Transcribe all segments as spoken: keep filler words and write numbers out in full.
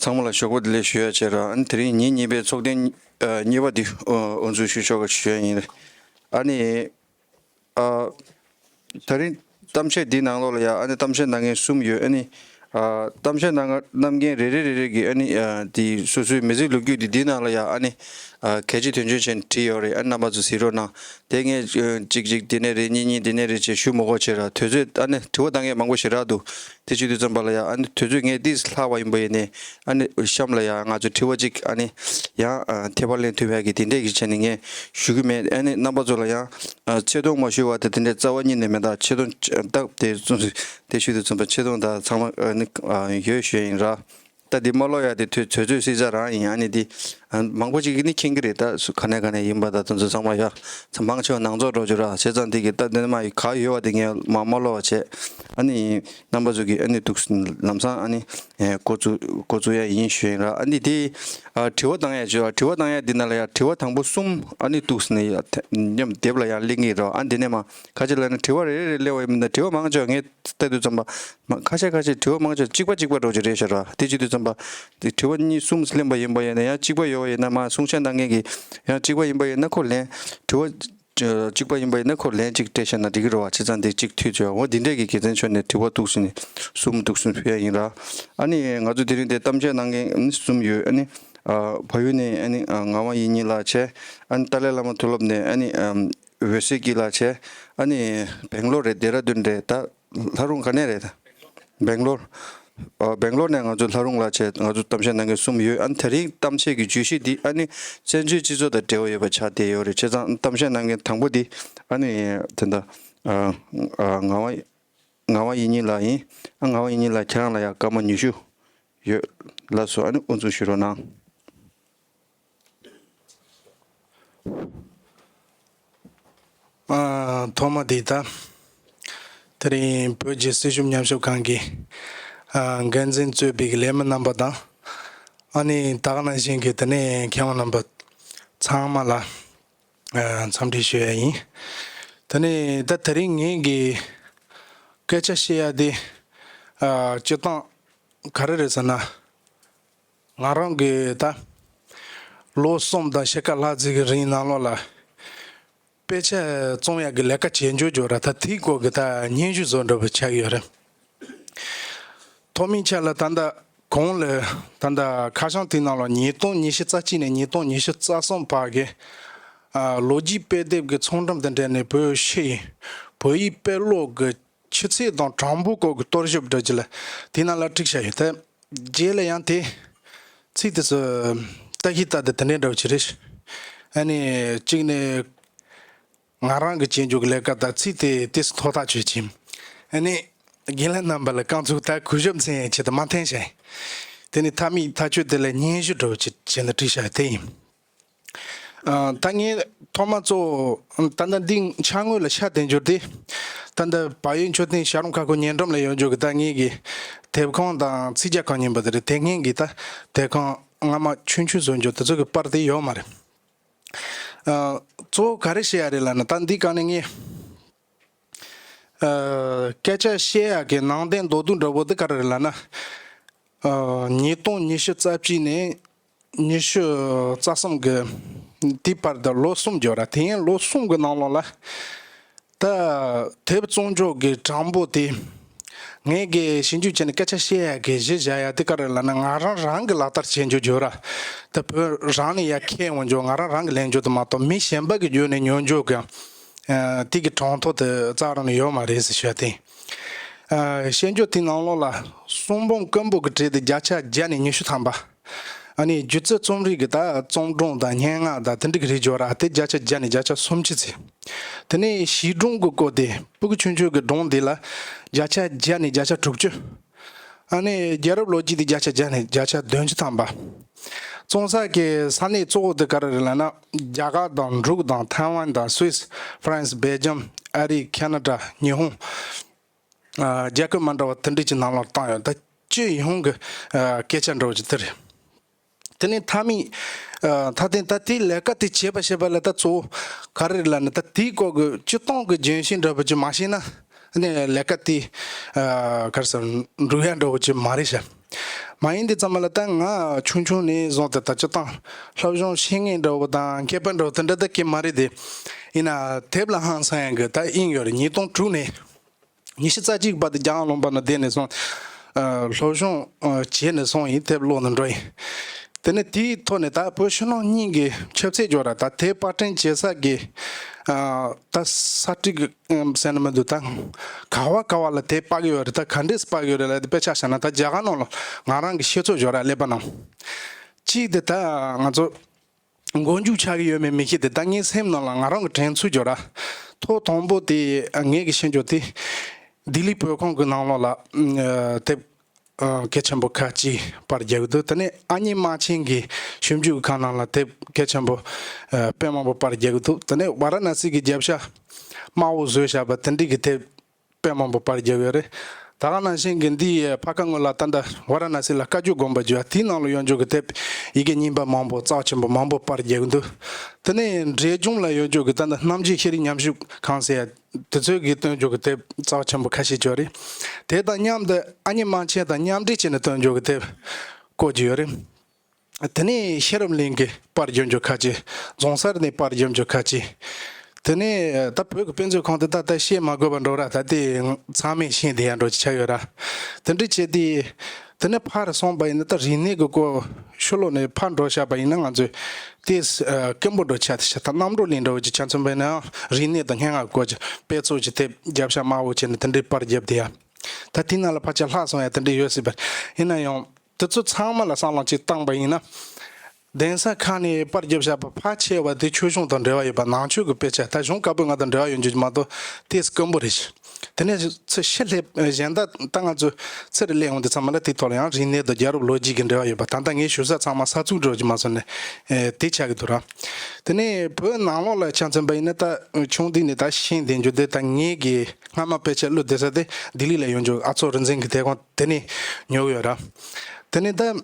ཚང་མ་ལ་ཞོགས་པ་བདེ་ལེགས་ཞུ་ཡ་བྱས་ར། ཨ་ནི་དེ་རིང་ཉིན་གཉིས་པའི་ཚོགས་ཐེངས་ཨ་གཉིས་པ་འདི་ཨ་དབུ་འཛུགས་ཞུ་ཆོག་ག་ཞུ་ཡ་ཡིན། ཨ་ནི་ཨ་ད་རིང་གཏམ་བཤད་འདི་ནང་ལོགས་ལ་ཡ་ཨ་ནི་གཏམ་བཤད་གནང་མཁན་གསུམ་ཡོད། ཨ་ནི་ཨ་གཏམ་བཤད་གནང་གནང་མཁན་རེ་རེ་རེ་རེ་གིས་ཨ་ནི་ཨ་དེ་སོ་སོའི་མི་ཚེའི་ལོ་རྒྱུས་འདི་འདི་ནང་ལ་ཡ་ཨ་ནི་ཨ་གལ་ཆེ་དོན་ཆེན་བྱས་ནས་བྲིས་ཡོད་རེད། ཨ་ནི་རྣམ་པ་ཚོ་གཟིགས་རོགས་གནང་། དེ་ངས་ཨ་གཅིག་གཅིག་དེ་ནས་རེད། གཉིས་གཉིས་དེ་ནས་རེད་ཅེས་ཞུ་མི་དགོས་བྱས་ར། དུས་ཚོད་ཨ་ནི་དྲི་བ་བཏང་མཁན་མང་པོ་ཞེ་དྲག་འདུག་དེ་བྱེད་དུས་ཙམ་པ་ལ་ཡ་ཨ་ནི་དུས་ཚོད་ངས་ཏིས་ལྷག་པ་ཡིན་པ་ཡིན་ནའི་ཨ་ནི་གཤམ་ལ་ཡ་ང་ཚོ་དྲི་བ་གཅིག་ཨ་ནི་ཡང་ཨ་ཐད་པར་ལེན་ཐུབ་ཡག་གི་དེ་འདྲས་ཀྱི་བྱས་ནས་ངས་ཞུ་གི་མེད། ཨ་ནི་རྣམ་པ་ཚོ་ལ་ཡང་ཨ་ཆེ་མཐོང་མ་ཞུ་བ་དེ་དེ་འདྲས་རྩ་བ་ཉིད་ནས་མེད། ད་ཆེ་མཐོང་ད་དེ་ཙམ་དེ་ཞུ་དུས་ཙམ་པ་ཆེ་མཐོང་ད་ཚང་མ་ཨ་ནི་ཨ་ཡོད་ཞུ་ཡ་ཡིན་ར། ད་འདི་མ་ཀློག་ཡ་དེ་དུས་ཚོད་ཚོད་སྲིད་ས་རང་ཡིན། ཨ་ནི་འདི་ཨ་མང་པོ་ཅིག་གིས་ནི་མཁྱེན་གི་རེད། ད་སུ་ག་ནས་ག་ནས་ཡིན་པ་ད་དེ་ཚོ་ཚང་མ་ཡ་ཚ་མང་ཆེ་བ་ནང་ཚོགས་འགྲོ་རྒྱུ་ར། བྱས་ཙང་འདི་གི་ད་འདི་ནས་མ་ཡི་ག་ཡོད་བ་དེ་ངས་མ་མ་ཀློག་བ་བྱས། ཨ་ནི་རྣམ་པ་ཚོ་གིས་ཨ་ནི་འདུག་ལམ་སང་ཨ་ནི་ཨེ་འགོ་བཙུགས་འགོ་བཙུགས་ཡ་ཡིན་ཞུ་ཡིན་ར། ཨ་ནི་དེ་ཨ་དྲི་བ་བཏང་ཡ་བྱོས། དྲི་བ་བཏང་ཡ་འདི་ན་ལ་ཡ་དྲི་བ་དང་པོ་གསུམ་ཨ་ནི་འདུག་ནས་ཡ་མཉམ་དེབ་ལ་ཡང་གླེང་གི་ར། ཨ་འདི་ནས་མ་ཁ་ཆེ་ལ་ནི་དྲི་བ་རེ་རེ་རེ་གླེང་བ་ཡིན་ན་དྲི་བ་མང་ཆེ་བ་ངས་ལྟ་དུས་ཙམ་པ། མ་ཁ་ཤས་ཁ་ཤས་དྲི་བ་མང་ཆེ་གཅིག་པ་གཅིག་པ་འགྲོ་གི་རེད་ཤག་ར། དེ་བྱེད་དུས་ཙམ་པ་དེ་དྲི་བ་གཉིས་གསུམ་གླེང་པ་ཡིན་པ་ཡིན་ན་ཡང་གཅིག་པ་ཡོད་པ་ཡིན་ན་མ་གསུང་བཤད་གནང་མཁན་གྱིས་ཡང་གཅིག་པ་ཡིན་པ་ཡིན་ན་ཁོ་ལན་དྲི་བ་གཅིག་པ་ཡིན་པ་ཡིན་ན་ཁོ་ལན་གཅིག་སྤྲད་བཞག་ན་འགྲིག་གི་རེད་བ། བྱས་ཙང་དེ་གཅིག་མཐུད་བྱས་འོ་འདི་འདྲས་ཀྱི་དགེ་མཚན་ཆོས་ནས་དྲི་བ་འདུག་ཟིན་ནས་གསུམ་འདུག་གསུམ་ཕུལ་ཡ་ཡིན་ར། ཨ་ནི་ང་ཚོ་དེ་རིང་དེ་གཏམ་བཤད་གནང་མཁན་གསུམ་ཡོད། ཨ་ནི་ཨ་བལ་ཡུལ་ནས་ཨ་ནི་ཨ་ངག་དབང་དབྱིག་གཉེན་ལགས་བྱས། ཨ་ནི་ཏཱ་ལའི་བླ་མ་མཐོ་སློབ་ནས་ཨ་ནི་ཨ་འོད་ཟེར་སྐྱིད་ལགས་བྱས། ཨ་ནི་སྦེང་ལོར་རེད། ལྡེ་ར་ལྡུན་རེད། ད་ལྷ་རུང་ག་ནས་རེད། སྦེང་ལོར། ཨ་སྦེང་ལོར་ནས་ང་ཚོ་ལྷ་རུང་ལ་བྱས་ང་ཚོ་གཏམ་བཤད་གནང་མཁན་གསུམ་ཡོད། ཨ་ནི་དེ་རིང་གཏམ་བཤད་ཀྱི་བརྗོད་གཞི་འདི་ཨ་ནི་བཙན་བྱོལ་སྤྱི་ཚོགས་དང་འབྲེལ་བ་ཡོད་པ་ཆགས་བསྡད་ཡོད་རེད། བྱས་ཙང་གཏམ་བཤད་གནང་མཁན་དང་པོ་འདི་ཨ་ནི་དེ་འདྲ་ཨ་ཨ་ངག་དབང་ངག་དབང་དབྱིག་གཉེན་ལགས་ཡིན། ཨ་ངག་དབང་དབྱིག་གཉེན་ལགས་ཁྱེད་རང་ལ་ཡང་སྐར་མ་ཉི་ཤུ་ཡོད། ལགས་སོ། ཨ་ནི་དབུ་འཛུགས་ཞུ་རོགས་གནང་། ཨ་ཐོག་མ་དེ་ད་དེ་རིང་བོད་ཀྱི་སྲིད་བྱུས་ཉམས་ཞིབ་ཁང་གི་ཨ་འགན་འཛིན་གཙོས་པའི་ལས་མི་རྣམ་པ་དང་། ཨ་ནི་ད་ག་ནང་བཞིན་གྱི་དེ་ནས་མཁས་དབང་རྣམ་པ་ཚང་མ་ལ་ཨ་འཚམས་འདྲི་ཞུ་ཡ་ཡིན། དེ་ནས་ད་དེ་རིང་ངེད་ཀྱི་སྐད་ཆ་བཤད་ཡ་དེ་ཨ་སྤྱིར་བཏང་ག་རེ་རེད་ཟེར་ན། ང་རང་གིས་ད་ལོ་གསུམ་དང་ཕྱེད་ཀ་ལྷག་ཙམ་གྱི་རིང་ནང་ལོགས་ལ་དཔེ་ཆ་བཙོང་ཡག་གི་ལས་ཀ་བྱེད་འཇུག་འཇོག་ར། ད་དེའི་སྐོར་གྱི་ད་སྙན་ཞུ་བཟོ་འདྲ་པོ་ཆགས་ཡོད་རེད། ཐོག་མའི་ཆ་ལ་ད་ལྟ་གོང་ལ་ད་ལྟ་ཁ་བྱང་དེའི་ནང་ལ་ཉིས་སྟོང་ཉི་ཤུ་རྩ་གཅིག་ནས་ཉིས་སྟོང་ཉི་ཤུ་རྩ་གསུམ་བར་གྱི་ཨ་ལོ་རྒྱུས་དཔེ་དེབ་ཀྱི་ཚོང་འགྲེམས་དང་འབྲེལ་ནས་བོད་ཕྱི་ཡི་བོད་ཡིག་དཔེ་ཀློག་གི་ཆུ་ཚད་དང་གྲངས་འབོར་སྐོར་གྱི་རྟོག་ཞིབ་འདྲ་ཅིག་ལ་དེའི་ནང་ལ་བྲིས་བཞག་ཡོད། ད་རྗེས་ལ་ཡང་དེ་ཚིག་དེ་ཚོ་ལྟ་ཞིབ་ལྟ་དེ་དེ་འདྲའི་འདྲ་བོ་ཅིག་རེད། ཨ་ནི་གཅིག་ནས་ང་རང་གི་བྱེད་འཇུག་གི་ལས་ཀ་དང་ཚིག་དེ་དེ་ཚོ་ཐོག་ཐག་ཆོད་ཅིང་། ཨ་ནི་རྒན་ལགས་རྣམ་པ་ལ་རྐང་ཚུགས་ད་གུས་ཞབས་མཚན་ཡང་ཆེད་དུ་མ་འཐེན་ཞིང་། དེ་ནི་མཐའ་མའི་ཐག་གཅོད་དེ་ལ་སྙན་ཞུ་འདྲ་བོ་ཅིག་བྱས་ནས་བྲིས་བཞག་དེ་ཡིན། ཨ་ད་ངས་ཐོག་མ་གཙོ་བོ་ད་ལྟ་འདི་འཆར་ངོས་ལ་ཤར་དེ་འབྱོར་ཏེ། ད་ལྟ་བལ་ཡུལ་མཆོད་རྟེན་བྱ་རུང་ཁ་ཁོ་ཉེ་འགྲམ་ལ་ཡོད་འཇོག་གི་ད་ངེད་ཀྱི་དེབ་ཁང་དང་ཚིག་རྒྱག་ཁང་གཉིས་པ་དེ་རེད། དེ་སྔོན་གྱི་ད་དེབ་ཁང་སྔ་མ་ཆུང་ཆུང་བཟོ་འཇོག་དེ་ཚོ་གི་པར་དེ་ཡོད་མ་རེད། ཨ་གཙོ་བོ་ག་རེ་བཤད་ཡ་རེད་ལབ་ན། ད་འདི་ག་ནས་ངས་ཨ་སྐད་ཆ་བཤད་ཡ་གི་ནང་དོན་མདོར་བསྡུས་འདྲ་བོ་དེ་ག་རེ་རེད་ལབ་ན། ཨ་ཉིས་སྟོང་ཉི་ཤུ་རྩ་གཅིག་ནས་ཉི་ཤུ་རྩ་གསུམ་གི་དེའི་བར་དུ་ལོ་གསུམ་འགྱོ་ར། དེ་ཡང་ལོ་གསུམ་གི་ནང་ལོགས་ལ་ད་དེབ་བཙོང་འཇོག་གི་གྲངས་འབོར་དེ་ངས་གི་ཞིབ་འཇུག་བྱས་ནས་སྐད་ཆ་བཤད་ཡ་གི་གཞི་བཞག་ཡ་དེ་ག་རེ་ལབ་ན། ང་རང་རང་གི་ལག་བསྟར་བྱེད་འཇོག་འགྱོ་ར། ད་བོད་རང་ནས་ཡ་ཁྱེར་འོང་འཇོག་ང་རང་རང་གི་ལེན་འཇོག་དེ་མ་གཏོགས་མི་གཞན་པ་གི་བརྒྱུད་ནས་ཉོ་འཇོག་གི་ཨ་དེ་གི་གྲངས་ཐོ་དེ་རྩ་རང་ནས་ཡོད་མ་རེད་ཟེར་ཞུ་ཡ་དེ། ཨ་བཤད་འཇོག་དེའི་ནང་ལོགས་ལ་གསུང་འབུམ་སྐད་འབོད་ཀྱི་གྲས་དེ་བརྒྱ་ཆ་བརྒྱ་ནས་ཉི་ཤུ་ཐམ་པ། ཨ་ནི་སྒྱུ་རྩལ་རྩོམ་རིག་གི་ད་རྩོམ་སྒྲུང་དང་སྙན་ངག་དང་དེ་འདྲ་གི་རིགས་འབྱོར་ར་དེ་བརྒྱ་ཆ་བརྒྱ་ནས་བརྒྱ་ཆ་སུམ་ཅུ་ཙམ། དེ་ནས་བྱིས་སྒྲུང་གི་སྐོར་དེ་སྤུ་གུ་ཆུང་ཆུང་གི་སྒྲུང་དེ་ལ་བརྒྱ་ཆ་བརྒྱ་ནས་བརྒྱ་ཆ་དྲུག་ཅུ། ཨ་ནི་རྒྱལ་རབས་ལོ་རྒྱུས་དེ་བརྒྱ་ཆ་བརྒྱ་ནས་བརྒྱ་ཆ་བདུན་ཅུ་ཐམ་པ། བཙོང་ས་གི་ས་གནས་གཙོ་བོ་དེ་ག་རེ་རེད་ལབ་ན། རྒྱ་གར་དང་འབྲུག་དང་ཐའེ་ཝན་དང་སུད་སི། ཧྥ་རན་སི། སྦེལ་ཇམ། ཨ་རི། ཁ་ན་ཌ། ཉི་ཧོང་། ཨ་རྒྱལ་ཁབ་མ་འདྲ་བ་དེ་འདྲ་ཅིག་ནང་ལོགས་བཏང་ཡོད། ད་སྤྱི་ཡོངས་ཀྱི་ཨ་སྐད་ཆ་འདྲ་བོ་ཅིག་དེ་རེད། དེ་ནས་མཐའ་མའི་ཨ་མཐའ་དོན་ད་དེའི་ལས་ཀ་དེ་བྱེད་པ་བྱེད་པ་ལ་ད་གཙོ་བོ་ག་རེ་རེད་ལབ་ན། ད་དེའི་སྐོར་གྱི་སྤྱིར་བཏང་གི་རྒྱུན་ཤེས་འདྲ་བོ་ཅིག་མ་ཤེས་ན་ཨ་ནི་ལས་ཀ་དེ་ཨ་ག་རེ་ཟེར་འགྲུབ་ཡ་འདྲ་བོ་ཅིག་མ་རེད་ཤག་མ་ཡིན་དེ་ཙམ་པ་ལ་ད་ང་ཆུང་ཆུང་ནས་བཟུང་སྟེ་ད་སྤྱིར་བཏང་སློབ་སྦྱོང་ཤེས་མཁན་འདྲ་བོ་དང་མཁས་པ་འདྲ་བོ་དེ་འདྲ་ད་གི་མ་རེད་དེ། ཡིན་ན་དེབ་ལ་ཧང་སང་ཡང་གི་ད་ཨིན་ཡོད་རེད། ཉིས་སྟོང་དྲུག་ནས་ཉི་ཤུ་རྩ་གཅིག་བར་དུ་རྒྱ་གར་ལུང་པ་ན་བསྡད་ནས་སོང་། ཨ། སློབ་སྦྱོང་ཨ་བྱས་ནས་སོང་ཡིན། དེབ་ཀློག་ནས་འགྲོ་ཡིན། དེ་ནས་དེའི་ཐོག་ནས་ད་བོད་ཕྱི་ནང་གཉིས་ཀྱི་ཆབ་སྲིད་སྦྱོར་ར་ད་དེབ་པར་སྐྲུན་བྱེད་ས་གི་ཨ་ད་ས་ཁྲ་གི་ཨམ་ཟེར་ན་མི་འདུག་ད་ག་བ་ག་བ་ལ་དེབ་པར་གི་ཡོད་རེད། ད་ག་འདྲས་པར་གི་ཡོད་རེད་ལ། དེ་དཔེ་ཆ་བཞག་ན་ད་རྒྱ་གར་ནང་ལ་ང་རང་གི་ཤེས་ཚོད་སྦྱོར་ར་ཀླད་པ་ནང་གཅིག་དེ་ད་ང་ཚོ་མགོ་མཇུག་ཆགས་ཀྱི་ཡོད་མེད་མི་ཤེས་ཏེ། ད་ངའི་སེམས་ནང་ལ་ང་རང་གི་དྲན་ཚུལ་སྦྱོར་ར། ཐོག་དང་པོ་དེ་ངས་གི་ཤེས་འཇོག་དེ་ལྡི་ལི་བོད་ཁང་གི་ནང་ལོགས་ལ་ཨ་དེབ་ཨ་གལ་ཆེན་པོ་ཁ་ཅིག་པར་རྒྱག་གི་འདུག་དེ་ནས་ཨ་མྱེས་རྨ་ཆེན་གྱི་ཞིབ་འཇུག་ཁང་ནང་ལ་དེབ་གལ་ཆེན་པོ་ཨ་དཔེ་མང་པོ་པར་རྒྱག་གི་འདུག་དེ་ནས་ཝ་ར་ཎ་སི་གི་རྒྱབ་ཤ་དམར་པོ་བཟོས་བཞག་པ་དེ་འདྲའི་གི་དེབ་དཔེ་མང་པོ་པར་རྒྱབ་ཡོད་རེད། ད་ག་ནང་བཞིན་གྱི་འདི་ཕ་ཁ་སྔོན་ལ་ད་ལྟ་ཝ་ར་ཎ་སི་ལ་བཀའ་བརྒྱུད་དགོན་པ་བརྒྱུད་དེའི་ནང་ལ་ཡོད་འཇོག་གི་དེབ་ཡི་གེ་རྙིང་པ་མང་པོ་རྩ་ཆེན་པོ་མང་པོ་པར་རྒྱག་གི་འདུག་དེ་ནས་འབྲས་ལྗོངས་ལ་ཡོད་འཇོག་གི་ད་ལྟ་རྣམ་རྒྱལ་ཤེས་རིག་ཉམས་ཞིབ་ཁང་ཟེར་ཡ་དེ་ཚོས་གི་བཏོན་འཇོག་གི་དེབ་རྩ་ཆེན་པོ་ཁ་ཤས་ཅིག་ཡོད་རེད། དེ་དང་མཉམ་དུ་ཨ་མྱེས་རྨ་ཆེན་དང་མཉམ་འབྲེལ་བྱས་ནས་བཏོན་འཇོག་གི་དེབ་བཀོད་ཀྱི་ཡོད་རེད། དེ་ནས་ཤེས་རབ་གླིང་གི་པར་རྒྱབ་འཇོག་ཁ་ཅིག་རྫོང་སར་ནས་པར་རྒྱབ་འཇོག་ཁ་ཅིག་དེ་ནས་ད་བོད་ཀྱི་དཔེ་མཛོད་ཁང་དེ་ད་ལྟ་བཤད་མ་དགོས་པ་འགྲོ་ར། ད་ལྟའི་ཚང་མས་ཤེས་བསྡད་ཡ་འགྲོ་ཅིག་ཆགས་ཡོད་ར། དེ་འདྲ་བྱས་ཏེ་དེ་ནས་ཕར་སོང་པ་ཡིན་ན་ད་རིག་གནས་ཀྱི་སྐོར་ཕྱི་ལོགས་ནས་ཕར་འགྲོ་བཞག་པ་ཡིན་ན་ང་ཚོས་དེ་དཀོན་པོ་འགྲོ་ཆགས་ཏེ་ཤ་ད་རྣམ་གྲོལ་གླིང་འདྲ་བོ་ཅིག་ཆ་མཚོན་པ་ཡིན་ན་རིག་གནས་དང་སྙན་ངག་སྐོར་གྱི་དཔེ་ཚོགས་ཀྱི་དེབ་རྒྱབ་ཤ་དམར་པོ་བྱས་ནས་དེ་འདྲའི་པར་རྒྱབ་བསྡད་ཡ། ད་དེའི་ནང་ལ་ཕལ་ཆེར་ལྷག་སོང་ཡ་དེ་འདྲ་ཡོད་སྲིད་པ། ཡིན་ན་ཡང་། དེ་ཚོ་ཚང་མ་ལ་བསམ་བློ་གཅིག་བཏང་པ་ཡིན་ན། གདན་ས་ཁག་ནས་པར་རྒྱབ་བཞག་པ་ཕལ་ཆེ་བ་དེ་ཆོས་གཞུང་དང་འབྲེལ་བ་ཡོད་པ། ནང་ཆོས་ཀྱི་དཔེ་ཆ། ད་གཞུང་བཀའ་པོད་ལྔ་དང་འབྲེལ་བ་ཡོད་རྒྱུ་མ་གཏོགས་དེ་དཀོན་པོ་རེད། དེ་ནས་ཚེ་ཕྱི་ལྷག་གཞན་དག་ད་ང་ཚོ་ཚེ་རུ་སླེབས་འོང་དུས་ཙམ་པ་ལ་དེའི་ཐོག་ལ་ཡང་རིག་གནས་དང་རྒྱལ་རབས་ལོ་རྒྱུས་ཀྱི་འབྲེལ་བ་ཡོད་པ། ད་ལྟ་ངས་ཞུ་ས་ཚང་མ་ས་ཚིགས་འགྲོ་རྒྱུ་མ་སོང་ནས་དེ་ཆགས་ཀྱི་འདུག་ར། དེ་ནས་བོད་ནང་ལོགས་ལ་ཆ་མཚོན་པ་ཡིན་ན། ད་ཆུང་དུས་ནས་ད་ཤེས་བསྡད་རྒྱུ་དེ་ད་ངེད་ཀྱི་སྔ་མ་དཔེ་ཆ་བླུ་བསྡད་ས་དེ་ལྡི་ལི་ལ་ཡོད་འཇོག་ཨ་ཚོགས་རིག་འཛིན་གྱི་དེབ་ཁང་དེ་ནས་ཉོས་ཡོད་ར། དེ་ནས་ད།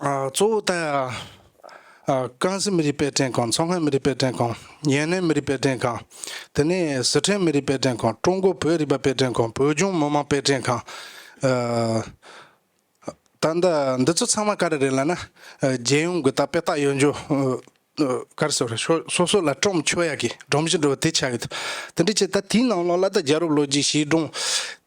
ཨ། གཙོ་བོ་ད། ཨ། ཀན་སུའུ་མི་རིགས་དཔེ་སྐྲུན་ཁང་། མཚོ་སྔོན་མི་རིགས་དཔེ་སྐྲུན་ཁང་། ཡུན་ནན་མི་རིགས་དཔེ་སྐྲུན་ཁང་། དེ་ནས་སི་ཁྲོན་མི་རིགས་དཔེ་སྐྲུན་ཁང་། ཀྲུང་གོ་བོད་རིག་པ་དཔེ་སྐྲུན་ཁང་། བོད་ལྗོངས་མི་དམངས་དཔེ་སྐྲུན་ཁང་། ཨ། ད་ལྟ་འདི་ཚོ་ཚང་མ་ག་རེ་རེད་ལབ་ན། ཨ། རྒྱལ་ཡོངས་ཀྱི་ད་དཔེ་རྟགས་ཡོད་འཇོག་ཨ། ག་རེ་ཟེར་རེད། སོ་སོ་སོ་ལ་སྒྲོམ་ཆོད་ཡག་གི་སྒྲོམ་གཞི་འདྲ་བོ་དེ་ཆགས་ཀྱི་འདུག་དེ་འདྲ་བྱས་ད་དེའི་ནང་ལོགས་ལ་ད་རྒྱལ་རབས་ལོ་རྒྱུས་བྱིས་སྒྲུང་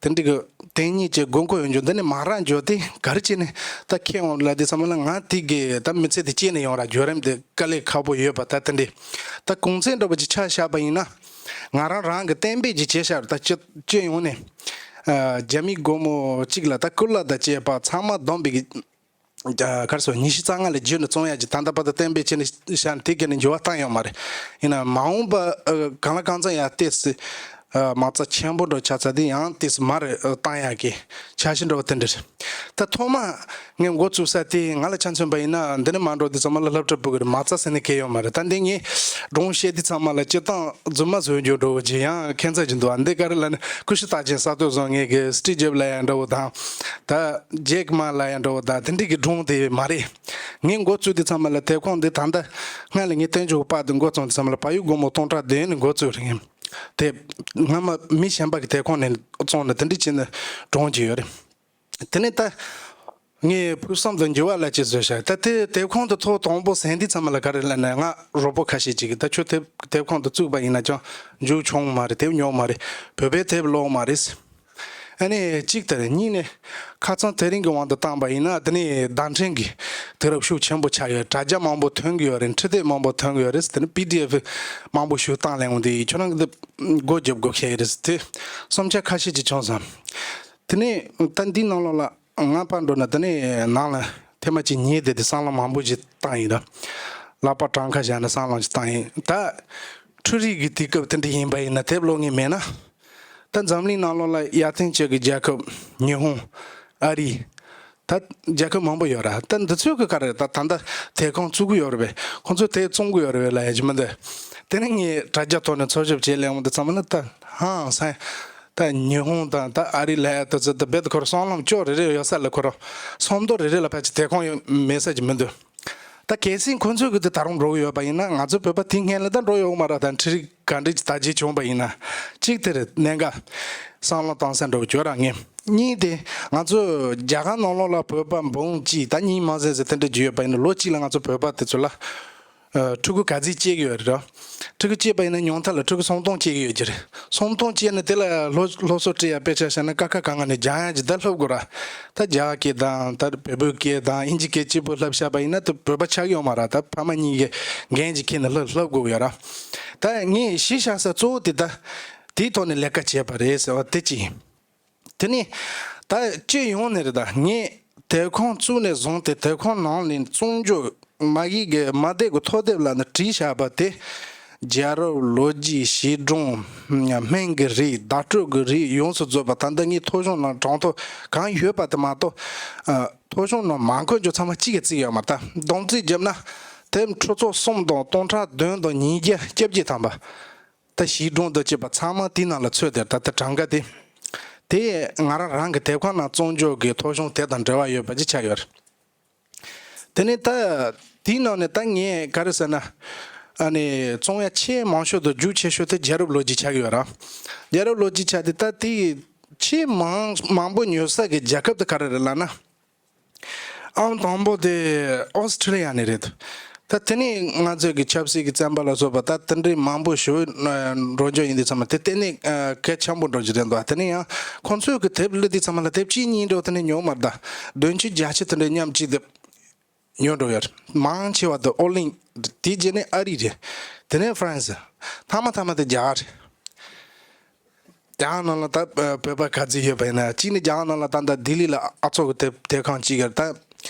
དེ་འདྲ་གི་དེ་ཉིད་ཀྱི་དགོས་མཁོ་ཡོད་འཇོག་འདི་ནས་མ་རག་འཇོག་དེ་ག་རེ་བྱས་ནས་ད་ཁྱེད་འོང་ལ་དེ་ཚང་མ་ལ་ང་དེ་གི་ད་མི་ཚེ་དེ་སྐྱེལ་ནས་ཡོང་ར། བརྒྱུད་རིམ་དེ་དཀའ་ལས་ཁག་པོ་ཡོད་པ། ད་དེ་འདྲ་ད་གོང་ཚད་འདྲ་བོ་ཅིག་ཆ་བཞག་པ་ཡིན་ན། ང་རང་རང་གི་གཏན་འབེབས་ཅིག་བྱས་བཞག་ར། ད་སྤྱི་སྤྱི་ཡོངས་ནས། ཨ། རྒྱ་མི་སྒོར་མོ་གཅིག་ལ་ད་སྐུ་ལ་ད་བཅས་པ་ཚང་མ་བསྡོམས་པའི་གི་ཨ། ག་རེ་ཟེར། ཉི་ཤུ་རྩ་ལྔ་ལས་བརྒྱུད་ནས་བཙོང་ཡག་ཅིག་ད་ལྟ་བར་དུ་གཏན་འབེབས་བྱས་ནས་བཞག་ནས་དེ་ག་ནས་འགྱུར་བ་བཏང་ཡོད་མ་རེད། ཡིན་ན་མ་འོངས་པ། ཨ། གང་ལ་གང་འཚམ་ཡང་ཏོག་ཙམ། ཨ། མ་རྩ་ཆེན་པོ་འདྲ་ཆགས་ཚར་དུས་ཡང་ཏོག་ཙམ་མར་བཏང་ཡག་གི་འཆར་གཞི་འདྲ་བོ་དེ་འདྲ་རེད། ད་ཐོག་མ་ངས་འགོ་བཙུགས་ས་དེ་ང་ལ་ཆ་མཚོན་པ་ཡིན་ན། འདི་ནས་མར་འགྲོ་དུས་ཙམ་པ་ལ་སློབ་གྲྭ་ཕྲུ་གུ་རེད། མ་རྩ་ཟེར་ནས་གང་ཡང་ཡོད་མ་རེད། ད་འདི་ངས་སྒྲུང་བཤད་དུས་ཙམ་པ་ལ་སྤྱིར་བཏང་རྫུན་མ་བཟོ་རྒྱུ་འདྲ་བོ་ཅིག་ཡང་ཁྱད་མཚར་ཅིག་འདུག་ཨ། འདི་ག་རེ་ལབ་ན། ཀུ་ཤུ་རྟགས་ཅན་གསར་གཏོད་བཟོ་མཁན་གྱི་སི་ཊིབ་ཇོབ་ལབ་ཡག་འདྲ་བོ་དང་། ད་ཇེག་མ་ལབ་ཡག་འདྲ་བོ་དང་དེ་འདྲ་གི་སྒྲུང་དེ་མ་རེད། ངས་འགོ་བཙུགས་དུས་ཙམ་པ་ལ་དེབ་ཁང་འདི་ད་ལྟ་སྔ་ལ་ངས་བསྟན་ཆོས་པར་དུ་འགོ་བཙུགས་དུས་ཙམ་པ་ལ་བལ་ཡུལ་སྒོར་མོ་སྟོང་ཕྲག་བདུན་ནས་འགོ་བཙུགས་རེད། དེ་སྔ་མ་མི་གཞན་པ་གི་དེབ་ཁང་ནས་བཙོང་ནས་དེ་འདྲ་བྱས་ནས་སྒྲུང་བྲིས་ཡོད་རེད། དེ་ནས་ད་ངས་ཕུགས་བསམ་དང་འགྱུར་བ་ལ་ཅིག་བཟོས་ཤག་ད་དེ་དེབ་ཁང་དུ་ཐོག་དང་པོ་ཟིན་དུས་ཙམ་པ་ལ་ག་རེ་ལབ་ན། ང་རོགས་པ་ཁ་ཤས་ཅིག་གིས། ད་ཁྱོད་དེབ་དེབ་ཁང་དུ་བཙུགས་པ་ཡིན་ན་ཅང་མཇུག་བྱུང་མ་རེད། དེབ་ཉོ་མ་རེད། བོད་པའི་དེབ་ཀློག་མ་རེད། ཨ་ནི་གཅིག་དེ་རེད། གཉིས་ནས་ཁ་སང་དེ་རིང་གི་དབང་དུ་བཏང་པ་ཡིན་ན། དེ་ནས་བརྡ་འཕྲིན་གྱི་དུས་རབས་ཤུགས་ཆེན་པོ་ཆགས་ཡོད། དྲ་རྒྱ་མང་པོ་ཐོན་གྱི་ཡོད་རེད། འཕྲིན་སྟེགས་མང་པོ་ཐོན་གྱི་ཡོད་རེད། དེ་ནས་པི་ཌི་ཨེཕ་མང་པོ་ཞིག་བཏང་སླེབས་འོང་དུས་ཁྱོད་རང་གི་འདི་སྒོ་རྒྱབ་དགོས་ཤེས་རེད། དེ་བསམ་འཆར་ཁ་ཤས་ཅིག་བྱུང་སོང་། དེ་ནས་ད་འདིའི་ནང་ལོགས་ལ་ང་ཕར་འགྲོ་ན་དེ་ནས་ནང་ལ་ཐེངས་མ་གཅིག་ཉལ་བསྡད་དེ་བསམ་བློ་མང་པོ་ཞིག་བཏང་ཡིན་ར། ལག་པ་བྲང་ཁ་བཞག་ནས་བསམ་བློ་ཞིག་བཏང་ཡིན། ད་འཕྲུལ་རིག་གི་དུས་སྐབས་དེ་འདྲ་ཡིན་པ་ཡིན་ན་དེབ་ཀློག་མཁན་མེད་ན། ད་འཛམ་གླིང་ནང་ལོགས་ལ་ཡར་ཐོན་ཅན་གྱི་རྒྱལ་ཁབ་ཉི་ཧོང་། ཨ་རི། ད་རྒྱལ་ཁབ་མང་པོ་ཡོད་ར། ད་འདི་ཚོས་གི་ག་རེ་ད་ད་ལྟ་དེབ་ཁང་བཙུགས་གི་ཡོད་རེད་པས། ཁོང་ཚོས་དེབ་བཙོང་གི་ཡོད་རེད་པས་ལབ་ཡ་ཅིག་མི་འདུག་དེ་ནས་ངས་དྲ་རྒྱ་ཐོག་ནས་འཚོལ་ཞིབ་བྱས་སླེབས་འོང་དུས་ཙམ་པ་ལ་ད་ཧང་སང་། ད་ཉི་ཧོང་དང་ད་ཨ་རི་ལབ་ཡ་དེ་ཚོ་ད་རྦད་དེ་ཁོ་རང་སྲང་ལམ་ཅོག་རེ་རེ་ཡོད་ས་ལ། ཁོ་རང་ས་མདོ་རེ་རེ་ལ་ཕལ་ཆེར་དེབ་ཁང་ཡོད་མེད་ས་ཅིག་མི་འདུག་ད་གལ་སྲིད་ཁོ་ཚོས་གི་དེ་ད་རུང་འགྲོ་གི་ཡོད་པ་ཡིན་ན། ང་ཚོ་བོད་པ་དེ་སྔོན་ལ་ད་འགྲོ་ཡོད་མ་རེད། ད་འཕྲུལ་རིག་ག་འདྲ་ཅིག་དར་རྒྱས་བྱུང་བ་ཡིན་ན། གཅིག་དེ་རེད། གནད་འགག་བསམ་བློ་གཏོང་ས་འགྲོ་གི་ཡོད་ར། ངས་ གཉིས་དེ་ང་ཚོ་རྒྱ་གར་ནང་ལོགས་ལ་བོད་པ་འབུམ་གཅིག་ད་གཉིས་མ་ཟིན་ཟིན་དེ་འདྲ་བརྒྱུད་ཡོད་པ་ཡིན་ན། ལོ་གཅིག་ལ་ང་ཚོ་བོད་པ་དེ་ཚོ་ལ་ཨ་ཕྲུ་གུ་ག་ཚོད་སྐྱེ་གི་ཡོད་རེད། ཕྲུ་གུ་སྐྱེས་པ་ཡིན་ན་ཉུང་མཐའ་ལ་ཕྲུ་གུ་སུམ་སྟོང་སྐྱེ་གི་ཡོད་ཀྱི་རེད། སུམ་སྟོང་སྐྱེས་ནས་དེ་ལ་སློབ་སློབ་གསོ་སྤྲད་ཡ་དཔེ་ཆ་བཞག་ན་ཀ་ཁ་ག་ང་ནས་སྦྱང་ཡ་ཅིག་ད་ལྷབ་དགོས་ར། ད་རྒྱ་སྐད་དང་ད་བལ་པོའི་སྐད་དང་ཨིན་ཇི་སྐད་གཅིག་པུ་ལྷབ་བཞག་པ་ཡིན་ན་ད་བོད་པ་ཆགས་ཀྱི་ཡོད་མ་རེད། ད་ཕ་མ་གཉིས་ཀས་འགན་ཅིག་འཁྱེར་ནས་ལྷབ་ལྷབ་དགོས་ཀྱི་ཡོད་ར། ད་ངས་གཞི་བཞག་ས་གཙོ་བོ་དེ་ད་དེའི་ཐོག་ནས་ལས་ཀ་བྱས་པ་རེད་ཟེར་བ་དེ་གཅིག་ཡིན། དེ་ནས་ད་སྤྱི་ཡོངས་ནས་རེད། ད་ངས་དེབ་ཁང་བཙུགས་ནས་བཟུང་སྟེ་དེབ་ཁང་ནང་ནས་བཙོང་འཇོག་མ་ཡིག་གི་མ་དེབ་ཀྱི་ཐོ་དེབ་ལ་ནི་བྲིས་བཞག་པ་དེ་རྒྱལ་རབས་ལོ་རྒྱུས་བྱིས་སྒྲུང་སྨན་གྱི་རིགས་བརྡ་སྤྲོད་ཀྱི་རིགས་ཡོངས་སུ་རྫོགས་པ་ད་ལྟ་ངས་ཐོ་གཞུང་ནང་གྲངས་ཐོ་གང་ཡོད་པ་དེ་མ་གཏོགས་ཨ་ཐོ་གཞུང་ནང་མ་འཁོད་རྒྱུ་ཚང་མ་གཅིག་གིས་བརྩིས་ཡོད་མ་རེད། ད་བསྡོམས་རྩིས་བརྒྱབ་ན་དེབ་ཁྲི་ཚོ་གསུམ་དང་སྟོང་ཕྲག་བདུན་དང་ཉིས་བརྒྱ་བརྒྱད་ཅུ་ཐམ་པ། ད་བྱིས་སྒྲུང་དང་བཅས་པ་ཚང་མ་དེའི་ནང་ལ་ཚུད་དེ། ད་ལྟ་གྲངས་ཀ་དེ་དེ་ང་རང་རང་གི་དེབ་ཁང་ནང་བཙོང་འཇོག་གི་ཐོ་གཞུང་དེ་དང་འབྲེལ་བ་ཡོད་པ་ཅིག་ཆགས་ཡོད་རེད། དེ་ནས་ད་དེའི་ནང་ནས་ད་ངས་ག་རེ་ཟེར་ན། ཨ་ནི་བཙོང་ཡ་ཆེས་མང་ཤོས་དང་རྒྱུགས་ཆེ་ཤོས་དེ་རྒྱལ་རབས་ལོ་རྒྱུས་ཆགས་ཀྱི་ཡོད་རེད། རྒྱལ་རབས་ལོ་རྒྱུས་ཆགས་དེ་ད་དེ་ཆེས་མང་མང་པོ་ཉོ་ས་གི་རྒྱལ་ཁབ་དེ་ག་རེ་རེད་ལབ་ན། ཨང་དང་པོ་དེ་ཨོ་སི་ཁྲི་ལི་ཡ་ནས་རེད། ད་དེ་ནས་ང་ཚོའི་གི་ཆབ་སྲིད་ཀྱི་བཙོན་པ་ལ་སོགས་པ་ད་དེ་འདྲའི་མང་པོ་ཞེ་པོ་འགྲོ་རྒྱུ་ཡིན་དུས་ཙམ་པ་དེ་གཏན་ནས་གལ་ཆེན་པོ་འགྲོ་རྒྱུ་རེད་འདུག་དེ་ནས་ཡང་ཁོང་ཚོའི་གི་དེབ་བླུགས་དུས་ཙམ་པ་ལ་དེབ་གཅིག་གཉིས་འགྲོ་དེ་ནས་ཉོ་མ་རེད། ད་བདུན་ཅུ་བརྒྱད་ཅུ་དེ་འདྲའི་མཉམ་གཅིག་དེབ་ཉོ་འགྲོ་ཡོད་རེད། མང་ཆེ་བ་དེ་ཨོ་གླིང་། དེའི་རྗེས་ནས་ཨ་རི་རེད། དེ་ནས་ཧྥ་རན་སི། མཐའ་མ་མཐའ་མ་དེ་རྒྱ་གར་རེད། རྒྱ་གར་ནང་ལ་ད་བོད་པ་ག་ཚོད་ཡོད་པ་ཡིན་ན། གཅིག་ནི་རྒྱ་གར་ནང་ལ་ད་ལྟ་ལྡི་ལི་ལ་ཨ་ཚོགས་ཀྱི་དེབ་དེབ་ཁང་གཅིག་གར་ད་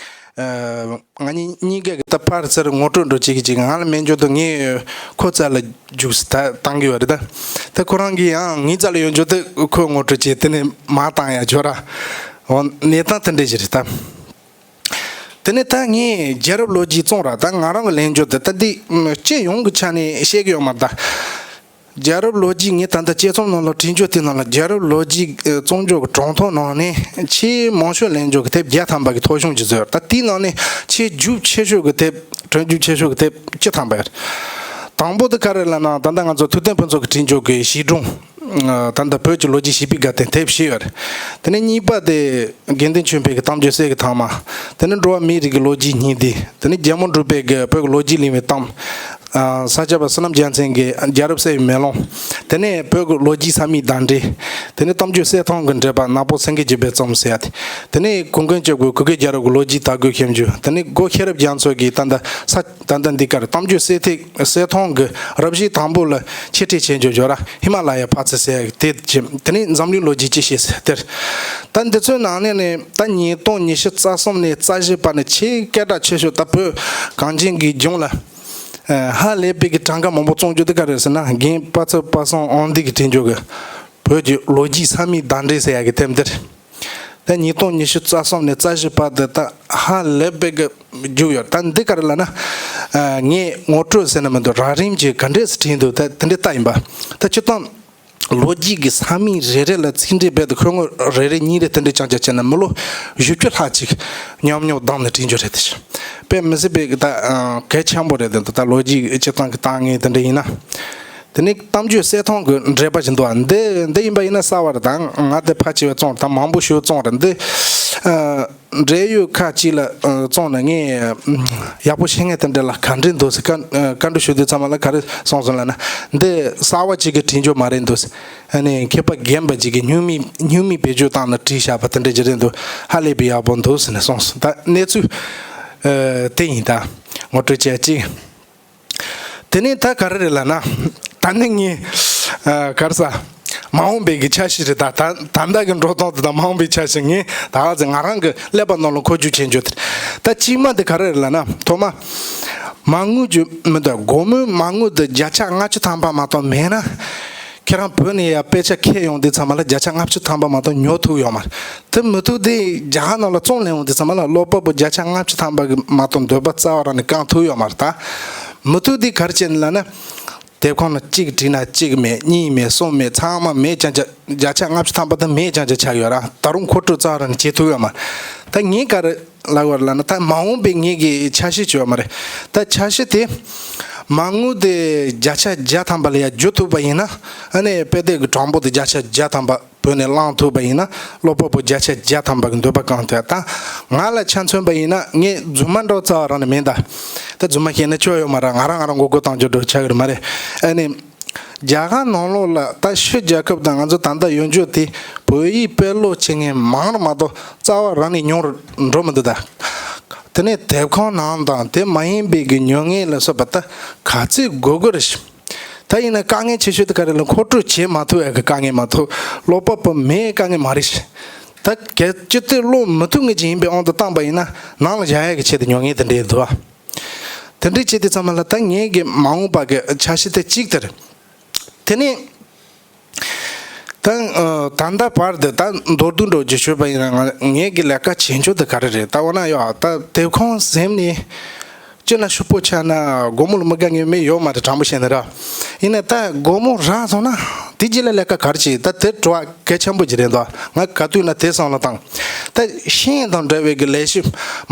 ང་གཉིས་གཉིས་ཀ་གི་ད་ཕར་ཚུར་ངོ་སྤྲོད་འགྲོ་བྱེད་ཀྱི་ཅིག་ང་ལ་མེད་འཇོག་ཏུ་ངས་ཁོ་རྩ་ལ་རྒྱུགས་ད་བཏང་གི་ཡོད་རེད། ད་ད་ཁོ་རང་གིས་ཡང་ངའི་རྩ་ལ་ཡོད་འཇོག་ཏུ་ཁོས་ངོ་སྤྲོད་བྱས་དེ་ནས་མར་བཏང་ཡ་ཇོ་ར། འོ་གནས་སྟངས་དེ་འདྲ་ཞིག་རེད་ད། དེ་ནས་ད་ངས་རྒྱལ་རབས་ལོ་རྒྱུས་བཙོང་ར། ད་ང་རང་གི་ལན་འཇོག་དེ་ད་འདི་སྤྱི་ཡོངས་ཀྱི་ཆ་ནས་བཤད་ཀྱི་ཡོད་མ་རེད་ད། རྒྱལ་རབས་ལོ་རྒྱུས་ངས་ད་ལྟ་དཔྱད་རྩོམ་ནང་ལ་བྲིས་འཇོག་དེ་ནང་ལ་རྒྱལ་རབས་ལོ་རྒྱུས་ཨ་བཙོང་འཇོག་གི་གྲངས་ཐོ་ནང་ནས་ཆེས་མང་ཤོས་ལེན་འཇོག་གི་དེབ་བརྒྱ་ཐམ་པ་གི་ཐོ་གཞུང་ཅིག་བཟོས་ཡོད། ད་དེའི་ནང་ནས་ཆེས་རྒྱུགས་ཆེ་ཤོས་ཀྱི་དེབ་གྲངས་རྒྱུགས་ཆེ་ཤོས་ཀྱི་དེབ་བཅུ་ཐམ་པ་ཡོད། དང་པོ་དེ་ག་རེ་ལབ་ན་ད་ལྟ་ང་ཚོ་ཐུབ་བསྟན་ཕུན་ཚོགས་ཀྱིས་བྲིས་འཇོག་གི་བྱིས་སྒྲུང་ཨ་ད་ལྟ་བོད་ཀྱི་ལོ་རྒྱུས་བྱིས་པའི་དགའ་སྟོན་དེབ་བཞི་ཡོད། དེ་ནས་གཉིས་པ་དེ་དགེ་འདུན་ཆོས་འཕེལ་གྱི་གཏམ་རྒྱུད་གསེར་གྱི་ཐང་མ། དེ་ནས་འགྲོ་བ་མིའི་རིགས་ཀྱི་ལོ་རྒྱུས་སྙིང་བསྡུས། དེ་ནས་རྒྱལ་མོ་འབྲུག་པའི་གི་བོད་ཀྱི་ལོ་རྒྱུས་གླེང་བའི་གཏམ། ཨ་ས་སྐྱ་པ་བསོད་ནམས་རྒྱལ་མཚན་གྱི་རྒྱལ་རབས་གསལ་བའི་མེ་ལོང་། དེ་ནས་བོད་ཀྱི་ལོ་རྒྱུས་ས་མིག་བརྡ་འགྲེལ། དེ་ནས་གཏམ་རྒྱུད་གསེར་ཐང་གི་འགྲེལ་པ་ནག་པོ་སེང་གེ་བརྒྱུད་པའི་རྩོམ་ཟེར་ཡ་དེ། དེ་ནས་གུང་དཀོན་སྐྱབས་ཀྱི་གུ་གེ་རྒྱལ་རབས་ཀྱི་ལོ་རྒྱུས་དར་རྒུད་ཞིབ་འཇུག་དེ་ནས་སྒོ་ཤེས་རབ་རྒྱ་མཚོ་གིས་ད་ལྟ་ས་ད་ལྟ་འདི་གར་གཏམ་རྒྱུད་གསེར་ཐིག་གསེར་ཐང་གི་རབ་བྱེད་དང་པོ་ལ་འཆད་ཁྲིད་བྱེད་འཇོག་ཇོ་ར་ཧི་མ་ལ་ཡའི་ཕ་ཚུལ་ཟེར་ཡ་དེ་བྱས། དེ་ནས་འཛམ་གླིང་ལོ་རྒྱུས་ཅི་ཤེས་ཟེར་དེར། ད་འདི་ཚོའི་ནང་ནས་ནི་ད་ཉིས་སྟོང་ཉི་ཤུ་རྩ་གསུམ་ནས་རྩ་བཞི་བར་ནས་ཆེས་སྐད་གྲགས་ཆེ་ཤོས་ད་བོད་གངས་ཅན་གྱི་ལྗོངས་ལ་ཧ་ལས་པའི་གི་གྲངས་ཀ་མང་པོ་བཙོང་རྒྱུ་དེ་ག་རེ་ཟེར་ན། རྒན་པ་ཚོ་པ་སངས་དབང་འདུས་ཀྱིས་བྲིས་འཇོག་གི་བོད་ཀྱི་ལོ་རྒྱུས་ས་མིག་བརྡ་འགྲེལ་ཟེར་ཡ་གི་དེབ་འདིར། ད་ཉིས་སྟོང་ཉི་ཤུ་རྩ་གསུམ་ནས་རྩ་བཞི་བར་དུ་ད་ཧ་ལས་པའི་གི་རྒྱུགས་ཡོད། ད་འདི་ག་རེ་ལབ་ན། ཨ་ངས་ངོ་སྤྲོད་ཟེར་ན་མི་འདུག་རགས་རིམ་གྱི་ག་འདྲས་སེ་བྲིས་འདུག་ད་དེ་འདྲས་ལྟ་ཡིན་པ། ད་སྤྱིར་བཏང་ལོ་རྒྱུས་ཀྱི་ས་མིག་རེ་རེ་ལ་ཚིག་འགྲེལ་རྦད་དེ་ཁོལ་ངོ་རེ་རེ་གཉིས་རེ་དེ་འདྲས་རྐྱང་རྐྱང་བྱས་ན་མི་ལོ་བཞི་བཅུ་ལྷག་ཅིག་ཉམས་མྱོང་བསྡོམས་ནས་བྲིས་འཇོག་རེད་དེ། དཔེ་མི་སྲིད་པའི་གི་ད་ཨ་གལ་ཆེན་པོ་རེད་དེ་འདུག་ད་ལོ་རྒྱུས་སྤྱིར་བཏང་གི་ལྟ་ངན་དེ་འདྲས་ཡིན་ན། དེ་ནས་གཏམ་རྒྱུད་གསེར་ཐང་གི་འགྲེལ་པ་ཞིག་འདུག་ཨ། འདི་འདི་ཡིན་པ་ཡིན་ན་གསར་བ་རེད། ད་ང་དེ་ཕལ་ཆེ་བས་བཙོང་རེད། ད་མང་པོ་ཞིག་བཙོང་རེད། འདི་ཨ་འབྲེལ་ཡོད་ཁག་ཅིག་ལ་ཨ་བཙོང་ནས་ངས་ཨ་ཡག་པོ་ཤེས་མཁན་དེ་འདྲ་ལ་ག་འདྲས་འདུག་ཟེར་བཀའ་ཨ་བཀའ་འདྲི་ཞུ་དུས་ཚང་མ་ལ་ག་རེ་གསུངས་སོང་ལབ་ན། འདི་གསར་བ་ཅིག་གིས་བྲིས་འཇོག་མ་རེད་འདུག་ཨ་ནི་མཁས་པ་རྒན་པ་ཅིག་གིས་སྨྱུག་མིང་སྨྱུག་མིང་བེད་སྤྱོད་བཏང་ནས་བྲིས་བཞག་པ་དེ་འདྲ་ཅིག་རེད་འདུག་ཧ་ལས་པའི་ཡག་པོ་འདུག་ཟེར་ནས་གསུངས་སོང་། ད་གནས་ཚུལ་ཨ་དེ་ཡིན། ད་ངོ་སྤྲོད་བྱས་ཅིག་དེ་ནས་ད་ག་རེ་རེད་ལབ་ན། ད་ནི་ངས་ཨ་ག་རེ་ཟ། མ་འོངས་པའི་གི་འཆར་གཞི་རེད། ད་ད་ད་ལྟ་གི་འགྲོ་སྟངས་དེ་དང་མ་འོངས་པའི་འཆར་གཞི་ངས་ད་ག་ཚོད་ང་རང་གི་ཀླད་པ་ནང་ལ་འཁོར་རྒྱུག་བྱེད་འཇོག་དེ་རེད། ད་གཅིག་མ་དེ་ག་རེ་རེད་ལབ་ན། ཐོག་མ་མ་དངུལ་གྱི་མི་འདུག་སྒོར་མོའི་མ་དངུལ་དེ་བརྒྱ་ཆ་ལྔ་བཅུ་ཐམ་པ་མ་གཏོགས་མེད་ན། ཁྱེད་རང་བོད་ནས་ཡར་དཔེ་ཆ་འཁྱེར་ཡོང་དུས་ཚང་མ་ལ་བརྒྱ་ཆ་ལྔ་བཅུ་ཐམ་པ་མ་གཏོགས་ཉོ་ཐུབ་ཡོད་མ་རེད། དེ་མི་ཐུབ་དུས་རྒྱ་གར་ནང་ལ་བཙོང་ལེན་འོང་དུས་ཚང་མ་ལ་ཀློག་པ་པོ་བརྒྱ་ཆ་ལྔ་བཅུ་ཐམ་པ་གི་མ་གཏོགས་འདོད་པ་རྩ་བ་རང་ནས་བསྐང་ཐུབ་ཡོད་མ་རེད། ད་མི་ཐུབ་དུས་ག་རེ་བྱས་ནས་ལབ་ན། དེབ་ཁང་ནང་གཅིག་བྲིས་ན་གཅིག་མེད། གཉིས་མེད། གསུམ་མེད། ཚང་མ་མེད་རྐྱང་རྐྱང་། བརྒྱ་ཆ་ལྔ་བཅུ་ཐམ་པ་དེ་མེད་རྐྱང་རྐྱང་ཆགས་ཡོད་ར། ད་རུང་མཁོ་སྤྲོད་རྩ་བ་རང་ནས་བྱེད་ཐུབ་ཡོད་མ་རེད། ད་ངས་ག་རེ་ལབ་དགོས་རེད་ལབ་ན། ད་མ་འོངས་པའི་ངེད་ཀྱི་འཆར་གཞི་ཅིག་ཡོད་མ་རེད། ད་འཆར་གཞི་དེ་ མ་དངུལ་དེ་བརྒྱ་ཆ་བརྒྱ་ཐམ་པ་ལ་ཡར་བསྒྱུར་ཐུབ་པ་ཡིན་ན། ཨ་ནི་དཔེ་དེབ་ཀྱི་གྲངས་འབོར་དེ་བརྒྱ་ཆ་བརྒྱ་ཐམ་པ་བོད་ནས་བླངས་ཐུབ་པ་ཡིན་ན། ཀློག་པ་པོ་བརྒྱ་ཆ་བརྒྱ་ཐམ་པ་གི་འདོད་པ་བསྐང་ཐུབ་ཡ། ད་ང་ལ་ཆ་མཚོན་པ་ཡིན་ན། ངས་རྫུན་མ་འདྲ་བོ་རྩ་བ་རང་ནས་མིན་ད། ད་རྫུན་མ་བཤད་ན་སྐྱོ་ཡོད་མ་རེད། ང་རང་ང་རང་མགོ་སྐོར་བཏང་རྒྱུ་འདྲ་བོ་ཆགས་ཀྱི་རེད་མ་རེད། ཨ་ནི། རྒྱ་གར་ནང་ལོགས་ལ་ད་ཕྱི་རྒྱལ་ཁབ་དང་ང་ཚོ་ད་ལྟ་ཡོད་རྒྱུ་དེ། བོད་ཡིག་དཔེ་ཀློག་བྱེད་མཁན་མང་རུ་མ་གཏོགས་རྩ་བ་རང་ནས་ཉུང་རུ་འགྲོ་མི་འདུག་ད། དེ་ནས་དེབ་ཁང་ནང་དང་དེ་མ་ཡིན་པའི་གི་ཉོ་མཁན་ལ་སོགས་པ་ད་ག་ཚོད་དགོས་དགོས་རེད་ཤག། ད་ཡིན་ན་དཀའ་ངལ་ཆེ་ཤོས་དེ་ག་རེ་ལ། མཁོ་སྤྲོད་བྱེད་མ་ཐུབ་ཡ་གི་དཀའ་ངལ་མ་གཏོགས། ཀློག་པ་པོ་མེད་དཀའ་ངལ་མ་རེད་ཤག། ད་གལ་ཅི་སྟེ་ཀློག་མི་ཐུབ་མཁན་ཅིག་ཡིན་པའི་དབང་དུ་བཏང་པ་ཡིན་ན། ནང་ལ་བཞག་ཡ་གི་ཆེད་དུ་ཉོ་མཁན་དེ་འདྲས་འདུག་ཨ། དེ་འདྲས་བྱས་དུས་ཙམ་པ་ལ་ད་ངེད་ཀྱི་མ་འོངས་པ་གི་འཆར་གཞི་དེ་གཅིག་དེ་རེད། དེ་ནས་ད་ཨ་ད་ལྟ་བར་དུ་ད་མདོར་བསྡུས་འདྲ་བོ་ཅིག་ཞུས་པ་ཡིན་ན། ང་ངེད་ཀྱི་ལས་ཀ་བྱེད་ཕྱོགས་དེ་ག་རེ་རེད། ད་འོ་ན་ཡོད་ཨ། ད་དེབ་ཁང་ཟིན་ནས་སྤྱིར་ན་ཕྱུག་པོ་ཆགས་ན་སྒོར་མོ་ལ་མི་དགའ་མཁན་མི་ཡོད་མ་རེད། དྲང་པོ་བཤད་ན་ར། ཡིན་ན་ད་སྒོར་མོ་རག་སོང་ན་དེ་རྗེས་ལ་ལས་ཀ་ག་རེ་བྱེད། ད་དེ་དྲི་བ་གལ་ཆེན་པོ་ཅིག་རེད་འདུག། ང་ག་དུས་ན་དེ་བསམ་བློ་བཏང་། ད་ཤེས་ཡོན་དང་འབྲེལ་བའི་གི་ལས་གཞི་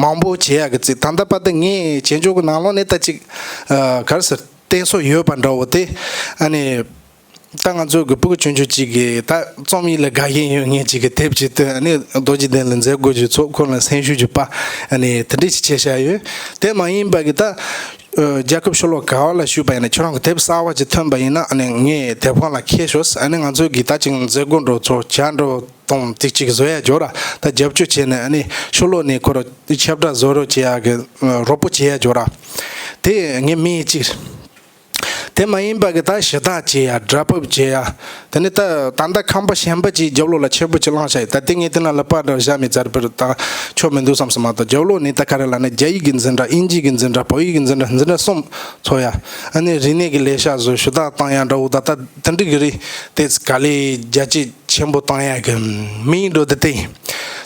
མང་པོ་བྱེད་ཡག་གི་རྩིས། ད་ལྟ་བར་དུ་ངས་བྱེད་ཕྱོགས་ཀྱི་ནང་ལོགས་ནས་ད་ཅིག་ཨ་ག་རེ་ཟེར། བརྟན་སྲོལ་ཡོད་པ་འདྲ་བོ་དེ། ཨ་ནི། ད་ང་ཚོ་གི་ཕྲུ་གུ་ཆུང་ཆུང་གཅིག་གིས་ད་རྩོམ་ཡིག་ལ་དགའ་ཞེན་ཡོད་མཁན་གཅིག་གིས་དེབ་ཅིག་ཏུ། ཨ་ནི་རྡོ་རྗེ་གདན་ལ་མཛད་སྒོ་ཅིག་ཚོགས། ཁོ་ལ་སེམས་ཤུགས་ཅིག་སྤར། ཨ་ནི་དེ་འདྲ་ཞིག་བྱས་བཞག་ཡོད། དེ་མ་ཡིན་པ་གི་ད་ཨ་རྒྱལ་ཁབ་ཕྱི་ལོགས་ག་བ་ལ་བཞུགས་པ་ཡིན་ན། ཁྱོད་རང་གི་དེབ་གསར་བ་ཅིག་ཐོན་པ་ཡིན་ན། ཨ་ནི་ངས་དེབ་ཁང་ལ་ཁྱེར་ཤོག། ཨ་ནི་ང་ཚོ་གི་ད་ཅིག་མཛད་སྒོ་འདྲ་བོ་ཚོགས། བྱ་འདྲ་བོ་དང་ཅིག་ཅིག་བཟོ་ཡ་འཇོག་ར། ད་རྒྱབ་སྐྱོར་བྱས་ནས། ཨ་ནི་ཕྱི་ལོགས་ནས་ཁོ་རང་ཁྱབ་བསྒྲགས་བཟོ་རོགས་བྱེད་ཡ་གི་ཨ་རོགས་པ་བྱེད་ཡ་འཇོག་ར། དེ་ངའི་དམིགས་ཡུལ་གཅིག་རེད། དེ་མ་ཡིན་པ་གི་ད་ཞུ་དག་བྱེད་ཡ། སྒྲ་ཕབ་བྱེད་ཡ། དེ་ནི་ད་ད་ལྟ་ཁང་པ་གཞན་པ་ཅིག་རྒྱབ་ལོགས་ལ་ཆེན་པོ་ཅིག་བླངས་བཞག་ཡོད། ད་དེ་ངས་དེ་ན་ལ་པར་འདྲ་བཞག་མེད་ཙང་པར་ད་ཆོ་མི་འདུག་བསམ་སོང་མ་གཏོགས། རྒྱབ་ལོགས་ནས་ད་ག་རེ་ལབ་ན། རྒྱ་ཡིག་གི་འཛིན་གྲྭ། དབྱིན་ཇི་གི་འཛིན་གྲྭ། བོད་ཡིག་གི་འཛིན་གྲྭ། འཛིན་གྲྭ་གསུམ་ཚོགས་ཡ། ཨ་ནི་རིག་གནས་ཀྱི་ལས་ཤག་བཟོ། ཞུ་དག་བཏང་ཡ་འདྲ་བོ། ད་ད་དེ་འདྲ་གི་རིགས་དེ་ག་ལེ་རྒྱ་སྐྱེད་ཆེན་པོ་བཏང་ཡ་གི་དམིགས་ཡུལ་འདྲ་བོ་དེ་དེ་ཡིན།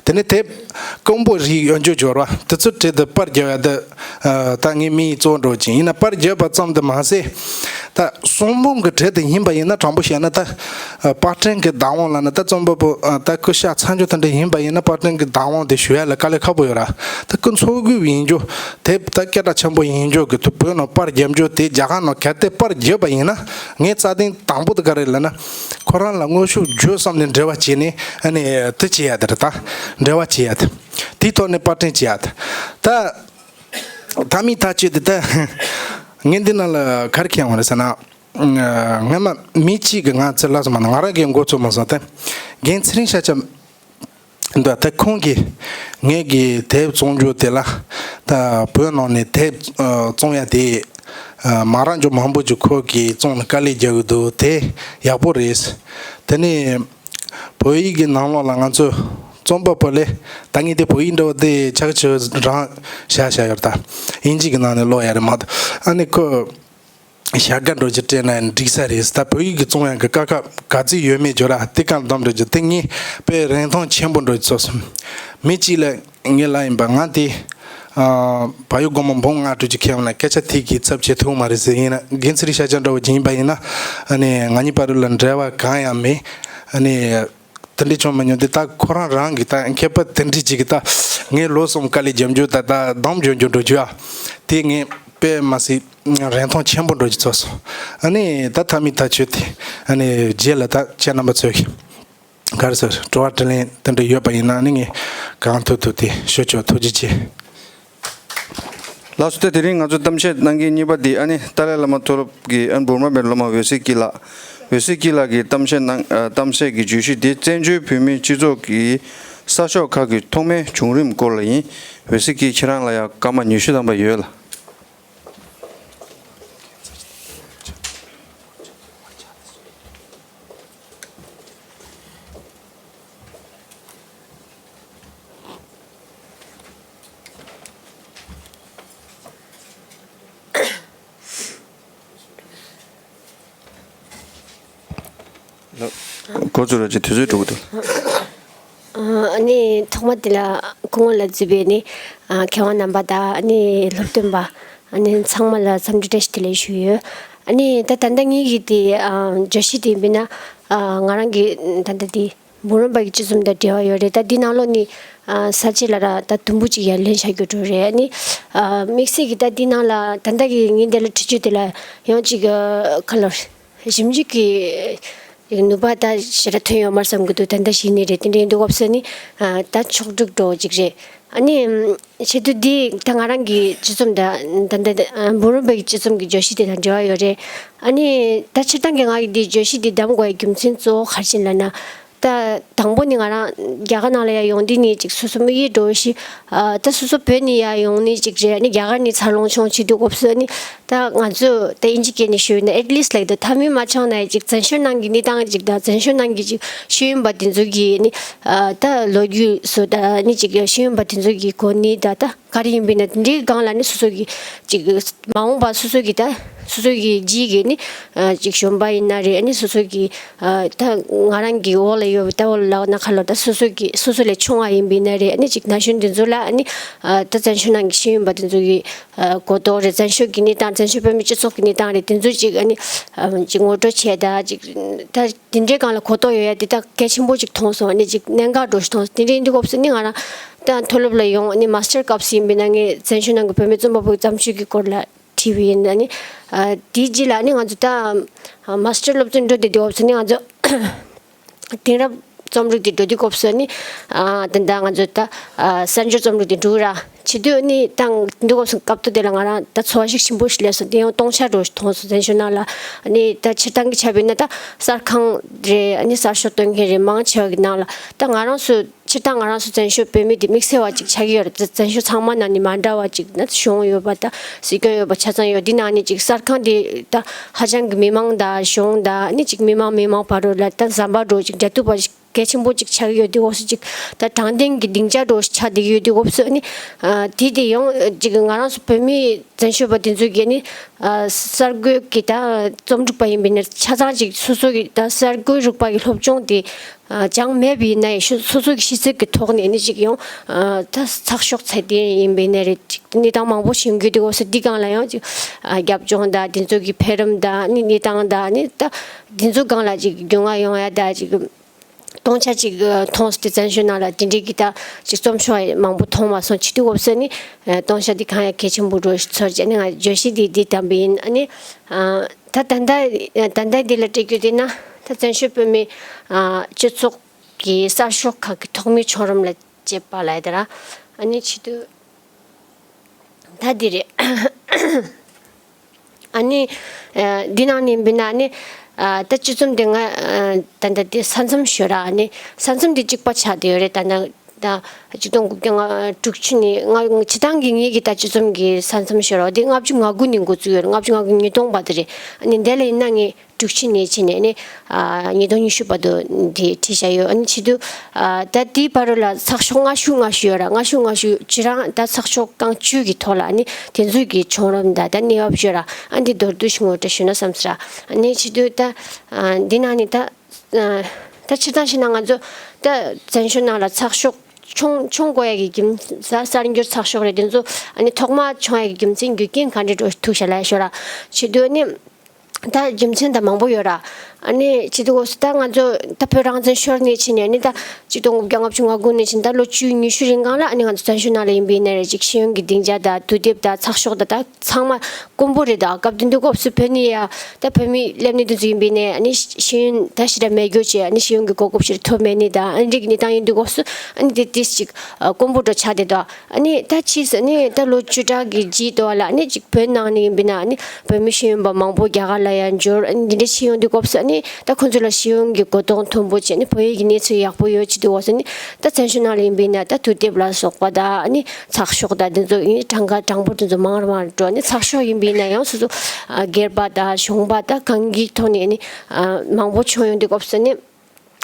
དེ་ནས་དེབ་དཀོན་པོ་རིགས་ཡོད་རྒྱུ་འབྱོར་བ་དེ་ཚོའི་གྲས་དེ་པར་རྒྱབ་ཡ་དེ། ཨ་ད་ངའི་དམིགས་ཡུལ་གཙོ་བོ་འདྲ་བོ་ཅིག་ཡིན། ན་པར་རྒྱབ་པ་ཙམ་དུ་མ་ཟད། ད་གསུང་འབུམ་གྱི་གྲས་དེ་ཡིན་པ་ཡིན་ན། དྲང་པོ་བཤད་ན་ད་ཨ་པར་སྐྲུན་གྱི་བདག་དབང་ལབ་ན། ད་རྩོམ་པ་པོ་ཨ་ད་སྐུ་གཤེགས་ཚར་རྒྱུ་དེ་འདྲ་ཡིན་པ་ཡིན་ན། པར་སྐྲུན་གྱི་བདག་དབང་དེ་ཞུ་ཡ་ལ་དཀའ་ལས་ཁག་པོ་ཡོད་ར། ད་སྐུ་འཚོ་དགོས་ཡིན་རྒྱུ་དེབ་ད་སྐད་གྲགས་ཆེན་པོ་ཡིན་རྒྱུ་གི་དུ་བོད་ནང་པར་རྒྱབ་རྒྱུ་དེ། རྒྱ་གར་ནང་གལ་ཏེ་པར་བརྒྱབ་པ་ཡིན་ན། ངའི་རྩ་དོན་དང་པོ་དེ་ག་རེ་ལབ་ན། ཁོ་རང་ལ་དངོས་ཤུགས་བརྒྱུད་གསུམ་ནས་འབྲེལ་བ་བྱས་ནས། ཨ་ནི་དེ་བྱེད་ཡ་དེ་རེད། ད་འབྲེལ་བ་བྱེད་ཡ་དེ། དེའི་ཐོག་ནས་པར་སྐྲུན་བྱེད་ཡ་དེ། ད་ད་མི་ཐག་ཆོད་དེ། ད་ངས་འདི་ནང་ལ་ག་རེ་འཁྱེར་ཡོང་བ་རེད་ཟེར་ན། སྔ་མ་མི་གཅིག་གིས་ང་ཚོ་ལ་སོང་མ་ན། ང་རང་གིས་མགོ་ཚོས་མ་སོང་། ད་རྒན་ཚེ་རིང་ཤཱཀྱ་འདུག། ད་ཁོང་གིས་ངེད་ཀྱི་དེབ་བཙོང་རྒྱུ་དེ་ལ། ད་བོད་ནང་ནས་དེབ་ཨ་བཙོང་ཡ་དེ་ཨ་མ་རག་རྒྱུ་མང་པོ་ཅིག་ཁོ་གིས་བཙོང་ནས་དཀའ་ལས་རྒྱག་གི་འདུག། དེ་ཡག་པོ་རེད། དེ་ནས་བོད་ཡིག་གི་ནང་ལོགས་ལ་ང་ཚོ་རྩོམ་པ་པོ་ལས། ད་ངས་དེ་བོད་ཡིག་འདྲ་བོ་དེ་ཆག་ཆག་རང་བཞག་བཞག་ཡོད། ད་དབྱིན་ཇི་གི་ནང་ནས་ཀློག་ཡ་རེད་མ་གཏོགས། ཨ་ནི་ཁོ་བྱ་དགའ་འདྲ་བོ་ཅིག་སྤྲད་ན་འགྲིག་ས་རེད། ད་བོད་ཡིག་གི་བཙོང་ཡག་གི་དཀའ་ཁག་ག་ཚོད་ཡོད་མེད་ཅིག་ར། དེ་གང་འདོམས་འདྲ་བོ་ཅིག་དེ་ངས་དཔེ་རིན་ཐང་ཆེན་པོ་འདྲ་བོ་ཅིག་ཚོར་སོང་། མི་གཅིག་ལ་ངས་ལབ་ཡིན་པ། ང་དེ་ཨ་བལ་ཡུལ་སྒོར་མོ་འབུམ་ལྔ་དྲུག་ཅིག་ཁྱེར་ཡོང་ན་སྐད་ཆ་དེ་གི་ཚབ་བྱེད་ཐུབ་མ་རེད་ཟེར། ཡིན་ན་རྒན་ཚེ་རིང་ཤཱཀྱ་འདྲ་བོ་ཅིག་ཡིན་པ་ཡིན་ན། ཨ་ནི་ང་གཉིས་བར་ལ་འབྲེལ་བ་གང་ཡང་མེད། ཨ་ནི་དེ་འདྲ་བྱུང་མ་མྱོང་། དེ་ད་ཁོ་རང་རང་གི་ད་མཁས་པ་དེ་འདྲ་ཅིག་གིས། ད་ངས་ལོ་གསུམ་དཀའ་ལས་རྒྱབ་རྒྱུ། ད་ད་འདོམས་རྒྱག་རྒྱུ་འགྲོ་རྒྱུ་ཨ། དེ་ངས་དཔེ་མ་སྲིད་རིན་ཐང་ཆེན་པོ་འདྲ་བོ་ཅིག་ཚོར་སོང་། ཨ་ནི་ད་ཐ་མི་ཐག་ཆོད་དེ། ཨ་ནི་རྗེས་ལ་ད་ཁྱེད་རྣམ་པ་ཚོས་ག་རེ་ཟེར། དྲི་བ་དྲིས་ལན་དེ་འདྲ་ཡོད་པ་ཡིན་ན། ཨ་ནི་ངས་གང་ཐུབ་ཐུབ་དེ་ཞུ་ཆོག། ཐུགས་རྗེ་ཆེ། ལགས་སོ། ད་དེ་རིང་ང་ཚོ་གཏམ་བཤད་གནང་མཁན་གཉིས་པ་དེ། ཨ་ནི་ཏཱ་ལའི་བླ་མ་མཐོ་སློབ་ཀྱི་ཨ་ནི་འབུམ་རམས་པའི་སློབ་མ་འོད་ཟེར་སྐྱིད་ལགས། འོད་ཟེར་སྐྱིད་ལགས་ཀྱི་གཏམ་བཤད་གནང་། ཨ་གཏམ་བཤད་ཀྱི་བརྗོད་གཞི་དེ་བཙན་བྱོལ་བོད་མིའི་སྤྱི་ཚོགས་ཀྱི་གསར་ཤོག་ཁག་གི་ཐོག་མའི་བྱུང་རིམ་སྐོར་ལ་ཡིན། འོད་ཟེར་སྐྱིད་ཁྱེད་རང་ལ་ཡང་སྐར་མ་ཉི་ཤུ་ཐམ་པ་ཡོད་ལགས། འགོ་བཙུགས་རོགས་གྱིས། དུས་ཚོད་འགྲོ་གི་འདུག། ཨ་ནི་ཐོག་མ་དེ་ལ་སྐུ་ངོ་ལ་གཙོས་པའི་ནི་ཨ་མཁས་དབང་རྣམ་པ་དང་། ཨ་ནི་སློབ་སྟོན་པ། ཨ་ནི་ཚང་མ་ལ་འཚམས་འདྲི་བཀྲ་ཤིས་བདེ་ལེགས་ཞུ་ཡོད། ཨ་ནི་ད་ད་ལྟ་ངེད་ཀྱི་དེ་ཨ་བརྗོད་གཞི་དེ་ཡིན་པས་ན། ཨ་ང་རང་གི་ད་ལྟ་དེ་འབུམ་རམས་པ་གི་སྤྱི་རྩོམ་དང་འབྲེལ་བ་ཡོད་རེད། ད་འདི་ནང་ལོགས་ནས་ཨ་ས་བཅད་ལ་ར་ད་དུམ་བུ་གཅིག་ཡར་ལེན་བྱ་རྒྱུ་འགྲོ་རེད། ཨ་ནི་ ཨ་དམིགས་བསལ་གྱི་ད་འདི་ནང་ལ་ད་ལྟ་གི་ངས་འདི་ལ་ཁྲིད་རྒྱུ་དེ་ལ་ཡང་ཅིག་ཨ་ག་ལོར་ཞིབ་འཇུག་གི་ནུས་པ་ད་ཞེ་དྲག་ཐོན་ཡོད་མ་རེད་བསམ་གྱི་འདུག་ད་ལྟ་གཞི་ནས་རེད། དེ་འདྲ་ཡིན་དུས་སྐབས་སུ་ནི་ཨ་ད་ཕྱོགས་སྒྲིག་འགྲོ་ཅིག་རེད། ཨ་ནི་ཆེད་དུ་འདི་ད་ང་རང་གི་སྤྱི་ཚོགས་འདི་ད་ལྟ་འབུམ་རམས་པའི་སྤྱི་ཚོགས་ཀྱི་བརྗོད་གཞི་དེ་དང་འབྲེལ་བ་ཡོད་རེད། ཨ་ནི་ད་སྤྱིར་བཏང་གི་ང་གི་འདི་བརྗོད་གཞི་འདི་བདམས་དགོས་ཡ་རྒྱུ་མཚན་གཙོ་བོ་ག་རེ་ཡིན་ལབ་ན། ད་དང་པོ་ནི་ང་རང་རྒྱ་གར་ནང་ལ་ཡ་ཡོང་དུས་ནི་ཅིག་སོ་སོ་དམིགས་ཡུལ་འདྲ་བོ་ཞིག་ཨ་ད་སོ་སོ་བོད་ནས་ཡ་ཡོང་ནི་ཅིག་རེད། ཨ་ནི་རྒྱ་གར་ནས་འཚར་ལོངས་བྱུང་བྱེད་དུས་སྐབས་སུ་ནི་ད་ང་ཚོ་ད་དབྱིན་ཇི་སྐད་ནས་ཞུས་ན་at least like the མཐའ་མའི་མ་ཆགས་ན་ཡ་ཅིག་བཙན་བྱོལ་ནང་གི་གནས་སྟངས་ཅིག་དང་བཙན་བྱོལ་ནང་གི་ཅིག་ཤེས་ཡོན་པ་དེ་ཚོ་གི་ནི་ཨ་ད་ལོ་རྒྱུས་སོགས་ད་ནི་ཅིག་ཤེས་ཡོན་པ་དེ་ཚོ་གི་གོ་གནས་ད་ད། ག་རེ་ཡིན་པས་ན་དེ་འདྲའི་སྒང་ལ་ནི་སོ་སོ་གི་ཅིག་མ་འོངས་པ་སོ་སོ་གི་ད་སོ་སོ་གི་རྗེས་ཀྱི་ནི་ཨ་ཅིག་གཞོན་པ་ཡིན་ན་རེད། ཨ་ནི་སོ་སོ་གི་ཨ་ད་ང་རང་གི་འོག་ལ་ཡོད་པའི་ད་འོག་ལ་ལབ་ན་ག་ལབ་ད་སོ་སོ་གི་སོ་སོ་ལས་ཆུང་བ་ཡིན་པས་ན་རེད། ཨ་ནི་ཅིག་ན་གཞོན་དེ་ཚོ་ལ་ཨ་ནི་ཨ་ད་བཙན་བྱོལ་ནང་གི་ཤེས་ཡོན་པ་དེ་ཚོ་གི་ཨ་གོ་རྟོགས་རེད། བཙན་བྱོལ་གྱི་གནས་སྟངས་བཙན་བྱོལ་བོད་མིའི་སྤྱི་ཚོགས་ཀྱི་གནས་སྟངས་རེད། དེ་ཚོ་ཅིག་ཨ་ནི་ཨ་ཅིག་ངོ་སྤྲོད་བྱས་ད་ཅིག་ད། དེ་འདྲའི་སྒང་ལ་གོ་རྟོགས་ཡོད་ཡ་དེ་དག་གལ་ཆེན་པོ་ཅིག་མཐོང་སོང་། ཨ་ནི་ཅིག་གནད་འགག་འདྲ་ཞིག་མཐོང་སོང་། དེ་འདྲའི་ཡིན་དུས་སྐབས་སུ་ནི་ང་རང་ད་མཐོ་སློབ་ལ་ཡོང་། ཨ་ནི་མ་སི་ཊར་སྐབས་སུ་ཡིན་པས་ན་ངས་བཙན་བྱོལ་ནང་གི་བོད་མི་རྩོམ་པ་པོའི་བརྩམས་ཆོས་ཀྱི་སྐོར་ལ་བྲིས་པ་ཡིན། ཨ་ནི་ཨ་དེའི་རྗེས་ལ་ཨ་ནི་ང་ཚོ་ད་ཨ་མ་སི་ཊར་སློབ་ཚན་འགྲོ་བསྡད་དུས་སྐབས་སུ་ནི་ང་ཚོ་དེང་རབས་རྩོམ་རིག་དེ་འགྲོ་དུས་སྐབས་སུ་ནི་ཨ་ད་ལྟ་ང་ཚོ་ད་ཨ་གསར་འགྱུར་རྩོམ་རིག་དེ་འགྲོ་ར། བྱེད་དུས་ནི་ད་འདི་སྐབས་སུ་སྐབས་ཐོག་དེ་ལ་ང་རང་ད་ཚོར་བ་ཞིག་ཆེན་པོ་ཞིག་སླེབས་སོང་། དེ་ཡང་སྟོང་ཆ་འདྲ་ཞིག་མཐོང་སོང་། བཙན་བྱོལ་ནང་ལ་ནི་ད་སྤྱིར་བཏང་གི་ཆ་བཞག་ན་ད་གསར་ཁང་རེད། ནི་གསར་ཤོག་འདོན་མཁན་རེད། མང་ཆེ་བ་གི་ནང་ལ་ད་ང་རང་ཚོ་སྤྱིར་བཏང་ང་རང་ཚོ་བཙན་བྱོལ་བོད་མི་དེ་དམིགས་བསལ་བ་ཅིག་ཆགས་ཀྱི་ཡོད་རེད། བཙན་བཙན་བྱོལ་ཚང་མ་ནང་ནས་མ་འདྲ་བ་ཅིག་ན་གཞུང་ཡོད་པ་ད་སྲིད་སྐྱོང་ཡོད་པ་ཆ་ཚང་ཡོད། འདི་ནང་ནས་ཅིག་གསར་ཁང་དེ་ད་ཧ་ཅང་གི་མི་མང་དང་གཞུང་དང་ནི་ཅིག་མི་མང་མི་མང་བར་ལ་ད་ཟམ་པ་འདྲ་ཅིག་འབྲེལ་གཏུག་པ་ཞིག་གལ་ཆེན་པོ་ཅིག་ཆགས་ཀྱི་ཡོད་དུས་སྐབས་སུ་ཅིག་ད་དྲང་བདེན་གྱི་སྡིངས་ཆ་འདྲ་ཞིག་ཆགས་བསྡད་ཀྱི་ཡོད་དུས་སྐབས་སུ་ནི་ཨ་དེ་དེ་ཡང་ཅིག་ང་རང་ཚོ་བོད་མི་བཙན་བྱོལ་བ་དེ་ཚོ་གིས་ནི་ཨ་གསར་འགོད་ཀྱི་ད་རྩོམ་སྒྲིག་པ་ཡིན་པས་ན་ཆ་ཚང་ཅིག་སོ་སོ་གི་ད་གསར་འགོད་རིག་པ་གི་སློབ་སྦྱོང་དེ་ཨ་སྦྱངས་མེད་པ་ཡིན་ན་ཡང་ཤུ་སོ་སོ་གི་ཤེས་ཚད་ཀྱི་ཐོག་ནས་ནི་ཅིག་ཡང་ཨ་ད་ཚགས་ཤོག་ཚད་ལྡན་ཡིན་པས་ན་རེད། ཅིག་གནས་སྟངས་མང་པོ་ཞིག་ཡོང་གི་ཡོད་དུས་སྐབས་སུ་འདི་སྒང་ལ་ཡང་ཅིག་ཨ་རྒྱབ་ལྗོངས་དང་དེ་ཚོ་གི་འཕེལ་རིམ་དང་ནི་གནས་སྟངས་དང་ནི་ད་དེ་ཚོ་སྒང་ལ་ཅིག་རྒྱུས་མངའ་ཡོང་ཡ་ད་ཅིག་སྟོང་ཆ་གཅིག་མཐོང་སྟེ་བཙན་བྱོལ་ནང་ལ་དེ་འདྲའི་གི་ད་ཅིག་རྩོམ་ཤོག་མང་པོ་མཐོང་མ་སོང་། བྱེད་དུས་སྐབས་སུ་ནི་སྟོང་ཆ་འདི་གང་ཡང་གལ་ཆེན་པོ་འདྲ་ཞིག་ཚོར་བྱས་ནས་ང་བརྗོད་གཞི་འདི་འདི་བདམས་པ་ཡིན། ཨ་ནི་ད་ད་ལྟ་ད་ལྟ་འདི་ལ་སྤྲད་རྒྱུ་དེ་ན་ད་བཙན་བྱོལ་བོད་མི་སྤྱི་ཚོགས་ཀྱི་གསར་ཤོག་ཁག་གི་ཐོག་མའི་བྱུང་རིམ་ལ་དཔྱད་པ་ལ་ཡ་ད་ར། ཨ་ནི་བྱེད་དུས་ད་འདི་རེད། ཨ་ནི་ཨ་འདི་ནང་ནས་ཡིན་པས་ན་ཨ་ནི་ཨ་ད་སྤྱི་རྩོམ་འདི་ང་ཨ་ད་ལྟ་འདི་ས་མཚམས་ཤོད་ར། ཨ་ནི་ས་མཚམས་འདི་གཅིག་པ་ཆགས་བསྡད་ཡོད་རེད། ད་ལྟ་ད་ཆིག་སྟོང་དགུ་བརྒྱ་ལྔ་དྲུག་ཅུ་ནས་ང་སྤྱིར་བཏང་གི་ངེད་ཀྱི་ད་སྤྱི་རྩོམ་གྱི་ས་མཚམས་ཤོད་ར་འདི་ལྔ་བཅུ་ང་དགུ་ནས་འགོ་བཙུགས་ཡོད་རེད། ལྔ་བཅུ་ང་དགུ་ཉིས་སྟོང་བར་དུ་རེད། ཨ་ནི་འདི་ལ་ཡིན་ན་ངས་དྲུག་ཅུ་ནས་ཕྱིན་ནས་ནི་ཨ་ཉིས་སྟོང་ཉི་ཤུ་བར་དུ་དེ་བྲིས་བཞག་ཡོད། ཨ་ནི་བྱེད་དུས་ཨ་ད་དེའི་བར་ལ་ཚགས་ཤོག་སྔ་ཤོས་སྔ་ཤོས་ཡོད་ར། སྔ་ཤོས་སྔ་ཤོས་བྱེད་རང་ད་ཚགས་ཤོག་རྐང་བཅུ་གི་ཐོག་ལ་ཨ་ནི་དེ་ཚོའི་གི་བྱུང་རིམ་ད་ད་གནས་བབ་ཡོད་ར། ཨ་འདི་མདོར་བསྡུས་ཤིག་ངོ་སྤྲོད་ཞུས་ན་བསམ་སོང་ར། ཨ་ནི་བྱེད་དུས་ད་ཨ་འདི་ནང་ནས་ད་ཨ་ད་སྤྱིར་བཏང་བྱས་ན་ང་ཚོ་ད་བཙན་བྱོལ་ནང་ལ་ཚགས་ཤོག་ཆུང་ཆུང་དགོས་ཡ་གི་རྒྱུ་མཚན་གསར་འགྱུར་ཚགས་ཤོག་རེད། དེ་ཚོ་ཨ་ནི་ཐོག་མ་བྱུང་ཡ་གི་རྒྱུ་མཚན་རྒྱུ་རྐྱེན་ག་འདྲ་འདྲ་ཐུག་བཞག་ལབ་ཡ་ཤོད་ར། བྱེད་དུས་ཨ་ནི། ད་རྒྱུ་མཚན་ད་མང་པོ་ཡོད་ར། ཨ་ནི་བྱེད་དུས་སྐབས་སུ་ད་ང་ཚོ་ད་བོད་རང་བཙན་ཤོར་ནས་ཕྱིན་ནས་ཨ་ནི་ད་ཆིག་སྟོང་དགུ་བརྒྱ་ལྔ་བཅུ་ང་དགུ་ནས་ཕྱིན་ད་ལོ་བཅུ་ཉི་ཤུ་རིང་སྒང་ལ་ཨ་ནི་ང་ཚོ་བཙན་བྱོལ་ནང་ལ་ཡིན་པའི་ནས་རེད། ཅིག་ཤེས་ཡོན་གྱི་སྡིངས་ཆ་ད་དུས་དེབ་ད་ཚགས་ཤོག་ད་ད་ཚང་མ་དཀོན་པོ་རེད། ད་སྐབས་དེ་དུས་སྐབས་སུ་བོད་ནས་ཡ་ད་བོད་མི་སླེབས་ནས་དེ་ཚོ་ཡིན་པའི་ནས་ཨ་ནི་ཤེས་ཡོན་ད་ཞེ་དྲག་མེད་རྒྱུ་བྱས། ཨ་ནི་ཤེས་ཡོན་གྱི་གོ་སྐབས་ཞེ་དྲག་ཐོབ་མེད་ནས་ད་ཨ་ནི་འདྲ་གི་གནས་སྟངས་ཡིན་དུས་སྐབས་སུ་ཨ་ནི་དེ་དེ་ཅིག་དཀོན་པོ་འདྲ་ཆགས་བསྡད་དོ། ཨ་ནི་ད་ཕྱིས་སུ་ནི་ད་ལོ་བཅུ་ཕྲག་གི་རྗེས་དུ་བ་ལ་ཨ་ནི་ཅིག་བོད་ནང་ནས་ཡིན་པས་ན་ཨ་ནི་བོད་མི་ཤེས་ཡོན་པ་མང་པོ་རྒྱ་གར་ལ་ཡང་འབྱོར། ཨ་ནི་འདི་འདྲ་ཕྱིན་ཡོང་དུས་སྐབས་སུ་ཨ་ནི་ད་ཁོང་ཚོ་ལ་ཤེས་ཡོན་གྱི་གོ་རྟོགས་མཐོན་པོ་བྱས་ནས་བོད་ཡིག་གི་གནས་ཚུལ་ཡག་པོ་ཡོད་བྱེད་དུས་སྐབས་སུ་ཨ་ནི་ད་བཙན་བྱོལ་ནང་ལ་ཡིན་པས་ན་ད་དུས་དེབ་ལ་སོགས་པ་ད་ཨ་ནི་ཚགས་ཤོག་ད་འདི་ཚོ་ཨ་ནི་གྲངས་ཀ་གྲངས་འབོར་འདི་ཚོ་མང་རུ་མང་རུ་འགྲོ། ཨ་ནི་ཚགས་ཤོག་ཡིན་པས་ན་ཡང་སོ་སོ་ཨ་སྒེར་པ་ད་གཞུང་པ་ད་གང་གི་ཐོག་ནས་ཨ་ནི་ཨ་མང་པོ་བྱུང་ཡོང་དུས་སྐབས་སུ་ཨ་ནི།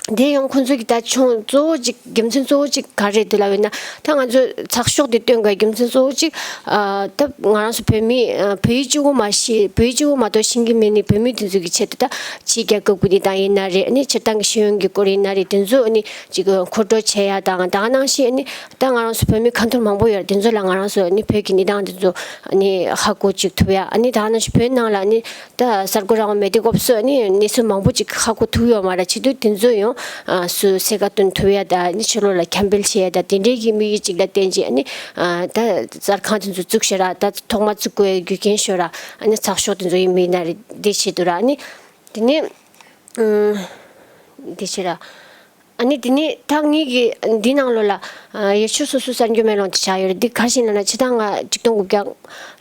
དེ་ཡང་ཁོང་ཚོ་གི་ད་ཆུང་གཙོ་བོ་གཅིག་རྒྱུ་མཚན་གཙོ་བོ་གཅིག་ག་རེ་རེད་ལབ་ཡོད་ན། ད་ང་ཚོས་ཚགས་ཤོག་དེ་བཏོན་དགོས་རྒྱུ་མཚན་གཙོ་བོ་གཅིག་ཨ་ད་ང་རང་ཚོ་བོད་མི་ཨ་བོད་ཡིག་གཅིག་པོ་མ་ཤེས། བོད་ཡིག་གཅིག་པོ་མ་གཏོགས་ཤེས་ཀྱི་མེད་ནི་བོད་མི་དེ་ཚོ་གི་ཆེད་དུ་ད་ཕྱིའི་རྒྱལ་ཁབ་ཀྱི་གནས་སྟངས་ཡིན་ན་རེད། ཨ་ནི་སྤྱིར་བཏང་གི་ཤེས་ཡོན་གྱི་སྐོར་ཡིན་ན་རེད། དེ་ཚོ་ཨ་ནི་ཅིག་མཁོ་སྤྲོད་བྱེད་ཡ་དང་། ད་ག་ནང་བཞིན་ཨ་ནི་ད་ང་རང་ཚོ་བོད་མི་ཁ་འཐོར་མང་པོ་ཡོད་རེད། དེ་ཚོ་ལ་ང་རང་ཚོ་ཨ་ནི་བོད་ཀྱི་གནས་སྟངས་དེ་ཚོ་ཨ་ནི་ཧ་གོ་ཅིག་ཐུབ་ཡ། ཨ་ནི་ད་ག་ནང་བཞིན་བོད་ནང་ལ་ཨ་ནི། ད་གསར་འགོད་རང་དབང་མེད་དུས་སྐབས་སུ་ནི་གནས་ཚུལ་མང་པོ་ཅིག་ཧ་གོ་ཐུབ་ཡོད་མ་རེད། བྱེད་དུས་དེ་ཚོ་ཡང་ ཨ་སུ་སེ་ཀ་སྟོན་ཐུབ་ཡ་ད་ནི་ཕྱི་ལོགས་ལ་ཁྱབ་སྤེལ་བྱེད་ཡ་ད་དེ་འདྲའི་གི་དམིགས་ཡུལ་ཅིག་ལ་བརྟེན་བྱས་ཨ་ནི་ཨ་ད་གསར་ཁང་དེ་ཚོ་བཙུགས་ཤོག་ར། ད་ཐོག་མ་བཙུགས་དགོས་རྒྱུ་རྐྱེན་ཤོག་ར། ཨ་ནི་ཚགས་ཤོག་དེ་ཚོ་ཡིན་མིན་ན་རེད་འདི་བྱེད་དུ་ར། ཨ་ནི་དེ་ནི་ཨ་འདི་བྱེད་ར། ཨ་ནི་དེ་ནི་ད་ངེད་ཀྱི་འདི་ནང་ལོགས་ལ་ཨ་ཡུལ་ཕྱོགས་སོ་སོའི་གསར་འགྱུར་མེ་ལོང་དེ་ཆགས་ཡོད་རེད། འདི་ག་རེ་ཡིན་ལབ་ན་ཕྱི་ཟླ་ལྔ་ཆིག་སྟོང་དགུ་བརྒྱ་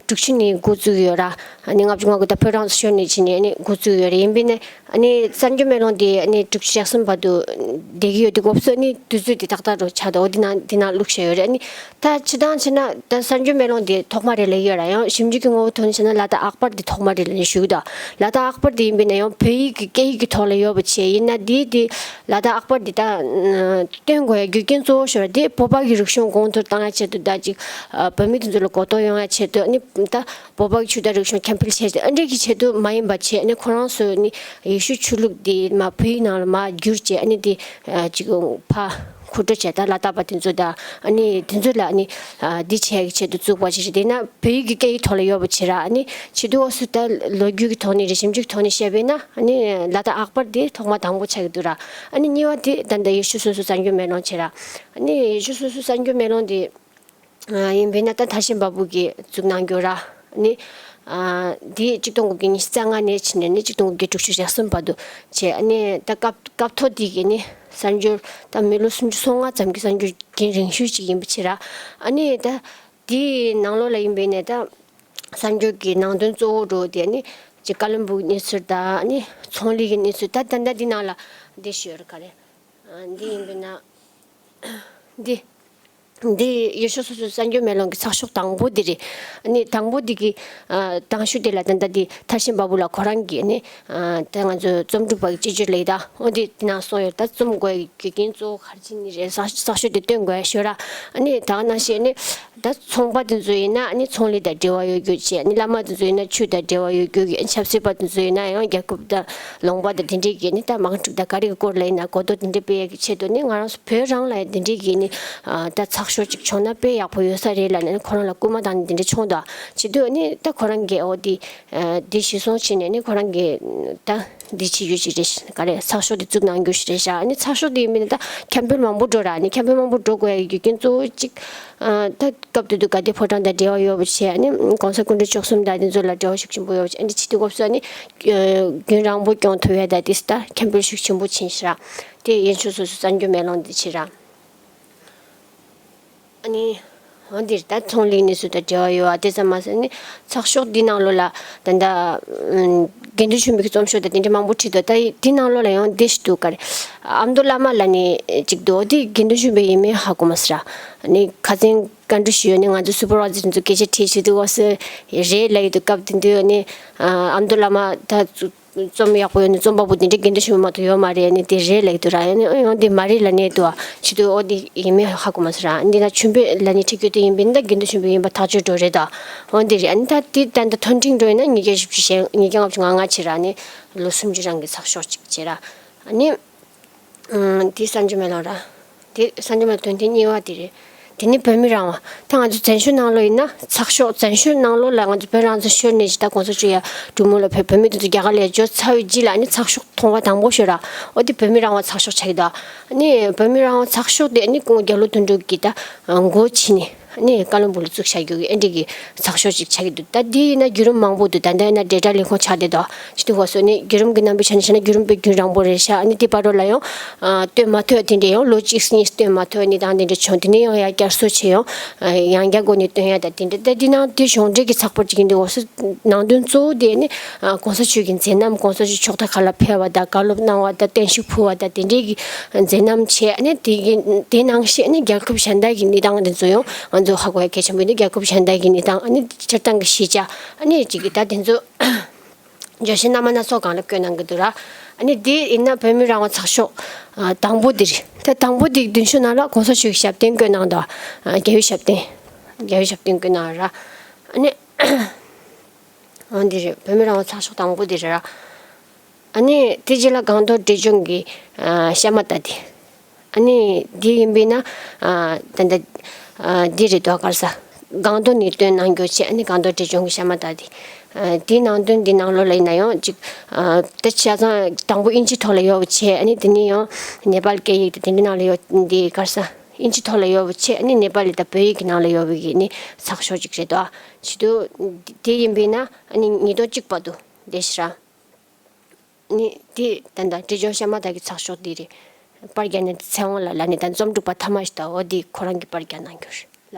དྲུག་ཅུ་ནས་འགོ་བཙུགས་ཡོད་ར། ཨ་ནི་ལྔ་བཅུ་ང་དགུ་ད་བོད་རང་སོ་ཤོར་ནས་ཕྱིན་ནས་ཨ་ནི་འགོ་བཙུགས་ཡོད་རེད། ཡིན་པས་ནས་ཨ་ནི་གསར་འགྱུར་མེ་ལོང་དེ་ཨ་ནི་དྲུག་ཅུ་རེ་གསུམ་བར་དུ་བསྡད་ཀྱི་ཡོད་དུས་སྐབས་སུ་ཨ་ནི་དུས་ཚོད་དེ་ཏག་ཏག་རུ་ཆགས་འདུག་འོ་དེ་ནང་དེ་ནང་བླུགས་བཞག་ཡོད་རེད། ཨ་ནི་ད་སྤྱིར་བཏང་བྱས་ན་ད་གསར་འགྱུར་མེ་ལོང་དེ་ཐོག་མ་རེད་ལབ་ཡོད་ར། ཡང་ཞིབ་འཇུག་གི་ངོ་བོ་ཐོག་ནས་བྱས་ན་ལ་དྭགས་ཨག་པར་དེ་ཐོག་མ་རེད་ལབ་ནས་ཞུ་གི་འདུག་ལ་དྭགས་ཨག་པར་དེ་ཡིན་པས་ན་ཡང་བོད་ཡིག་གི་སྐད་ཡིག་གི་ཐོག་ལ་ཡོད་པ་བྱས་ཡིན་ན་དེ་དེ་ལ་དྭགས་ཨག་པར་དེ་ད་སྟོན་དགོས་ཡ་རྒྱུ་རྐྱེན་གཙོ་བོ་ཤོར་བ་དེ་བོད་པ་གི་རིག་གཞུང་གོང་མཐོར་གཏོང་ཡ་ཆེད་དུ་ད་ཅིག་བོད་མི་དེ་ཚོ་ལ་གོ་རྟོགས་ཡོང་ཡ་ཆེད་དུ་ཨ་ནི་ད་བོད་པ་གི་ཆོས་དང་རིག་གཞུང་ཁྱབ་སྤེལ་བྱས་ཏེ་ཨ་འདྲས་ཀྱི་ཆེད་དུ་མ་ཡིན་པ་བྱས་ཨ་ནི་ཁོ་རང་ཚོ་ནི་ཡེ་ཤུ་ཆོས་ལུགས་དེ་མ་བོད་ཡིག་ནང་ལ་མ་བསྒྱུར་བྱས་ཨ་ནི་དེ་ཅིག་ཕ་མཁོ་སྤྲོད་བྱས་ད་ལ་དྭགས་པ་དེ་ཚོ་དང་ཨ་ནི་དེ་ཚོ་ལ་ཨ་ནི་འདི་བྱས་ཀྱི་ཆེད་དུ་བཙུགས་པ་ཅིག་རེད། དེས་ན་བོད་ཡིག་གི་སྐད་ཡིག་ཐོག་ལ་ཡོད་པ་བྱས་ར། ཨ་ནི་ཕྱི་དུས་འོ་སུ་ད་ལོ་རྒྱུས་ཀྱི་ཐོག་ནས་རེད། ཞིབ་འཇུག་ཐོག་ནས་བཤད་པས་ན་ཨ་ནི་ལ་དྭགས་ཨག་པར་དེ་ཐོག་མ་དང་པོ་ཆགས་ཀྱི་འདུག་ར། ཨ་ནི་གཉིས་པ་དེ་ད་ལྟ་ཡེ་ཤུ་སོ་སོའི་གསར་འགྱུར་མེ་ལོང་བྱས་ར། ཨ་ནི་ཡེ་ཤུ་སོ་སོའི་གསར་འགྱུར་མེ་ལོང་དེ་ཡིན་པས་ན་ད་མཐར་ཕྱིན་པ་པོ་གིས་བཙུགས་གནང་རྒྱུ་ར། ཨ་ནི་འདི་ཆིག་སྟོང་དགུ་བརྒྱ་ཉི་ཤུ་རྩ་ལྔ་ནས་ཕྱིན་ནས་ནི་ཆིག་སྟོང་དགུ་བརྒྱ་དྲུག་ཅུ་རེ་གསུམ་བར་དུ་བྱས། ཨ་ནི་ད་སྐབས་སྐབས་ཐོག་དེ་གི་ནི་གསར་འགྱུར་ད་མི་ལོ་སུམ་ཅུ་སོ་ལྔ་ཙམ་གྱི་གསར་འགྱུར་རྒྱུན་རིང་ཤོས་ཅིག་ཡིན་པ་བྱས་ར། ཨ་ནི་ད་དེའི་ནང་ལོགས་ལ་ཡིན་པས་ནས་ད་གསར་འགྱུར་གྱི་ནང་དོན་གཙོ་བོ་འགྲོ་བ་དེ་ནི་ཅིག་ཀ་ལོན་སྦུག་གནས་ཚུལ་དང་ནི་ཚོང་ལས་ཀྱི་གནས་ཚུལ་ད་ད་ལྟ་འདི་ནང་ལ་འདི་ཞུ་ཡོད་རེད། ག་རེ་འདི་ཡིན་པས་ན་འདི་འདི་ཡེ་ཤུ་སོ་སོའི་གསར་འགྱུར་མེ་ལོང་གི་ཚགས་ཤོག་དང་པོ་འདི་རེད། ནི་དང་པོ་འདི་གི་དང་ཤོས་དེ་ལ་ད་ལྟ་འདི་མཐར་ཕྱིན་པ་པོ་ལ་ཁོ་རང་གིས་ནི་ད་ང་ཚོའི་རྩོམ་སྒྲིག་པ་གི་སྤྱི་སྤྱོད་ལས་ད་འོ་འདི་འདི་ནང་གསུངས་ཡོད། ད་རྩོམ་དགོས་ཀྱི་རྒྱུ་རྐྱེན་གཙོ་བོ་ག་རེ་ཅིག་ནི་རེད། གསར་ཤོག་དེ་སྟོན་དགོས་ཡ་ཞོར་ར། ཨ་ནི་ད་ག་ནང་བཞིན་ནི་ད་ཚོང་པ་དེ་ཚོ་ཡིན་ན་ཨ་ནི་ཚོང་ལས་དང་འབྲེལ་བ་ཡོད་རྒྱུ་བྱས། ཨ་ནི་བླ་མ་དེ་ཚོ་ཡིན་ན་ཆོས་དང་འབྲེལ་བ་ཡོད་རྒྱུ་གི། ཨ་ནི་ཆབ་སྲིད་པ་དེ་ཚོ་ཡིན་ན་ཡང་རྒྱལ་ཁབ་དང་ལུང་པ་དང་དེ་འདྲའི་གི་ནི་ད་དམག་འཁྲུག་དང་ག་རེ་གི་སྐོར་ལ་ཡིན་ན་གོ་རྟོགས་དེ་འདྲ་སྤེལ་ཡ་གི་ཆེད་དུ་ནི་ང་རང་ཚོ་བོད་རང་ལ་ཡང་དེ་འདྲའི་གི་ནི་ད་ཚགས་ཤོག་ཅིག་བྱུང་ན་དཔེ་ཡག་པོ་ཡོད་ས་རེད་ལབ་ནས་ཁོ་རང་ལ་སྐུལ་མ་བཏང་ནས་དེ་འདྲ་བྱུང་འདུག་བྱེད་དུས་ནི་ད་ཁོ་རང་གིས་འོ་དེ་དེ་གཞི་བཟུང་བྱས་ནས་ནི་ཁོ་རང་གིས་ད། འདི་བྱེད་རྒྱུ་ཞིག་རེད། ག་རེ་ཚགས་ཤོག་འདི་བཙུགས་གནང་རྒྱུ་ཞིག་རེད་ཤག་ཨ་ནི་ཚགས་ཤོག་འདི་ཡིན་མིན་ད་ཁྱབ་སྤེལ་མང་པོ་འགྲོ་ར། ཨ་ནི་ཁྱབ་སྤེལ་མང་པོ་འགྲོ་དགོས་ཡ་རྒྱུ་རྐྱེན་གཙོ་བོ་གཅིག་ཨ་ད་སྐབས་དེ་དུས་དགའ་ལྡན་ཕོ་བྲང་དང་འབྲེལ་བ་ཡོད་པ་བྱས། ཨ་ནི་༸གོང་ས་སྐུ་ཕྲེང་བཅུ་གསུམ་དང་དེ་ཚོ་ལ་འབྲེལ་བ་ཤུགས་ཆེན་པོ་ཡོད་པ་བྱས། ཨ་ནི་ཕྱི་དུས་སྐབས་སུ་ཨ་ནི་རྒྱུན་རིང་པོ་སྐྱོང་ཐུབ་ཡ་ད་དེ་ད་ཁྱབ་སྤེལ་ཤུགས་ཆེན་པོ་ཕྱིན་ཤག་དེ་ཡན་ཆོད་སོ་སོའི་གསར་འགྱུར་མེ་ལོང་འདི་བྱས་ར། ཨ་ནི། འོ་འདིར་ད་ཚོང་ལས་གནས་ཚུལ་དང་འབྲེལ་བ་ཡོད་པ་དེ་ཙམ་མ་ཟད་ནི་ཚགས་ཤོག་འདི་ནང་ལོགས་ལ་ད་ལྟ་དགེ་འདུན་ཆོས་འཕེལ་གྱི་རྩོམ་ཤོག་དང་དེ་འདྲ་མང་པོ་བྲིས་འདུག་ད་འདི་ནང་ལོགས་ལ་ཡང་འདི་ཞིག་འདུག་ག་རེ། ཨ་མདོ་བླ་མ་ལབ་ནས་ཅིག་འདུག་འདི་དགེ་འདུན་ཆོས་འཕེལ་ཡིན་མིན་ཧ་གོ་མ་སོང་ར། ཨ་ནི་ཁ་སང་བཀའ་འདྲི་ཞུས་ནས་ང་ཚོ་སུ་པར་ཝའི་ཛར་ཚོ་སྐད་ཆ་དྲིས་བྱེད་དུས་འོ་སེ་རེད་ལབ་ཡོད་འདུག་སྐབས་དེ་དུས་ནི་ཨ་མདོ་བླ་མ་ད། རྩོམ་ཡག་པོ་ཡོད་ནི་རྩོམ་པ་པོ་དེ་འདྲའི་དགེ་འདུན་ཆོས་འཕེལ་མ་གཏོགས་ཡོད་མ་རེད། ནི་དེ་རེད་ལབ་འདུག་ར། ཡང་ནི་ཡང་དེ་མ་རེད་ལབ་ནས་འདུག་བ། ཆེད་དུ་ཨོ་དེ་ཡིན་མིན་ཧ་གོ་མ་སོང་ར། འདི་ན་ཆོས་འཕེལ་ལབ་ནི་འཁྲིད་རྒྱུ་དེ་ཡིན་པས་ད་དགེ་འདུན་ཆོས་འཕེལ་ཡིན་པ་ཐག་ཆོད་འགྲོ་རེད་ད། ཨོ་འདི་རེད། ཨ་ནི་ད་དེ་ད་ད་ཐོན་འབྲིང་འགྲོ་ཡིན་ན་ཉིས་བརྒྱ་བཞི་བཅུ་ཞེ་ཉིས་བརྒྱ་ལྔ་བཅུ་ང་ལྔ་བྱེད་ར། ནི་ལོ་སུམ་ཅུ་རང་གི་ཚགས་ཤོག་ཅིག་བྱེད་ར། ཨ་ནི། ཨང་། དེ་གསར་འགྱུར་མེ་ལོང་ར། དེ་གསར་འགྱུར་མེ་ལོང་དོན་ཚན་གཉིས་པ་དེ་རེད། དེ་ནི་བོད་མི་རང་དབང་། ད་ང་ཚོ་བཙན་བྱོལ་ནང་ལོགས་ཡིན་ན་ཚགས་ཤོག་བཙན་བྱོལ་ནང་ལོགས་ལ་ང་ཚོ་བོད་རང་བཙན་ཤོར་ནས་ཇི་ལྟར་གོང་ས་མཆོག་ཡ་འབྲུག་མོ་ལ་ཕེབས། བོད་མི་དེ་ཚོ་རྒྱ་གར་ལ་འབྱོར་ཚར་བའི་རྗེས་ལ་ནི་ཚགས་ཤོག་ཐོག་མ་དང་པོ་ཤོད་ར། འོ་དེ་བོད་མི་རང་དབང་ཚགས་ཤོག་ཆགས་ཀྱི་འདུག་ཨ་ནི་བོད་མི་རང་དབང་ཚགས་ཤོག་དེ་ནི་སྐུ་ངོ་རྒྱ་ལོ་དོན་གྲུབ་ཀྱིས་ད་འགོ་ཁྲིད་ནས། ནི་ཀ་ལོན་སྦུག་ལ་བཙུགས་བཞག་རྒྱུ་གི་ཨེ་འདྲ་གི་ཚགས་ཤོག་ཅིག་ཆགས་ཀྱི་འདུག་ད་འདི་ཡིན་ན་བརྒྱུད་རིམ་མང་པོ་འདུག་ད་ལྟ་ཡིན་ན་འབྲེལ་སྒྲ་ལས་ཁུངས་ཆགས་བསྡད་འདུག་ཅི་སྟེ་གོ་སོ་ནི་བརྒྱུད་རིམ་གྱི་རྣམ་པའི་ཆ་ནས་བཤད་ན་བརྒྱུད་རིམ་དཔེ་རྒྱུན་རིང་པོ་རེད་ཤག་ཨ་ནི་དེ་བར་དུ་ལ་ཡང་སྟོན་མ་ཐུབ་དེ་འདྲ་ཡང་ལོ་གཅིག་གཉིས་སྟོན་མ་ཐུབ་གནས་སྟངས་དེ་འདྲ་བྱུང་། དེ་ནས་ཡང་ཡར་བསྐྱར་གསོ་བྱས་ཡང་ཡང་བསྐྱར་སྒོ་ནས་སྟོན་ཡ་ད་དེ་འདྲ། ད་འདི་ནང་དེ་གཞུང་འབྲེལ་གྱི་ཚགས་པར་ཅིག་ཡིན་འདུག་འོ་སོ་ནང་དོན་གཙོ་བོ་དེ་ནི་ཨ་གོང་ས་མཆོག་གི་མཛད་རྣམ། གོང་ས་མཆོག་ཕྱོགས་མཐའ་ཁག་ལ་ཕེབས་པ་དང་བཀའ་སློབ་གནང་བ་དང་བརྟན་བཞུགས་ཕུལ་བ་དང་དེ་འདྲའི་གི་མཛད་རྣམ་བྱས། ཨ་ནི་དེ་གི་དེ་ནང་བཞིན་ཨ་ནི་རྒྱལ་ཁབ་གཞན་དག་གི་གནས་སྟངས་དེ་ཚོ་ཡང་ང་ཚོ་ཧ་གོ་ཡ་གལ་ཆེན་པོ་ཡིན། རྒྱལ་ཁབ་གཞན་དག་གི་གནས་སྟངས། ཨ་ནི་སྤྱིར་བཏང་གི་གཞིས་ཆགས། ཨ་ནི་ཅིག་གི་ད་དེ་ཚོ་བརྗོད་གཞི་སྣ་མང་སྣ་ཚོགས་སྒང་ལ་བཀོད་གནང་གི་འདུག་ར། ཨ་ནི་དེ་ཡིན་ན་བོད་མི་རང་དབང་ཚགས་ཤོག་དང་པོ་དེ་རེད། ད་དང་པོ་དེ་གི་མདུན་ཤོག་ནང་ལ་གོང་ས་མཆོག་གི་ཞབས་བརྟན་བཀོད་གནང་འདུག་རྒྱལ་བའི་ཞབས་བརྟན། རྒྱལ་བའི་ཞབས་བརྟན་བཀོད་གནང་ར། ཨ་ནི། འོ་འདི་རེད། བོད་མི་རང་དབང་ཚགས་ཤོག་དང་པོ་འདི་རེད་ར། ཨ་ནི་དེ་རྗེས་ལ་སྒང་ཏོག་འབྲས་ལྗོངས་ཀྱི་ཨ་གཤའ་མ་རྟ་དེ། ཨ་ནི་འདི་ཡིན་པས་ན་ཨ་ད་ལྟ་ཨ་འདི་རེད་དོ། ག་རེ་ཟ། སྒང་ཏོག་ནས་བཏོན་གནང་རྒྱུ་བྱས། ཨ་ནི་སྒང་ཏོག་འབྲས་ལྗོངས་ཀྱི་གཤའ་མ་རྟ་དེ། ཨ་དེའི་ནང་དོན་འདི་ནང་ལོགས་ལ་ཡིན་ན་ཡང་ཅིག་ཨ་ད་ཆ་ཚང་དང་པོ་ཨིན་ཇི་ཐོག་ལ་ཡོད་པ་བྱས། ཨ་ནི་དེ་ནས་ཡང་ནེ་པཱལ་སྐད་ཡིག་དེ་དེ་འདྲའི་ནང་ལ་ཡོད། འདི་ག་རེ་ཟ། ཨིན་ཇི་ཐོག་ལ་ཡོད་པ་བྱས། ཨ་ནི་ནེ་པཱལ་ལི་དང་བོད་ཡིག་གི་ནང་ལ་ཡོད་པའི་གི་ནི་ཚགས་ཤོག་ཅིག་རེད་དོ། བྱེད་དུས་དེ་ཡིན་པས་ན་ཨ་ནི་ཉིས་སྟོང་གཅིག་བར་དུ་བསྡད་ཤག་ར། ནི་དེ་ད་ལྟ་བྲིས་ལྗོངས་ཤ་མ་དག་གི་ཚགས་ཤོག་འདི་རེད། པར་རྒྱག་ནས་ཚེ་དབང་ལགས་ལ་ནི་ད་རྩོམ་སྒྲིག་པ་ཐ་མ་ཞིག་ད་འོ་འདི་ཁོ་རང་གིས་པར་རྒྱག་གནང་རྒྱུ་རེད་ལ།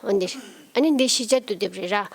ཨ་འདི་ཨ་ནི་འདི་ཤེས་བྱ་དུས་དེབ་རེད་ར།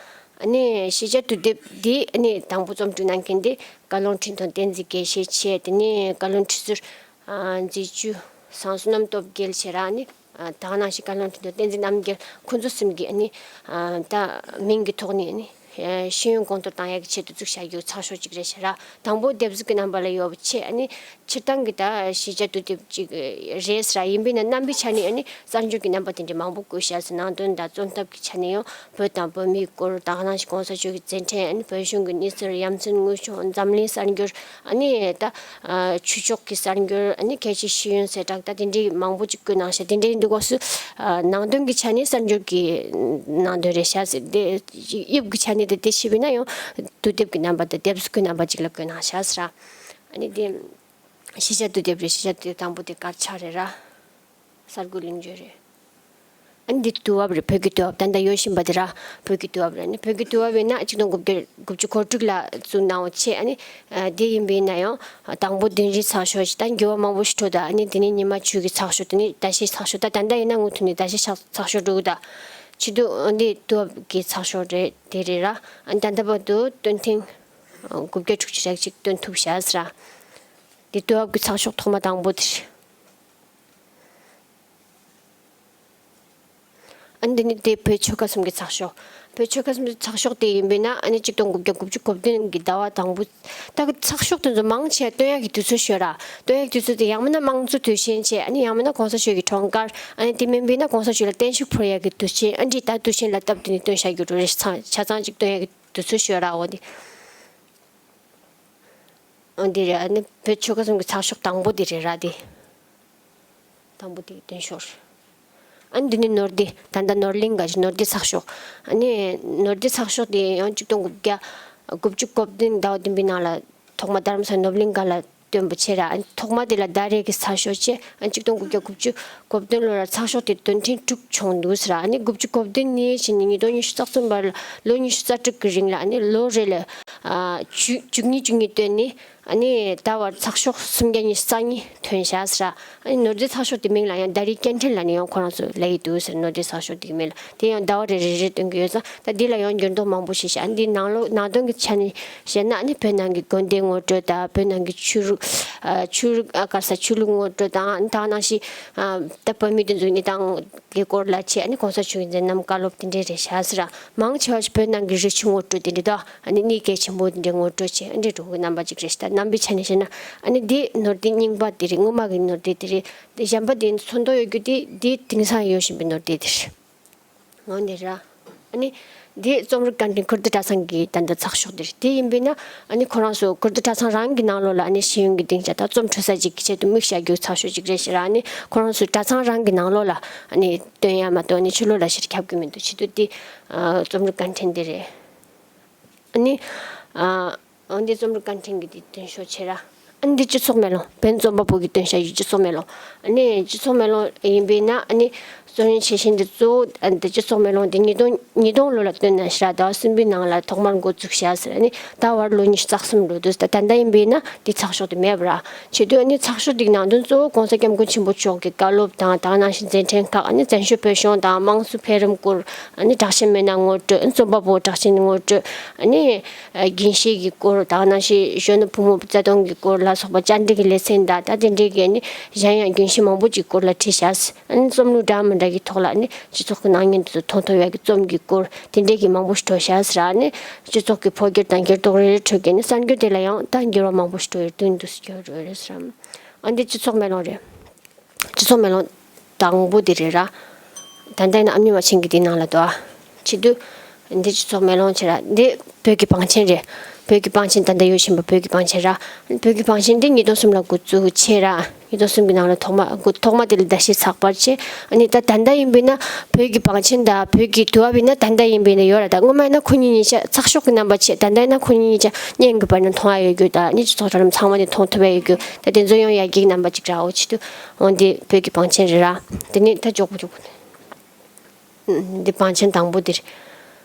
ཨ་ནི་ཤེས་བྱ་དུས་དེབ་འདི་ཨ་ནི་དང་པོ་རྩོམ་སྒྲིག་གནང་མཁན་འདི་བཀའ་བློན་ཁྲི་ཐོག་བསྟན་འཛིན་དགེ་བཤེས་བྱས། དེ་ནས་བཀའ་བློན་ཁྲི་ཟུར་ཨ་མཛེས་བཅུ་བཟང་བསོད་ནམས་སྟོབས་རྒྱལ་བྱས་ར། ཨ་ནི་ཨ་ད་ག་ནང་བཞིན་བཀའ་བློན་ཁྲི་ཐོག་བསྟན་འཛིན་རྣམ་རྒྱལ། ཁོ་ཚོ་གསུམ་གྱིས་ཨ་ནི་ཨ་ད་མིང་གི་ཐོག་ནས་ཨ་ནི་ཤེས་ཡོན་གོང་མཐོར་བཏང་ཡག་གི་ཆེད་དུ་བཙུགས་བཞག་རྒྱུ་ཚགས་ཤོག་ཅིག་རེད་ཤག་ར། དང་པོ་དེབ་གཟུགས་ཀྱི་རྣམ་པ་ལ་ཡོད་པ་བྱས། ཨ་ནི་སྤྱིར་བཏང་གི་ད་ཤེས་བྱ་དུས་དེབ་ཅིག་རེད་ཟེར་ར། ཡིན་པས་ན་རྣམ་པའི་ཆ་ནས་ཨ་ནི་གསར་འགྱུར་གྱི་རྣམ་པ་དེ་འདྲ་མང་པོ་བཀོད་བཞག་ཟེར། ནང་དོན་དང་རྩོམ་ཐབས་ཀྱི་ཆ་ནས་ཡང་བོད་དང་བོད་མིའི་སྐོར། ད་ག་ནང་བཞིན་གོང་ས་མཆོག་གི་མཛད་འཕྲིན། ཨ་ནི་བོད་གཞུང་གི་གནས་ཚུལ། ཡ་མཚན་དངོས་བྱུང་། འཛམ་གླིང་གསར་འགྱུར། ཨ་ནི་ད་ཨ་ཆོས་ཕྱོགས་ཀྱི་གསར་འགྱུར། ཨ་ནི་གལ་ཆེའི་ཤེས་ཡོན་གསལ་བསྒྲགས། ད་དེ་འདྲའི་མང་པོ་ཅིག་བཀོད་གནང་ཤག་དེ་འདྲའི་འདུག་སྐབས་སུ་ཨ་ནང་དོན་གྱི་ཆ་ནས་གསར་འགྱུར་གྱི་ནང་དོན་རེད་ཤག་ཟེར། དེ་དབྱིབས་ཀྱི་ཆ་ནས་དེ་དེ་བྱས་པས་ན་ཡང་དུས་དེབ་ཀྱི་རྣམ་པ་དང་དེབ་གཟུགས་ཀྱི་རྣམ་པ་ཅིག་ལ་བཀོད་གནང་ཤག་ཟེར་ར། ཨ་ནི་དེ་ཤེས་བྱ་དུས་དེབ་རེད། ཤེས་བྱ་དུས་དེབ་དང་པོ་དེ་དཀར་ཆག་རེད་ར། གསར་འགོད་ལེགས་བརྗོད་རེད། ཨ་ནི་འདི་དུས་བབ་རེད། བོད་ཀྱི་དུས་བབ་ད་ལྟ་ཡོད་བཞིན་པ་དེ་ར། བོད་ཀྱི་དུས་བབ་རེད། ཨ་ནི་བོད་ཀྱི་དུས་བབ་ཡིན་ན་གཅིག་སྟོང་དགུ་བརྒྱ་དགུ་བཅུ་གོ་དྲུག་ལ་བཙུགས་གནང་བ་བྱས། ཨ་ནི་ཨ་དེ་ཡིན་པས་ན་ཡང་དང་པོ་བདུན་རེའི་ཚགས་ཤོག་ཅིག་ད་འགྱུར་བ་མང་པོ་ཞིག་འགྲོ། ད་ཨ་ནི་དེ་ནས་ཉི་མ་བཅུ་གི་ཚགས་ཤོག་དེ་ནས་ཟླ་ཤས་ཚགས་ཤོག་ད་ད་ལྟ་ཡིན་ན་མུ་མཐུད་ནས་ཟླ་ཤས་ཚགས་ཤོག་འགྲོ་གི། ད་བྱེད་དུས་ཨ་འདི་དུས་བབ་ཀྱི་ཚགས་ཤོག་རེད། དེ་རེད་ར། ཨ་ནི་ད་ལྟ་བར་དུ་སྟོན་ཐེངས་དགུ་བརྒྱ་དྲུག་ཅུ་རེ་གཅིག་སྟོན་ཐུབ་ཤག་ཟེར་ར། འདི་དུས་བབ་ཀྱི་ཚགས་ཤོག་ཐོག་མ་དང་པོ་དེ་རེད། ཨ་ནི་འདི་ནི་དེ་བོད་ཆོལ་ཁ་གསུམ་གྱི་ཚགས་ཤོག་བོད་ཆོལ་ཁ་གསུམ་གྱི་ཚགས་ཤོག་དེ་ཡིན་པས་ན་ཨ་ནི་གཅིག་སྟོང་དགུ་བརྒྱ་དགུ་བཅུ་གོ་བདུན་གྱི་ཟླ་བ་དང་པོ། ད་གི་ཚགས་ཤོག་དེ་ཚོ་མང་ཆེ་བ་བཏོན་ཡག་གི་དུས་ཚོད་ཤོད་ར། བཏོན་ཡག་གི་དུས་ཚོད་དེ་ཡང་མིན་ན་དམངས་གཙོ་དུས་ཆེན་བྱས། ཨ་ནི་ཡང་མིན་ན་གོང་ས་མཆོག་གི་འཁྲུངས་སྐར། ཨ་ནི་དེ་མིན་པས་ན་གོང་ས་མཆོག་ལ་བརྟན་བཞུགས་ཕུལ་ཡག་གི་དུས་ཆེན། ཨ་འདྲ་ད་དུས་ཆེན་ལ་སྟབས་བསྟུན་ནས་བཏོན་བཞག་རྒྱུ་རེད། ཆ་ཚང་ཅིག་བཏོན་ཡག་གི་དུས་ཚོད་ཤོད་ར། འོ་དེ། འོ་འདི་རེད། ཨ་ནི་བོད་ཆོལ་ཁ་གསུམ་གྱི་ཚགས་ཤོག་དང་པོ་འདི་རེད་ར་དེ། དང་པོ་དེ་སྟོན་ཤོག་རེད། ཨ་ནི་འདི་ནི་ནོར་འདི་ད་ལྟ་ནོར་གླིང་ག་ཞིག་ནོར་འདི་ཚགས་ཤོག་ཨ་ནི་ནོར་འདི་ཚགས་ཤོག་དེ་ཡང་གཅིག་སྟོང་དགུ་བརྒྱ་དགུ་བཅུ་གོ་བདུན་ཟླ་བ་བདུན་པའི་ནང་ལ་ཐོག་མ་རྡ་རམ་ས་ནོར་གླིང་ག་ལ་བཏོན་པ་བྱས་ར། ཨ་ནི་ཐོག་མ་དེ་ལ་ཟླ་རེ་གི་ཚགས་ཤོག་བྱས། ཨ་ནི་གཅིག་སྟོང་དགུ་བརྒྱ་དགུ་བཅུ་གོ་བདུན་ལོ་ལ་ཚགས་ཤོག་དེ་དོན་ཕྲན་དྲུག་བྱུང་འདུག་ཟེར། ཨ་ནི་དགུ་བཅུ་གོ་བདུན་ནས་བྱས་ནས་ཉིས་སྟོང་ཉི་ཤུ་རྩ་གསུམ་བར་ལ་ལོ་ཉི་ཤུ་རྩ་དྲུག་གི་རིང་ལ་ཨ་ནི་ལོ་རེ་ལ་ཨ་བཅུ་བཅུ་གཉིས་བཅུ་གཉིས་བཏོན་ནས། ཨ་ནི་ཟླ་བར་ཚགས་ཤོག་སུམ་བརྒྱ་ཉི་ཤུ་རྩ་གཉིས་ཐོན་བཞག་ཟེར། ཨ་ནི་ནོར་རྫས་ཚགས་ཤོག་དེ་མིང་ལ་ཡང་ཟླ་རེའི་སྐད་འཕྲིན་ལབ་ནས་ཡང་ཁོ་རང་ཚོ་ལབ་ཀྱི་འདུག་ཟེར། ནོར་རྫས་ཚགས་ཤོག་དེ་གི་མིང་ལ་དེ་ཡང་ཟླ་བ་རེ་རེ་རེ་བཏོན་གྱི་ཡོད་ཙང་ད་འདི་ལ་ཡང་འགྱུར་ལྡོག་མང་པོ་ཞིག་བྱུང་། ཨ་ནི་འདིའི་ནང་ལོགས་ནང་དོན་གྱི་ཆ་ནས་བཤད་ན། ཨ་ནི་བོད་ནང་གི་དགོན་སྡེ་ངོ་སྤྲོད་དང་། བོད་ནང་གི་ཆོས་ལུགས་ཨ་ཆོས་ལུགས་ཨ་ག་རེ་ཟ་ཆོས་ལུགས་ངོ་སྤྲོད་དང་། ད་ག་ནང་བཞིན་ཨ་ད་བོད་མི་དེ་ཚོའི་གནས་སྟངས་གི་སྐོར་ལ་བྱས། ཨ་ནི་གོང་ས་མཆོག་གི་མཛད་རྣམ་བཀའ་སློབ་དེ་འདྲས་རེད་བཞག་ཟེར། མང་ཆེ་བ་ཞིག་བོད་ནང་གི་རི་ཆུ་ངོ་སྤྲོད་དེ་འདྲས་དང་། ཨ་ནི་གནས་གལ་ཆེན་པོ་དེ་འདྲས་ངོ་སྤྲོད་བྱས། ཨ་འདྲས་འགྲོ་གི་རྣམ་པ་ཅིག་རེད་ཤག་ད་རྣམ་པའི་ཆ་ནས་བཤད་ན། ཨ་ནི་འདི་ནོར་འདི་རྙིང་པ་དེ་རེད། སྔོན་མ་གི་ནོར་འདི་དེ་རེད། འདི་གཞན་པ་དེ་ཚོན་མདོག་ཡོད་རྒྱུ་དེ་འདི་དེང་སང་ཡོད་བཞིན་པའི་ནོར་འདི་དེ་རེད། འོ་འདི་ར། ཨ་ནི་འདི་རྩོམ་རིག་བཀའ་དྲིན་ཁུར་ཏི་གྲྭ་ཚང་གི་ད་ལྟ་ཚགས་ཤོག་དེ་རེད། དེ་ཡིན་པས་ན་ཨ་ནི་ཁོ་རང་ཚོ་ཁུར་ཏི་གྲྭ་ཚང་རང་གི་ནང་ལོགས་ལ་ཨ་ནི་ཤེས་ཡོན་གྱི་སྡིངས་ཆ་དང་རྩོམ་འཁྲུལ་ས་ཅིག་གི་ཆེད་དུ་དམིགས་བཞག་རྒྱུ་ཚགས་ཤོག་ཅིག་རེད་ཤག་ར། ཨ་ནི་ཁོ་རང་ཚོའི་གྲྭ་ཚང་རང་གི་ནང་ལོགས་ལ་ཨ་ནི་བཏོན་ཡ་མ་གཏོགས་ཨ་ནི་ཕྱི་ལོགས་ལ་ཕྱིར་ཁྱབ་ཀྱི་མི་འདུག་བྱེད་དུས་དེ་ཨ་རྩོམ་རིག་བཀའ་དྲིན་དེ་རེད། ཨ་ནི་ཨ་འོ་འདི་རྩོམ་རིག་བཀའ་དྲིན་གྱི་དེ་སྟོན་ཤོག་བྱས་ར། ཨ་ནི་འདི་སྤྱི་ཚོགས་མེ་ལོང་། བོན་རྩོམ་པ་པོ་གིས་བཏོན་བཞག་ཡོད་སྤྱི་ཚོགས་མེ་ལོང་། ཨ་ནི་སྤྱི་ཚོགས་མེ་ལོང་ཡིན་པས་ན་ཨ་ནི་རྩོམ་རིག་ཆེ་ཤིང་འདི་གཙོ་བོ་ཨ་ནི་འདི་སྤྱི་ཚོགས་མེ་ལོང་དེ་ཉིས་སྟོང་ཉིས་སྟོང་ལོ་ལ་བཏོན་གནང་ཤག་ར། ཟླ་བ་གསུམ་པའི་ནང་ལ་ཐོག་མར་འགོ་བཙུགས་ཤག་ཟེར། ཨ་ནི་ད་བར་ལོ་ཉི་ཤུ་རྩ་གསུམ་འགྲོ་འདུག་ད་ད་ལྟ་ཡིན་པས་ན་འདི་ཚགས་ཤོག་དེ་མེད་པ་ར། བྱེད་དུས་ཨ་ནི་ཚགས་ཤོག་འདིའི་ནང་དོན་གཙོ་བོ་༸གོང་ས་༸སྐྱབས་མགོན་ཆེན་པོ་མཆོག་གི་བཀའ་སློབ་དང་། ད་ག་ནང་བཞིན་མཛད་འཕྲིན་ཁག་ཨ་ནི་བཙན་བྱོལ་བོད་གཞུང་དང་དམངས་གཙོ་འཕེལ་རིམ་སྐོར། ཨ་ནི་གྲགས་ཅན་མི་སྣ་ངོ་སྤྲོད། རྩོམ་པ་པོ་གྲགས་ཅན་ངོ་སྤྲོད། ཨ་ནི་རྒན་གཞས་ཀྱི་སྐོར། ད་ག་ནང་བཞིན་གཞོན་ནུ་ཕོ་མོ་རྩ་སྟོང་གི་སྐོར་ལ་སོགས་པ་བཅར་འདྲི་གི་ལེ་ཚན་དང་། ད་དེ་འདྲའི་གི་ཨ་ནི་གཞན་ཡང་རྒྱུན་ཤེས་མང་པོ་ཅིག་སྐོར་ལ་བྲིས་བཞག་ཨ་ནི་རྩོམ་ལུས་འདྲ་མི་འདྲ་གི་ཐོག་ལ་ཨ་ནི་སྤྱི་ཚོགས་ཀྱི་སྣང་བརྙན་དེ་ཚོ་མཐོང་ཐུབ་ཡག་གི་རྩོམ་གྱི་སྐོར་དེ་འདྲའི་གི་མང་པོ་ཞིག་འགྲོ་བཞག་ཟེར། ཨ་ནི་སྤྱི་ཚོགས་ཀྱི་འཕོ་འགྱུར་དང་འགྱུར་ལྡོག་རེ་རེ་ཁྲོད་ཀྱི་ཨ་ནི་གསར་འགྱུར་དེ་ལ་ཡང་ད་འགྱུར་བ་མང་པོ་ཞིག་འགྲོ་ཡོད་དུས་འདུག་སེ་འགྱུར་བ་འགྲོ་ཡོད་རེད་ཟེར། ཨ་འདི་སྤྱི་ཚོགས་མེ་ལོང་རེད། སྤྱི་ཚོགས་མེ་ལོང་དང་པོ་དེ་རེད་ར། ད་ལྟ་ཡིན་ན་ཨ་མྱེས་རྨ་ཆེན་གྱི་དེའི་ནང་ལ་འདུག་ཨ། བྱེད་དུས་འདི་སྤྱི་ཚོགས་མེ་ལོང་བྱས་ར། འདི་བོད་ཀྱི་བང་ཆེན་རེད། བོད་ཀྱི་བང་ཆེན་ད་ལྟ་ཡོད་བཞིན་པ་བོད་ཀྱི་བང་ཆེན་ར། བོད་ཀྱི་བང་ཆེན་འདི་ཉིས་སྟོང་གསུམ་ལ་འགོ་བཙུགས་བྱས་ར། ཉིས་སྟོང་གསུམ་གྱི་ནང་ལ་ཐོག་མ་འགོ་ཐོག་མ་དེ་ལ་ཟླ་ཤས་ཚགས་པར་བྱས། ཨ་ནི་ད་ད་ལྟ་ཡིན་པས་ན་བོད་ཀྱི་བང་ཆེན་དང་བོད་ཀྱི་དུས་བབ་ཡིན་ན་ད་ལྟ་ཡིན་པས་ན་ཡོད་ར། ད་སྔོན་མ་ཡིན་ན་ཁོ་གཉིས་གཉིས་ཆ་ཚགས་ཤོག་གི་རྣམ་པ་བྱས། ད་ལྟ་ཡིན་ན་ཁོ་གཉིས་གཉིས་ཆ་བརྙན་གྱི་བར་ན་མཐོང་ཡ་ཡོད་རྒྱུ་དང་། ཨ་ནི་སྤྱི་ཚོགས་དྲ་ལམ་ཚང་མ་ནས་མཐོང་ཐུབ་ཡ་ཡོད་རྒྱུ། ད་དེ་ཚོ་ཡང་ཡར་རྒྱས་ཀྱི་རྣམ་པ་ཅིག་རག་འོ་ཆེད་དུ་འོང་དེ་བོད་ཀྱི་བང་ཆེན་རེད་ར། དེ་ནི་ད་མགྱོགས་པོ་མགྱོགས་པོ། འདི་བང་ཆེན་དང་པོ་འདིར།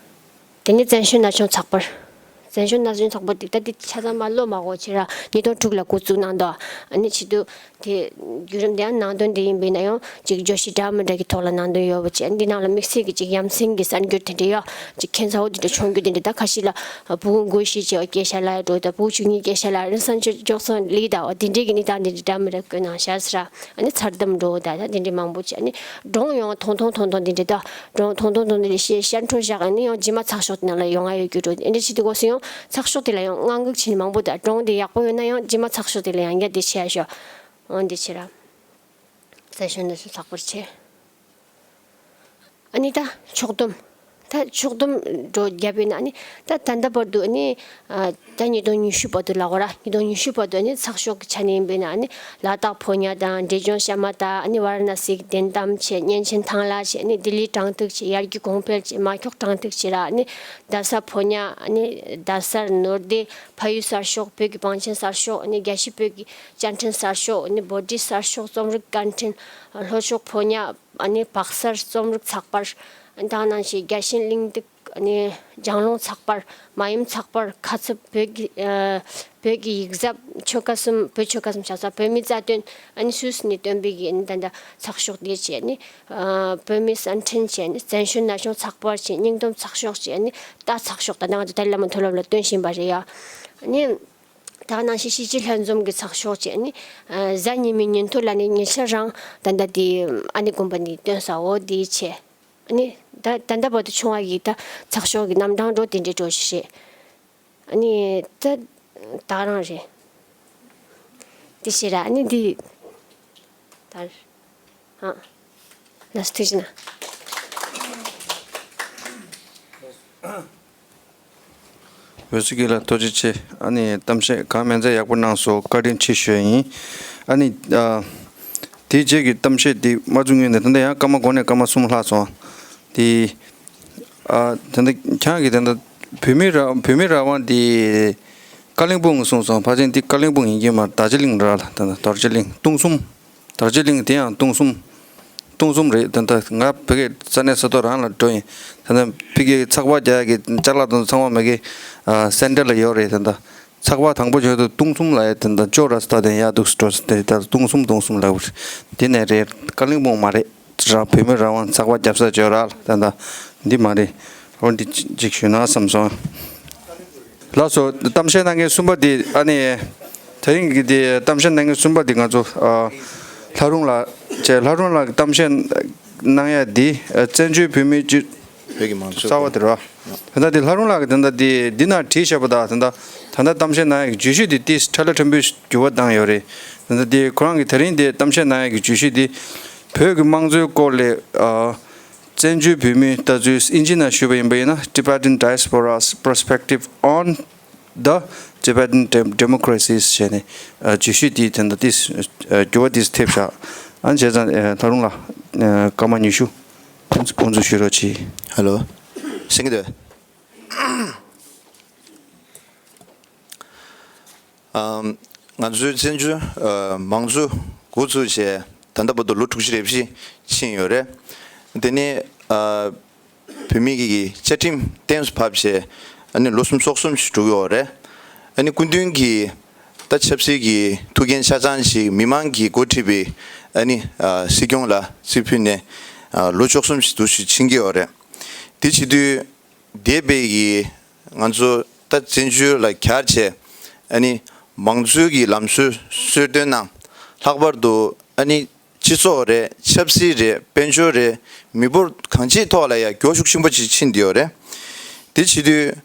དེ་ནས་བཙན་བྱོལ་ན་ཆུང་ཚགས་པར། བཙན་བྱོལ་ན་ཆུང་ཚགས་པར་འདི་ད་འདི་ཆ་ཚང་མ་ལོ་མ་འགོར་ཕྱིར་ར་ཉིས་སྟོང་དྲུག་ལ་འགོ་བཙུགས་གནང་འདུག་ཨ་ནི་ཆེད་དུ་དེ་བརྒྱུད་རིམ་དེ་ཡང་ནང་དོན་འདི་ཡིན་པས་ན་ཡང་ཅིག་བརྗོད་གཞི་འདྲ་མི་འདྲ་གི་ཐོག་ལ་ནང་དོན་ཡོད་པ་བྱས། འདི་ནང་ལ་དམིགས་བསལ་གྱི་ཅིག་ཡ་མཚན་གྱི་གསར་འགྱུར་དེ་འདྲ་ཡོད། ཅིག་ཁྱད་མཚར་བོ་དེ་འདྲ་བྱུང་རྒྱུ་དེ་འདྲ། ད་ཁ་ཤས་ལ་ཕྲུ་གུ་མགོ་ཤི་བྱས་པ་སྐད་ཆ་ལ་འགྲོ། ད་ཕྲུ་གུ་བཅུ་གཉིས་སྐད་ཆ་ལ་རིན་སང་ཆོས་འཇོག་སོང་ལི་ད་འོ་དེ་འདྲའི་གི་གནས་སྟངས་དེ་འདྲ་འདྲ་མི་འདྲ་བཀོད་གནང་ཤག་ཟེར་ར། ཨ་ནི་མཚར་གཏམ་འགྲོ་ད་ད་དེ་འདྲའི་མང་པོ་བྱས། ཨ་ནི་སྒྲུང་ཡང་ཐུང་ཐུང་ཐུང་ཐུང་དེ་འདྲའི་ད་སྒྲུང་ཐུང་ཐུང་ཐུང་དེ་འདྲའི་བཤད་ཤར་འཕྲོ་བཞག་ཨ་ནི་ཡང་རྗེས་མ་ཚགས་ཤོག་དེ་ནང་ལ་ཡོང་ང་ཡོད་རྒྱུ་འགྲོ། དེ་འདྲའི་ཆེད་དུ་གོ་སོང་ཡང་ཚགས་ཤོག་དེ་ལ་ཡང་དངངས་སྐྲག་བྱེད་ནི་མང་པོ། ད་སྒྲུང་དེ་ཡག་པོ་ཡོད་ན་ཡང་རྗེས་མ་ཚགས་ཤོག་དེ་ལ་ཡང་བསྐྱར་དེ་བྱས་ཤོག་འོན་དེ་བྱས་ར། བཙན་བྱོལ་ན་ཆུང་ཚགས་པར་བྱས། ཨ་ནི་ད་ཕྱོགས་བསྡོམས། ད་ཕྱོགས་བསྡོམས་འགྲོ་རྒྱབ་ཡིན་ན་ཨ་ནི་ད་ད་ལྟ་བར་དུ་ཨ་ནི་ཨ་ད་ཉིས་སྟོང་ཉི་ཤུ་བར་དུ་ལ་གོ་ར། ཉིས་སྟོང་ཉི་ཤུ་བར་དུ་ཨ་ནི་ཚགས་ཤོག་གི་ཆ་ནས་ཡིན་པས་ན་ཨ་ནི་ལ་དྭགས་ཕོ་ཉ་དང་འབྲས་ལྗོངས་ཤ་མ་ཏ། ཨ་ནི་ཝཱ་ར་ཎ་སི་གི་བདེན་གཏམ་བྱས། གཉན་ཆེན་ཐང་ལྷ་བྱས། ཨ་ནི་ལྡི་ལི་དྲང་ཐུག་བྱས། ཡར་རྒྱས་གོང་འཕེལ་བྱས། མ་འཁྱོག་དྲང་ཐུག་བྱས་ར། ཨ་ནི་རྡ་ས་ཕོ་ཉ། ཨ་ནི་རྡ་སར་ནོར་སྡེ། ཕ་ཡུལ་གསར་ཤོག་བོད་ཀྱི་བང་ཆེན་གསར་ཤོག་ཨ་ནི་རྒྱལ་སྤྱིའི་བོད་ཀྱི་བཅའ་ཁྲིམས་གསར་ཤོག་ཨ་ནི་བོད་འབྲེལ་གསར་ཤོག་རྩོམ་རིག་བཀའ་དྲིན། ལྷོ་ཕྱོགས་ཕོ་ཉ། ཨ་ནི་བག་གསར་རྩོམ་རིག་ཚགས་པར། ཨ་ནི་ད་ག་ནང་བཞིན་རྒྱལ་ཞེན་གླེང་སྟེགས། ཨ་ནི་ལྗང་སློང་ཚགས་པར། མ་ཡུམ་ཚགས་པར། ཁ་ཚུབ། བོད་ཀྱི་ཨ་བོད་ཀྱི་ཡིག་གཟབ། ཆོལ་ཁ་གསུམ། བོད་ཆོལ་ཁ་གསུམ་ཆགས་ས། བོད་མིའི་རྩ་དོན། ཨ་ནི་སུད་སི་ནས་བཏོན་པའི་གི་ཨ་ནི་ད་ལྟ་ཚགས་ཤོག་དེ་བྱས། ཨ་ནི་ཨ་བོད་མིའི་གསར་འཕྲིན་བྱས། ཨ་ནི་བཙན་བྱོལ་ན་ཆུང་ཚགས་པར་བྱས། སྙིང་སྟོབས་ཚགས་ཤོག་བྱས། ཨ་ནི་རྟ་ཚགས་ཤོག་ད་ལྟ་ང་ཚོ་ཏཱ་ལའི་བླ་མ་མཐོ་སློབ་ལ་བཏོན་བཞིན་པ་རེད་ཡ། ཨ་ནི། ད་ག་ནང་བཞིན་གཞིས་བྱེས་ལྷན་འཛོམས་ཀྱི་ཚགས་ཤོག་བྱས། ཨ་ནི་ཨ་གཟའ་ཉི་མའི་ཉིན་ཐོ་ལ་ནི་ཉེ་ཆར་རང་ད་ལྟ་དེ་ཨ་ནི་དགོན་པ་ནས་བཏོན་ས་འོ་དེ་བྱས། ཨ་ནི་ད་ད་ལྟ་བར་དུ་བྱུང་བ་ཡི་ད་ཚགས་ཤོག་གི་རྣམ་གྲངས་འགྲོ་དེ་འདྲའི་འགྲོ་ཞིག་རེད། ཨ་ནི་ད་ད་ག་རང་རེད། དེ་ཞིག་ར། ཨ་ནི་དེ་ད་ཨ་ལགས་སོ་ཐུགས་རྗེ་གནང་། འོད་ཟེར་གྱིས་ལ་ཐུགས་རྗེ་ཆེ། ཨ་ནི་གཏམ་བཤད་གང་མིན་ཚད་ཡག་པོ་གནང་སོང་། བཀའ་དྲིན་ཆེ་ཞུ་ཡ་ཡིན། ཨ་ནི་ཨ་དེའི་རྗེས་ཀྱི་གཏམ་བཤད་དེ་མ་བཙུགས་སྔོན་ནས་ད་ལྟ་ཡང་སྐར་མ་འགོར་ནས་སྐར་མ་གསུམ་ལྷག་སོང་། དེ་ཨ་ད་ལྟ་ཁྱེད་ཀྱིས་ད་ལྟ་བོད་མི་ར་བོད་མི་རང་དབང་དེ་ཀ་ལིང་སྤུང་གསུངས་སོང་། ཕལ་ཆེར་དེ་ཀ་ལིང་སྤུང་ཡིན་གྱི་མ་རེད། རྡོ་རྗེ་གླིང་ར་ལ། ད་ལྟ་རྡོ་རྗེ་གླིང་སྟོང་གསུམ། རྡོ་རྗེ་གླིང་དེ་ཡང་སྟོང་གསུམ། སྟོང་གསུམ་རེད། ད་ལྟ་ང་ཕ་གིའི་ས་གནས་ས་ཐོག་རང་ལ་འགྲོ་ཡིན། ད་ལྟ་ཕ་གིའི་ཚགས་པར་རྒྱག་ཡག་གི་ཅ་ལག་དང་ཚང་མ་མ་གི་ཨ་སེན་ཊར་ལ་ཡོད་རེད། ད་ལྟ་ཚགས་པར་དང་པོ་བྱོས་དུས་སྟོང་གསུམ་ལ་ཡ། ད་ལྟ་ཅོག་ར་སྟ་དེ་ཡག་འདུག་སྤྲོ་དེ་ད་སྟོང་གསུམ་སྟོང་གསུམ་ལབ་རེད། དེ་ནས་རེད། ཀ་ལིང་སྤུང་མ་རེད། རང་བོད་མི་རང་དབང་ཚགས་པར་རྒྱབ་ས་བྱོས་ར་ལ། ད་ལྟ་འདི་མ་རེད། འོ་འདི་གཅིག་ཞུས་ན་བསམ་སོང་། ལགས་སོ། གཏམ་བཤད་གནང་མཁན་གསུམ་པ་དེ་ཨ་ནི་དེ་རིང་གི་དེ་གཏམ་བཤད་གནང་མཁན་གསུམ་པ་དེ་ང་ཚོ་ཨ་ལྷ་རུང་ལགས་བྱས། ལྷ་རུང་ལགས་ཀྱི་གཏམ་བཤད་གནང་ཡ་དེ་ཨ་བཙན་བྱོལ་བོད་མིའི་སྤྱི་བོད་ཀྱི་མང་གཙོའི་གསར་བ་དེ་རེད་བ། ད་ལྟ་དེ་ལྷ་རུང་ལགས་ཀྱིས་ད་ལྟ་དེ་འདི་ནང་བྲིས་བཞག་པ་དང་། ད་ལྟ་ད་ལྟ་གཏམ་བཤད་གནང་ཡ་གི་བརྗོད་གཞི་དེ་ཏིས་ཕྲ་ལ་ཕྲན་བུ་འགྱུར་བ་བཏང་ཡོད་རེད། ད་ལྟ་དེ་ཁོ་རང་གིས་དེ་རིང་དེ་གཏམ་བཤད་གནང་ཡ་གི་བརྗོད་གཞི་དེ་བོད་ཀྱི་དམངས་གཙོའི་སྐོར་ལས་ཨ་བཙན་བྱོལ་བོད་མིའི་ལྟ་ཚུལ། དབྱིན་ཇི་ནང་ཞུས་པ་ཡིན་པ་ཡིན་ན། Tibetan Diaspora's Perspective on the Tibetan Dem- Democracies ཞེས་ནས་ཨ་བརྗོད་གཞི་དེ་ད་ལྟ་ཏིས་ཨ་འགྱུར་བ་ཏིས་ཐེབས་བཞག་ཨ་བྱས་ཙང་ཨ་ལྷ་རུང་ལགས་ཨ་སྐར་མ་ཉི་ཤུ་ཁོང་ཚོ་ཁོང་ཚོ་ཞུ་རོགས་གྱིས། ཧེ་ལོ། གསན་གྱི་འདུག་ཨམ། ང་ཚོའི་བཙན་བྱོལ་ཨ་མང་གཙོ་འགོ་ཚུགས་བྱས་ད་ལྟ་བར་དུ་ལོ་དྲུག་ཅུ་རེ་བཞི་ཕྱིན་ཡོད་རེད། དེ་ནས་ཨ་བོད་མི་གི་བཅའ་ཁྲིམས་གཏན་དུ་ཕབ་བྱས་ཨ་ནི་ལོ་གསུམ་སོ་གསུམ་ཞིག་འགྲོ་གི་ཡོད་རེད། ཨ་ནི་སྐུ་མདུན་གྱིས་ད་ཆབ་སྲིད་ཀྱི་ཐུགས་འགན་ཆ་ཚང་ཞིག་མི་མང་གིས་འགོ་ཁྲིད་པའི་ཨ་ནི་ཨ་སྲིད་སྐྱོང་ལ་རྩིས་ཕུལ་ནས་ཨ་ལོ་བཅུ་གསུམ་ཞིག་འདུག་ཞིག་ཕྱིན་གྱི་ཡོད་རེད། དེ་བྱེད་དུས། འདས་པའི་གི་ང་ཚོ་ད་བཙན་བྱོལ་ལ་གྱར་བྱས་ཨ་ནི་མང་གཙོའི་གི་ལམ་སྲོལ་སྲོལ་གཏོད་ནང་ལྷག་པར་དུ་ཨ་ནི་སྤྱི་ཚོགས་རེད། ཆབ་སྲིད་རེད། དཔལ་འབྱོར་རེད། མི་འབོར་གང་ཅིའི་ཐོག་ལ་ཡང་འགྱུར་ཤུགས་ཆེན་པོ་ཅིག་ཕྱིན་བསྡད་ཡོད་རེད། དེ་བྱེད་དུས་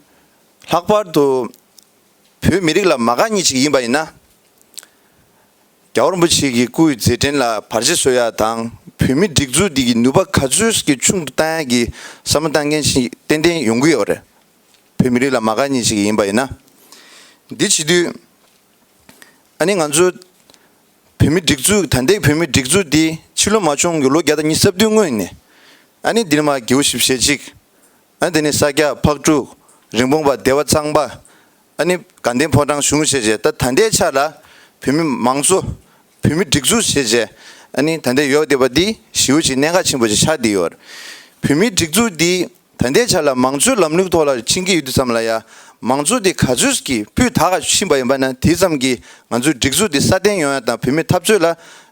ལྷག་པར་དུ་བོད་མི་རིགས་ལ་མ་དགའ་མཁན་ཅིག་ཡིན་པ་ཡིན་ན། རྒྱལ་བ་རིན་པོ་ཆེ་གི་སྐུའི་མཛད་འཕྲིན་ལ་བར་ཆད་བཟོ་ཡ་དང་། བོད་མི་སྒྲིག་འཛུགས་འདི་གི་ནུས་པ་ག་ཚོད་ཀྱི་ཆུང་དུ་བཏང་ཡ་གི་བསམ་བློ་བཏང་མཁན་ཞིག་ཏན་ཏན་ཡོང་གི་ཡོད་རེད། བོད་མི་རིགས་ལ་མ་དགའ་མཁན་ཞིག་ཡིན་པ་ཡིན་ན། འདི་བྱེད་དུས་ཨ་ནི་ང་ཚོ་བོད་མི་སྒྲིག་འཛུགས། ད་ལྟའི་བོད་མི་སྒྲིག་འཛུགས་འདི་ཕྱི་ལོ་མ་བྱུང་གི་ལོ་བརྒྱ་དང་ཉི་ཤུ་རྩ་བདུན་སྔོན་ནས་ཨ་ནི་འདིར་མ་དགེའུ་ཞིབ་ཞེ་གཅིག་ཨ་ནི་དེ་ནས་ས་སྐྱ་ཕག་གྲུ། རིན་སྤུངས་པ། སྡེ་བ་གཙང་པ། ཨ་ནི་དགའ་ལྡན་ཕོ་བྲང་གཞུང་བྱས་རྗེས། ད་ད་ལྟའི་ཆ་ལ་བོད་མི་མང་གཙོ། བོད་མི་སྒྲིག་འཛུགས་བྱས་རྗེས་ཨ་ནི་ད་ལྟའི་ཡོད་བསྡད་པ་འདི་ཞེ་པོ་ཅིག་གནད་འགག་ཆེན་པོ་ཅིག་ཆགས་བསྡད་ཡོད་རེད། བོད་མི་སྒྲིག་འཛུགས་འདི་ད་ལྟའི་ཆ་ལ་མང་གཙོའི་ལམ་ལུགས་ཐོག་ལ་ཕྱིན་གྱི་ཡོད་དུས་ཙམ་ལ་ཡ། མང་གཙོ་འདི་ག་ཚོད་ཀྱིས་སྤུས་དག་ག་ཕྱིན་པ་ཡིན་པ་ན། དེ་ཙམ་གྱིས་ང་ཚོའི་སྒྲིག་འཛུགས་འདི་སྲ་བརྟན་ཡོང་ཡ་དང་བོད་མིའི་འཐབ་རྩོད་ལ་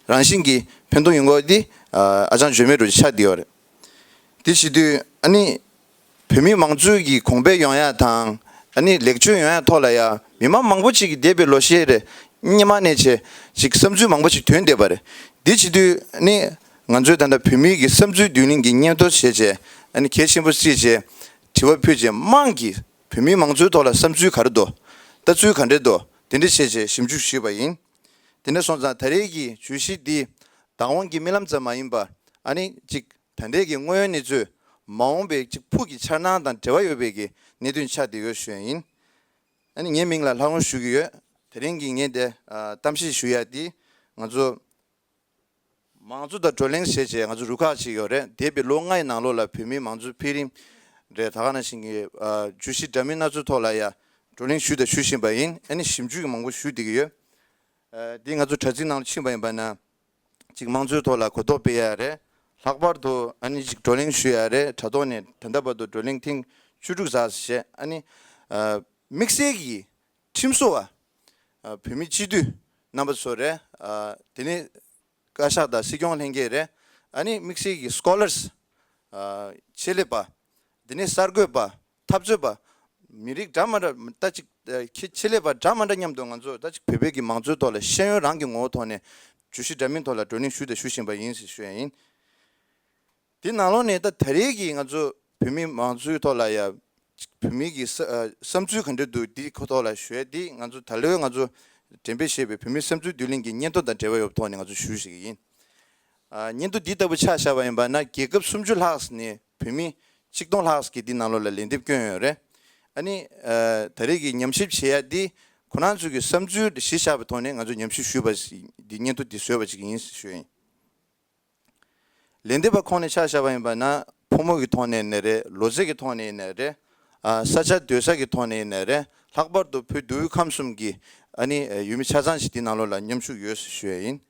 རང་བཞིན་གྱིས་ཕན་ཐོགས་ཡོང་གི་ཡོད་པ་འདི་ཨ་ཅང་བརྗོད་མེད་འདྲ་ཅིག་ཆགས་བསྡད་ཡོད་རེད། དེ་བྱེད་དུས་ཨ་ནི་བོད་མིའི་མང་གཙོའི་གི་གོང་འཕེལ་ཡོང་ཡ་དང་ཨ་ནི་ལེགས་བཅོས་ཡོང་ཡ་ཐོག་ལ་ཡ། མི་མང་མང་པོ་ཅིག་གིས་འདས་པའི་ལོ་ཤས་རིང་སྔོན་མ་ནས་བྱས་ཅིག་བསམ་ཚུལ་མང་པོ་ཅིག་ཐོན་བསྡད་པ་རེད། འདི་བྱེད་དུས་ཨ་ནི་ང་ཚོའི་ད་ལྟ་བོད་མིའི་གི་བསམ་ཚུལ་བསྡུ་ལེན་གྱི་སྙན་ཐོ་བྱས་རྗེས་ཨ་ནི་གལ་ཆེན་པོ་བརྩིས་རྗེས་དྲི་བ་ཕུལ་རྗེས། མང་གིས་བོད་མིའི་མང་གཙོའི་ཐོག་ལ་བསམ་ཚུལ་ག་རེ་འདུག་ལྟ་ཚུལ་ག་འདྲ་འདུག་དེ་འདྲ་བྱས་རྗེས་ཞིབ་འཇུག་ཞུས་པ་ཡིན། དེ་འདྲ་སོང་ཙང་ད་རེས་ཀྱི་བརྗོད་གཞི་འདི་བདག་དབང་གི་རྨི་ལམ་ཙམ་མ་ཡིན་པར་ཨ་ནི་ཅིག་ད་ལྟའི་གི་དངོས་ཡོད་གནས་ཚུལ། མ་འོངས་པའི་ཅིག་ཕུགས་ཀྱི་འཆར་སྣང་དང་འབྲེལ་བ་ཡོད་པའི་གི་གནད་དོན་ཆགས་བསྡད་ཡོད་ཞུ་ཡ་ཡིན། ཨ་ནི་ངའི་མིང་ལ་ལྷ་དབང་ཞུ་གི་ཡོད། དེ་རིང་གི་ངས་འདི་ཨ་གཏམ་བཤད་ཞུ་ཡ་འདི་ང་ཚོ་མང་གཙོ་དང་བགྲོ་གླེང་བྱས་རྗེས་ང་ཚོ་རུ་ཁག་ཅིག་ཡོད་རེད། འདས་པའི་ལོ་ལྔའི་ནང་ལོགས་ལ་བོད་མིའི་མང་གཙོའི་འཕེལ་རིམ་རེད། ད་ག་ནང་བཞིན་གྱི་ཨ་བརྗོད་གཞི་འདྲ་མིན་སྣ་ཚོགས་ཐོག་ལ་ཡ་བགྲོ་གླེང་ཞུས་དང་ཞུ་བཞིན་པ་ཡིན། ཨ་ནི་ཞིབ་འཇུག་གི་མང་པོ་ཞུ་བསྡད་ཀྱི་ཡོད། ཨ་འདི་ང་ཚོ་དྲ་ཚིགས་ནང་ལ་ཕྱིན་པ་ཡིན་པ་ན། ཅིག་དམངས་གཙོའི་ཐོག་ལ་གོ་རྟོགས་སྤེལ་ཡ་རེད། ལྷག་པར་དུ་ཨ་ནི་ཅིག་བགྲོ་གླེང་ཞུ་ཡ་རེད། དྲ་ཐོག་ནས་ད་ལྟ་བར་དུ་བགྲོ་གླེང་ཐེངས་བཅུ་དྲུག་ཙམ་བྱས། ཨ་ནི་ཨ་དམིགས་བསལ་གྱི་ཁྲིམས་བཟོ་བ། ཨ་བོད་མི་སྤྱི་འཐུས་རྣམ་པ་ཚོ་རེད། ཨ་དེ་ནས་བཀའ་ཤག་དང་སྲིད་སྐྱོང་ལྷན་རྒྱས་རེད། ཨ་ནི་དམིགས་བསལ་གྱི་སྐོ་ལར། ཨ་ཆེད་ལས་པ། དེ་ནས་གསར་འགོད་པ། འཐབ་རྩོད་པ། མི་རིགས་འདྲ་མ་འདྲ་ད་ཅིག་ཨ་ཁྱད་ཆེད་ལས་པ་འདྲ་མ་འདྲ་མཉམ་དུ་ང་ཚོ་ད་ཅིག་བོད་པའི་གི་མང་གཙོའི་ཐོག་ལ་ཤེས་ཡོན་རང་གི་ངོ་བོ་ཐོག་ནས་བརྗོད་གཞི་འདྲ་མིན་ཐོག་ལ་བགྲོ་གླེང་ཞུས་དང་ཞུ་བཞིན་པ་ཡིན་ཞེས་ཞུ་ཡ་ཡིན། དེ་ནང་ལོགས་ནས་ད་ད་རེས་ཀྱི་ང་ཚོ་བོད་མི་མང་གཙོའི་ཐོག་ལ་ཡ། བོད་མི་གི་ས་ཨ་བསམ་ཚུལ་ག་འདྲ་འདུག་འདི་ཁོ་ཐོག་ལ་ཞུ་ཡ་འདི་ང་ཚོ་ད་ལོའི་ང་ཚོ་འགྲེམས་སྤེལ་བྱས་པའི་བོད་མིའི་བསམ་ཚུལ་བསྡུ་ལེན་གྱི་སྙན་ཐོ་དང་འབྲེལ་བ་ཡོད་པའི་ཐོག་ནས་ང་ཚོ་ཞུ་ཞིག་ཡིན། ཨ་སྙན་ཐོ་འདི་ལྟ་བུ་ཆ་བཞག་པ་ཡིན་པ་ན། རྒྱལ་ཁབ་སུམ་ཅུ་ལྷག་ནས་བོད་མི་ཆིག་སྟོང་ལྷག་གིས་འདི་ནང་ལོགས་ལ་ལན་འདེབས་བསྐྱོན་ཡོད་རེད། ཨ་ནི་ཨ་ད་རེས་ཀྱི་ཉམས་ཞིབ་བྱེད་ཡ་འདི་ཁོ་རང་ཚོའི་གི་བསམ་ཚུལ་གཞི་བཞག་པའི་ཐོག་ནས་ང་ཚོས་ཉམས་ཞིབ་ཞུས་པ་ཞིག་འདི་སྙན་ཐོ་འདི་བཟོས་པ་ཞིག་ཡིན་ཞུ་ཡིན། ལན་འདེབས་པ་ཁོངས་ནས་ཆ་བཞག་པ་ཡིན་པ་ན། ཕོ་མོ་གི་ཐོག་ནས་ནས་རེད། ལོ་ཚད་ཀྱི་ཐོག་ནས་ནས་རེད། ཨ་ས་ཆ་སྡོད་ས་གི་ཐོག་ནས་ནས་རེད། ལྷག་པར་དུ་བོད་མདོ་དབུས་ཁམས་གསུམ་གྱི་ཨ་ནི་ཡུལ་མི་ཆ་ཚང་ཞིག་འདི་ནང་ལོགས་ལ་མཉམ་ཞུགས་ཡོད་ཞེས་ཞུ་ཡ་ཡིན།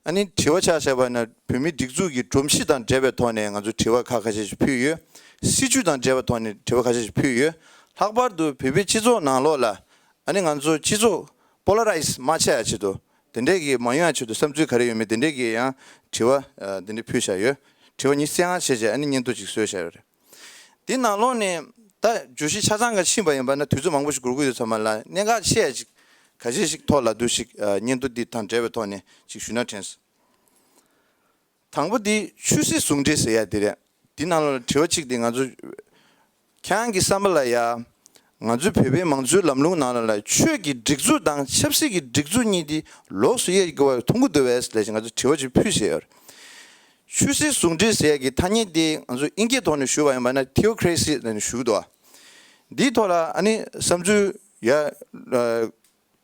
ཨ་ནི་དྲི་བ་ཆ་བཞག་པ་ན། བོད་མིའི་སྒྲིག་འཛུགས་ཀྱི་སྒྲོམ་གཞི་དང་འབྲེལ་བའི་ཐོག་ནས་ང་ཚོས་དྲི་བ་ཁག་ཁ་ཤས་ཤིག་ཕུལ་ཡོད། སྲིད་བྱུས་དང་འབྲེལ་བའི་ཐོག་ནས་དྲི་བ་ཁ་ཤས་ཤིག་ཕུལ་ཡོད། ལྷག་པར་དུ་བོད་པའི་སྤྱི་ཚོགས་ནང་ལོགས་ལ་ཨ་ནི་ང་ཚོ་སྤྱི་ཚོགས་པོ་ལ་རའི་ཛི་མ་ཆགས་ཡ་ཆེད་དུ། དེ་འདྲས་ཀྱི་མ་ཡོང་ཡ་ཆེད་དུ་བསམ་ཚུལ་ག་རེ་ཡོད་མེད་དེ་འདྲས་ཀྱི་ཡང་དྲི་བ་ཨ་དེ་འདྲས་ཕུལ་བཞག་ཡོད། དྲི་བ་ཉི་ཤུ་རྩ་ལྔ་བྱས་རྗེས་ཨ་ནི་སྙན་ཐོ་ཅིག་བཟོས་བཞག་ཡོད་རེད། དེ་ནང་ལོགས་ནས་ད་བརྗོད་གཞི་ཆ་ཚང་ག་ཕྱིན་པ་ཡིན་པ་ན་དུས་ཚོད་མང་པོ་ཞིག་འགོར་གྱི་ཡོད་ཚང་མ་ལ། གནད་འགག་ཆེ་ཡ་ཅིག་ག་ཚོད་ཞིག་ཐོག་ལ་འདུག་ཞིག་ཨ་སྙན་ཐོ་འདི་དང་འབྲེལ་བའི་ཐོག་ནས་ཅིག་ཞུས་ན་དྲན་སོང་། དང་པོ་འདི་ཆོས་སྲིད་ཟུང་འབྲེལ་ཟེར་ཡ་འདི་རེད། འདི་ནང་ལ་དྲི་བ་གཅིག་འདི་ང་ཚོ། ཁྱེད་རང་གི་བསམ་པ་ལ་ཡ། ང་ཚོའི་བོད་པའི་མང་གཙོའི་ལམ་ལུགས་ནང་ལ་ལ་ཆོས་ཀྱི་སྒྲིག་འཛུགས་དང་ཆབ་སྲིད་ཀྱི་སྒྲིག་འཛུགས་གཉིས་འདི་ལོགས་སུ་དབྱེ་དགོས་པ་མཐོང་གི་འདུག་བས་ལབ་བཞིན་ང་ཚོ་དྲི་བ་ཅིག་ཕུལ་བཞིན་ཡོད་རེད། ཆོས་སྲིད་ཟུང་འབྲེལ་ཟེར་ཡ་གི་ཐ་སྙད་འདི་ང་ཚོ་དབྱིན་སྐད་ཐོག་ནས་ཞུས་པ་ཡིན་པ་ན་ཐི་ཡོ་ཁི་རེ་སི་ལབ་ནས་ཞུ་གི་འདུག་བ། འདིའི་ཐོག་ལ་ཨ་ནི་བསམ་ཚུལ་ཡ།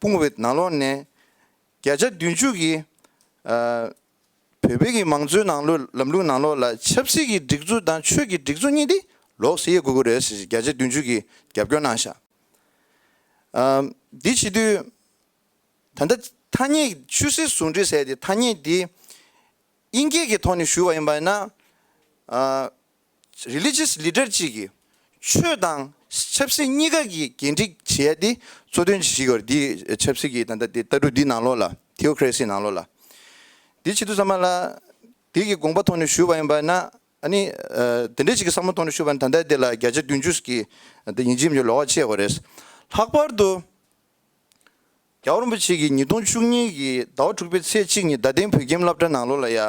སྤུངས་པའི་ནང་ལོགས་ནས། བརྒྱ་ཆ་བདུན་ཅུ་གིས། ཨ། བོད་པའི་གི་མང་གཙོའི་ནང་ལོགས་ལམ་ལུགས་ནང་ལོགས་ལ་ཆབ་སྲིད་ཀྱི་སྒྲིག་འཛུགས་དང་ཆོས་ཀྱི་སྒྲིག་འཛུགས་གཉིས་དེ་ལོགས་སུ་དབྱེ་དགོས་ཀྱི་རེད་ཟེར་བརྒྱ་ཆ་བདུན་ཅུ་གིས་རྒྱབ་སྐྱོར་གནང་ཤག་ཨ། འདི་བྱེད་དུས། ད་ལྟ་ཐ་སྙད་ཆོས་སྲིད་ཟུང་འབྲེལ་ཟེར་ཏེ་ཐ་སྙད་འདི་དབྱིན་སྐད་ཀྱི་ཐོག་ནས་ཞུས་པ་ཡིན་པ་ཡིན་ན། ཨ། རི་ལི་ཇི་ཡས་ལི་ཌར་གཅིག་གིས་ཆོས་དང་ཆབ་སྲིད་གཉིས་ཀ་གི་འགན་འཁྲི་བྱེད་ཡ་དེ་གཙོ་དོན་ཞིག་ཡོད་རེད། འདི་ཆབ་སྲིད་ཀྱི་ད་ལྟ་དེ་ལྟ་གྲུབ་འདི་ནང་ལོགས་ལ། ཐི་ཡོ་ཁི་རེ་སི་ནང་ལོགས་ལ། འདི་བྱེད་དུས་ཙམ་པ་ལ་དེ་གི་དགོངས་པ་ཐོག་ནས་ཞུས་པ་ཡིན་པ་ན། ཨ་ནི་ཨ་དེ་འདྲ་ཞིག་གི་བསམ་བློ་ཐོག་ནས་ཞུས་པ་ན་ད་ལྟ་དེ་ལ་བརྒྱ་ཆ་བདུན་ཅུ་གི་འདི་ཡིན་གཅིག་མིན་གཅིག་ལོགས་ཀ་ཕྱེ་དགོས་རེད། ལྷག་པར་དུ། རྒྱལ་བ་རིན་པོ་ཆེ་གིས་ཉིས་སྟོང་བཅུ་གཉིས་ཀྱི་ཟླ་བ་དྲུག་པའི་ཚེས་གཅིག་ཉིན་བརྡ་དོན་བོད་ཁྱིམ་སློབ་གྲྭ་ནང་ལོགས་ལ་ཡ།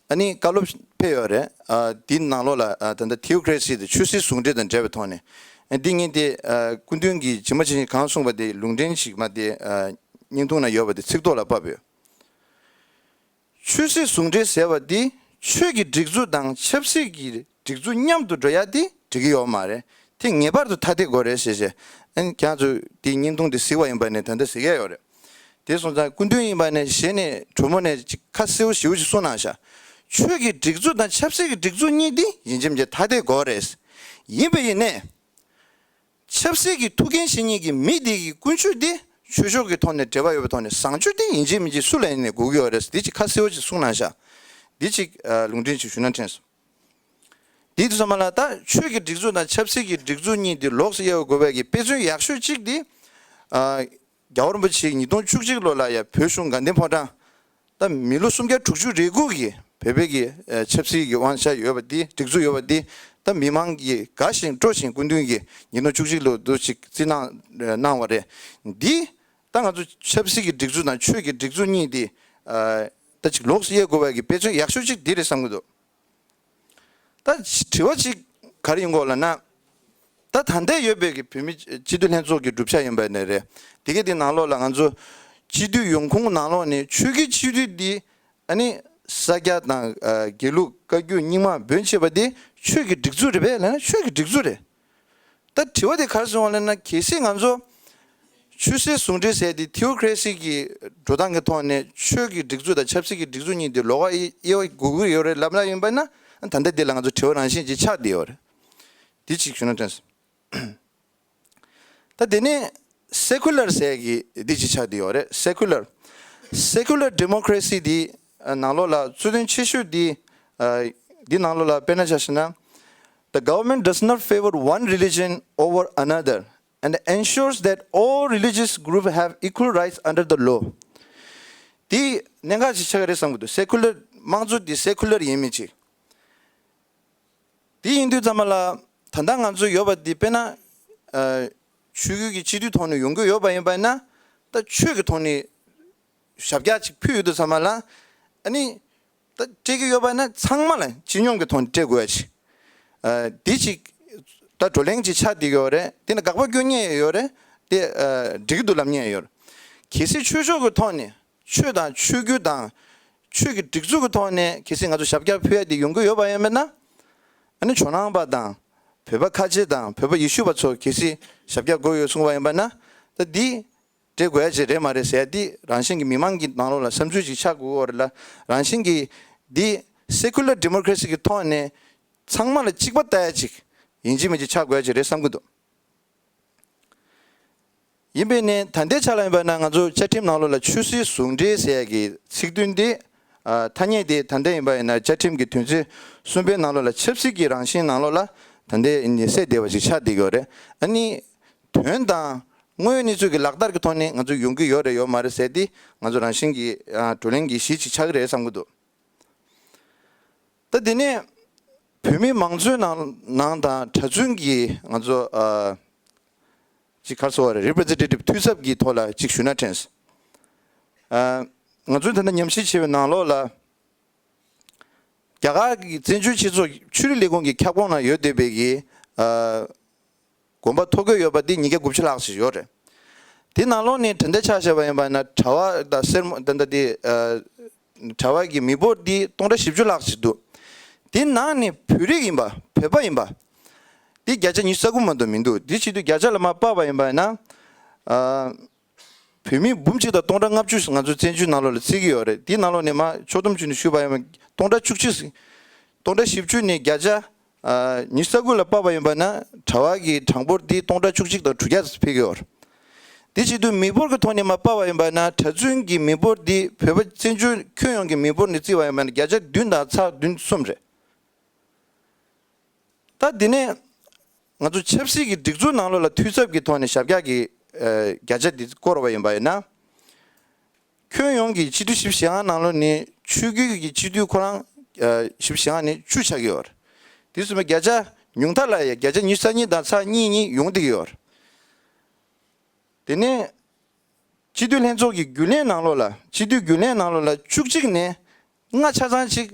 ཨ་ནི་བཀའ་སློབ་ཕེབས་ཡོད་རེད། ཨ་དེའི་ནང་ལོགས་ལ་ཨ་ད་ལྟ་ཐི་ཡོ་ཁི་རེ་སི་དང་ཆོས་སྲིད་ཟུང་འབྲེལ་དང་འབྲེལ་བའི་ཐོག་ནས། ཨ་འདི་ངས་དེ་ཨ་སྐུ་མདུན་གྱིས་ཇི་མ་ཇི་བཞིན་གང་གསུངས་པ་དེ་ལུང་འདྲེན་ཞིག་མ་དེ་ཨ་བརྙན་ཐུང་ནང་ཡོད་པ་དེ་ཚིག་ཐོག་ལ་ཕབ་ཡོད། ཆོས་སྲིད་ཟུང་འབྲེལ་ཟེར་བ་འདི་ཆོས་ཀྱི་སྒྲིག་འཛུགས་དང་ཆབ་སྲིད་ཀྱི་སྒྲིག་འཛུགས་མཉམ་དུ་འགྲོ་ཡ་དེ་འགྲིག་གི་ཡོད་མ་རེད། དེ་ངེས་པར་དུ་ཐ་དད་དགོས་རེད་ཟེར་བྱས། ཨ་ནི་ཁྱེད་ཚོས་དེའི་བརྙན་ཐུང་དེ་གཟིགས་པ་ཡིན་པ་ནས་ད་ལྟ་གཟིགས་ཡས་ཡོད་རེད། དེ་སོང་ཙང་སྐུ་མདུན་ཡིན་པ་ནས་གཞི་ནས་གྲོས་མོལ་ནས་ཅིག་ཁ་གསལ་པོ་ཞེ་པོ་ཅིག་གསུངས་གནང་ཤག་ཆོས་ཀྱི་སྒྲིག་འཛུགས་དང་ཆབ་སྲིད་ཀྱི་སྒྲིག་འཛུགས་གཉིས་དེ་ཡིན་གཅིག་མིན་གཅིག་ཐ་དད་དགོས་རེད། ཡིན་པ་ཡིན་ནས། ཆབ་སྲིད་ཀྱི་ཐུགས་འགན་བཞེས་མཁན་གྱི་མི་དེ་གི་ཀུན་སྤྱོད་དེ་ཆོས་ཕྱོགས་ཀྱི་ཐོག་ནས་འབྲེལ་བ་ཡོད་པའི་ཐོག་ནས་བཟང་སྤྱོད་དེ་ཡིན་གཅིག་མིན་གཅིག་སུ་ལ་ཡིན་ནས་དགོས་ཀྱི་ཡོད་རེད། འདི་ཅིག་ཁ་གསལ་པོ་ཅིག་གསུངས་གནང་ཤག་འདི་ཅིག་ཨ་ལུང་འདྲེན་ཅིག་ཞུ་ན་དྲན་སོང་། འདི་དུས་ཙམ་པ་ལ་ད་ཆོས་ཀྱི་སྒྲིག་འཛུགས་དང་ཆབ་སྲིད་ཀྱི་སྒྲིག་འཛུགས་གཉིས་དེ་ལོགས་སུ་དབྱེ་བ་དགོས་པའི་གི་དཔེ་མཚོན་ཡག་ཤོས་གཅིག་དེ། ཨ་རྒྱལ་བ་རིན་པོ་ཆེ་ཉིས་སྟོང་བཅུ་གཅིག་ལོ་ལ་ཡ་བོད་གཞུང་དགའ་ལྡན་ཕོ་བྲང་། ད་མི་ལོ་སུམ་བརྒྱ་དྲུག་ཅུ་རེ་དགུ་གི་བོད་པའི་གི་ཨ་ཆབ་སྲིད་ཀྱི་དབང་ཆ་ཡོད་པ་འདི། སྒྲིག་འཛུགས་ཡོད་པ་འདི། ད་མི་མང་གིས་དགའ་ཞིང་སྤྲོ་ཞིང་སྐུ་མདུན་གྱིས་ཉིས་སྟོང་བཅུ་གཅིག་ལོ་འདུ་ཅིག་བརྩི་གནང་གནང་བ་རེད། འདི་ད་ང་ཚོ་ཆབ་སྲིད་ཀྱི་སྒྲིག་འཛུགས་དང་ཆོས་ཀྱི་སྒྲིག་འཛུགས་གཉིས་འདི་ཨ་ད་ཅིག་ལོགས་སུ་དབྱེ་དགོས་པའི་གི་དཔེ་མཚོན་ཡག་ཤོས་ཅིག་འདི་རེད་བསམ་གྱི་འདུག་ད་དྲི་བ་ཅིག་ག་རེ་ཡོང་གི་ཡོད་ལབ་ན། ད་ད་ལྟ་ཡོད་པའི་གི་བོད་མི་སྤྱི་འཐུས་ལྷན་ཚོགས་ཀྱི་གྲུབ་ཆ་ཡིན་པ་ནས་རེད། དེ་གའི་དེ་ནང་ལོགས་ལ་ང་ཚོ་སྤྱི་འཐུས་ཡོང་ཁུངས་ནང་ལོགས་ནས་ཆོས་ཀྱི་སྤྱི་འཐུས་འདི་ཨ་ནི་ས་སྐྱ་དང་ཨ་དགེ་ལུགས་བཀའ་བརྒྱུད་རྙིང་མ་འབོད་བྱེད་པ་འདི་ཆོས་ཀྱི་སྒྲིག་འཛུགས་རེད་པས་ལབ་ན་ཆོས་ཀྱི་སྒྲིག་འཛུགས་རེད། ད་དྲི་བ་དེ་ག་རེ་བྱུང་བ་ལབ་ན། གལ་སྲིད་ང་ཚོ་ཆོས་སྲིད་ཟུང་འབྲེལ་ཟེར་དེ་ཐེའོ་ཀྲེ་སི་གི་འགྲོ་སྟངས་ཀྱི་ཐོག་ནས་ཆོས་ཀྱི་སྒྲིག་འཛུགས་དང་ཆབ་སྲིད་ཀྱི་སྒྲིག་འཛུགས་གཉིས་དེ་ལོགས་ཀ་དབྱེ་དབྱེ་བ་དགོས་ཀྱི་ཡོད་རེད་ལབ་ན་ཡིན་པ་ན། ད་ལྟ་འདི་ལ་ང་ཚོ་དྲི་བ་རང་བཞིན་ཅིག་ཆགས་བསྡད་ཡོད་རེད། འདི་ཅིག་ཞུ་ན་དྲན་སོང་། ད་དེ་ནས་སེ་ཀུ་ལར་ཟེར་གྱི་འདི་ཅིག་ཆགས་བསྡད་ཡོད་རེད། སེ་ཀུ་ལར། སེ་ཀུ་ལར་ཌི་མོ་ཀ་རེ་སི་འདི་ནང་ལོགས་ལ་གཙོ་དོན་ཆེ་ཤོས་འདི་འདི་ནང་ལོགས་ལ་དཔེར་ན་ཆ་བཞག་ན། The government does not favor one religion over another and ensures that all religious groups have equal rights under the law. འདི་གནད་འགག་ཅིག་ཆགས་ཀྱི་རེད་བསམ་གྱི་འདུག་སེ་ཀུ་ལར་དམངས་གཙོ་འདི་སེ་ཀུ་ལར་ཡིན་མིན་ཅིག་དེ་ཡིན་དུས་ཙམ་པ་ལ། ད་ལྟ་ང་ཚོ་ཡོད་པ་འདི་དཔེར་ན། ཨ་ཆོས་བརྒྱུད་ཀྱི་སྤྱི་འཐུས་ཐོག་ནས་ཡོང་གི་ཡོད་པ་ཡིན་པ་ཡིན་ན། ད་ཆོས་ཀྱི་ཐོག་ནས་ཞབས་བཀྱག་ཅིག་ཕུལ་ཡོད་དུས་ཙམ་པ་ལ། ཨ་ནི་ད་སྤྲད་ཀྱི་ཡོད་པ་ཡིན་ན་ཚང་མ་ལ་སྤྱི་སྙོམས་ཀྱི་ཐོག་ནས་སྤྲད་དགོས་ཡ་ཅིག་ཨ་འདི་ཅིག་ད་བགྲོ་གླེང་ཅིག་ཆགས་བསྡད་ཀྱི་ཡོད་རེད། དེ་ནི་དགག་པ་སྐྱོན་མཁན་ཡང་ཡོད་རེད། དེ་ཨ་འགྲིག་གི་འདུག་ལབ་མཁན་ཡང་ཡོད་རེད། གལ་སྲིད་ཆོས་ཕྱོགས་ཀྱི་ཐོག་ནས། ཆོས་དང་ཆོས་བརྒྱུད་དང་ཆོས་ཀྱི་སྒྲིག་འཛུགས་ཀྱི་ཐོག་ནས་གལ་སྲིད་ང་ཚོ་ཞབས་བཀྱག་ཕུལ་ཡ་དེ་ཡོང་གི་ཡོད་པ་ཡིན་པ་ན། ཨ་ནི་ཇོ་ནང་པ་དང་། བོད་པ་ཁ་ཆེ་དང་བོད་པ་ཡེ་ཤུ་པ་ཚོ་གལ་སྲིད་ཞབས་བཀྱག་དགོས་ཡོད་གསུངས་པ་ཡིན་པ་ན། ད་འདི་སྤྲད་དགོས་ཡ་ཅིག་རེད་མ་རེད་ཟེར་ཡ་འདི་རང་བཞིན་གྱི་མི་མང་གི་ནང་ལོགས་ལ་བསམ་ཚུལ་ཅིག་ཆགས་དགོས་ཀྱི་ཡོད་རེད་ལ། རང་བཞིན་གྱི་འདི་སེ་ཀུ་ལར་ཌི་མོ་ཀ་རེ་སི་གི་ཐོག་ནས་ཚང་མ་ལ་གཅིག་པ་ལྟ་ཡ་ཅིག་ཡིན་གཅིག་མིན་གཅིག་ཆགས་དགོས་ཡ་ཅིག་རེད་བསམ་གྱི་འདུག་ཡིན་པས་ནས་ད་ལྟའི་ཆ་ལ་ཡིན་པ་ན་ང་ཚོ་བཅའ་ཁྲིམས་ནང་ལོགས་ལ་ཆོས་སྲིད་ཟུང་འབྲེལ་ཟེར་ཡ་གི་ཚིག་དོན་དེ། ཨ་ཐ་སྙད་དེ་ད་ལྟ་ཡིན་པ་ཡིན་ན་བཅའ་ཁྲིམས་ཀྱི་དོན་ཚན་གསུམ་པའི་ནང་ལོགས་ལ་ཆབ་སྲིད་ཀྱི་རང་བཞིན་ནང་ལོགས་ལ་ད་ལྟའི་ནི་གསལ་བསྡད་པ་ཞིག་ཆགས་བསྡད་ཡོད་རེད། ཨ་ནི་དོན་དང་དངོས་ཡོད་གནས་ཚུལ་གྱི་ལག་བསྟར་གྱི་ཐོག་ནས་ང་ཚོ་ཡོང་གི་ཡོད་རེད་ཡོད་མ་རེད་ཟེར་དེ་ང་ཚོ་རང་བཞིན་གྱི་ཨ་བགྲོ་གླེང་གི་གཞི་ཅིག་ཆགས་ཀྱི་རེད་བསམ་གྱི་འདུག་ད་དེ་ནས་བོད་མི་མང་གཙོའི་ནང་ནང་དང་གྲྭ་བཙུན་གྱི་ང་ཚོ་ཨ་ཅིག་ག་རེ་ཟེར་བ་རེད། རི་པི་རི་ཛེན་ཊེ་ཊིབ་འཐུས་ཚབ་ཀྱི་ཐོག་ལ་ཅིག་ཞུ་ན་དྲན་སོང་། ཨ་ང་ཚོས་ད་ལྟ་ཉམས་ཞིབ་བྱས་པའི་ནང་ལོགས་ལ། རྒྱ་གར་གྱི་བཙན་བྱོལ་སྤྱི་ཚོགས་ཆོས་རིག་ལས་ཁུངས་ཀྱི་ཁྱབ་ཁོངས་ནང་ཡོད་བསྡད་པའི་གི་ཨ་དགོན་པ་ཐོ་འགོད་ཡོད་པ་འདི་ཉིས་བརྒྱ་དགུ་བཅུ་ལྷག་ཞིག་ཡོད་རེད། དེ་ནང་ལོགས་ནས་གྲངས་ཀ་ཆ་བཞག་པ་ཡིན་པ་ན་གྲྭ་པ་དང་སེར་མོ་ད་ལྟ་དེ་ཨ་གྲྭ་པ་གི་མི་འབོར་འདི་སྟོང་ཕྲག་བཞི་བཅུ་ལྷག་ཞིག་འདུག་དེ་ནང་ནས་བོད་རིགས་ཡིན་པ་བོད་པ་ཡིན་པ་འདི་བརྒྱ་ཆ་ཉི་ཤུ་རྩ་དགུ་མ་གཏོགས་མི་འདུག་དེ་བྱེད་དུས་བརྒྱ་ཆ་ལ་མར་དཔག་པ་ཡིན་པ་ན་ཨ། བོད་མི་འབུམ་གཅིག་དང་སྟོང་ཕྲག་ལྔ་བཅུ་ང་ཚོ་བཙན་བྱོལ་ནང་ལོགས་ལ་བརྩི་གི་ཡོད་རེད། དེའི་ནང་ལོགས་ནས་མར་ཕྱོགས་བསྡོམས་བྱས་ནས་ཞུས་པ་ཡིན་ན་སྟོང་ཕྲག་བཅུ་གཅིག་སྟོང་ཕྲག་བཞི་བཅུ་ནས་བརྒྱ་ཆ་ཨ་ཉི་ཤུ་རྩ་དགུ་ལ་དཔག་པ་ཡིན་པ་ན་གྲྭ་པ་གི་གྲངས་འབོར་འདི་སྟོང་ཕྲག་བཅུ་གཅིག་དང་དྲུག་བརྒྱ་ཙམ་ཕེབས་ཀྱི་ཡོད་རེད། དེ་བྱེད་དུས་མི་འབོར་གྱི་ཐོག་ནས་མར་དཔག་པ་ཡིན་པ་ན་གྲྭ་བཙུན་གྱི་མི་འབོར་འདི་བོད་པ་བཙན་བྱོལ་ཁྱོན་ཡོངས་ཀྱི་མི་འབོར་ནས་བརྩིས་པ་ཡིན་པ་ན་བརྒྱ་ཆ་བདུན་དང་ཚེག་བདུན་གསུམ་རེད། ད་འདི་ནས་ང་ཚོ་ཆབ་སྲིད་ཀྱི་སྒྲིག་འཛུགས་ནང་ལོགས་ལ་འཐུས་ཚབ་ཀྱི་ཐོག་ནས་ཞབས་བཀྱག་གི་ཨ་བརྒྱ་ཆ་འདི་བསྐོར་བ་ཡིན་པ་ཡིན་ན། ཁྱོན་ཡོངས་ཀྱི་སྤྱི་འཐུས་བཞི་བཅུ་ཞེ་ལྔ་ནང་ལོགས་ནས་ཆོས་བརྒྱུད་ཀྱི་སྤྱི་འཐུས་ཁོ་རང་ཨ་བཞི་བཅུ་ཞེ་ལྔ་ནས་བཅུ་ཆགས་ཀྱི་ཡོད་རེད། དེ་སོང་ཙང་བརྒྱ་ཆ་ཉུང་མཐའ་ལ་ཡ་བརྒྱ་ཆ་ཉི་ཤུ་རྩ་གཉིས་དང་ཚེག་གཉིས་གཉིས་ཡོང་བསྡད་ཀྱི་ཡོད་རེད། དེ་ནས་སྤྱི་འཐུས་ལྷན་ཚོགས་ཀྱི་རྒྱུན་ལས་ནང་ལོགས་ལ་སྤྱི་འཐུས་རྒྱུན་ལས་ནང་ལོགས་ལ་བཅུ་གཅིག་ནས་ལྔ་ཆ་ཚང་ཅིག་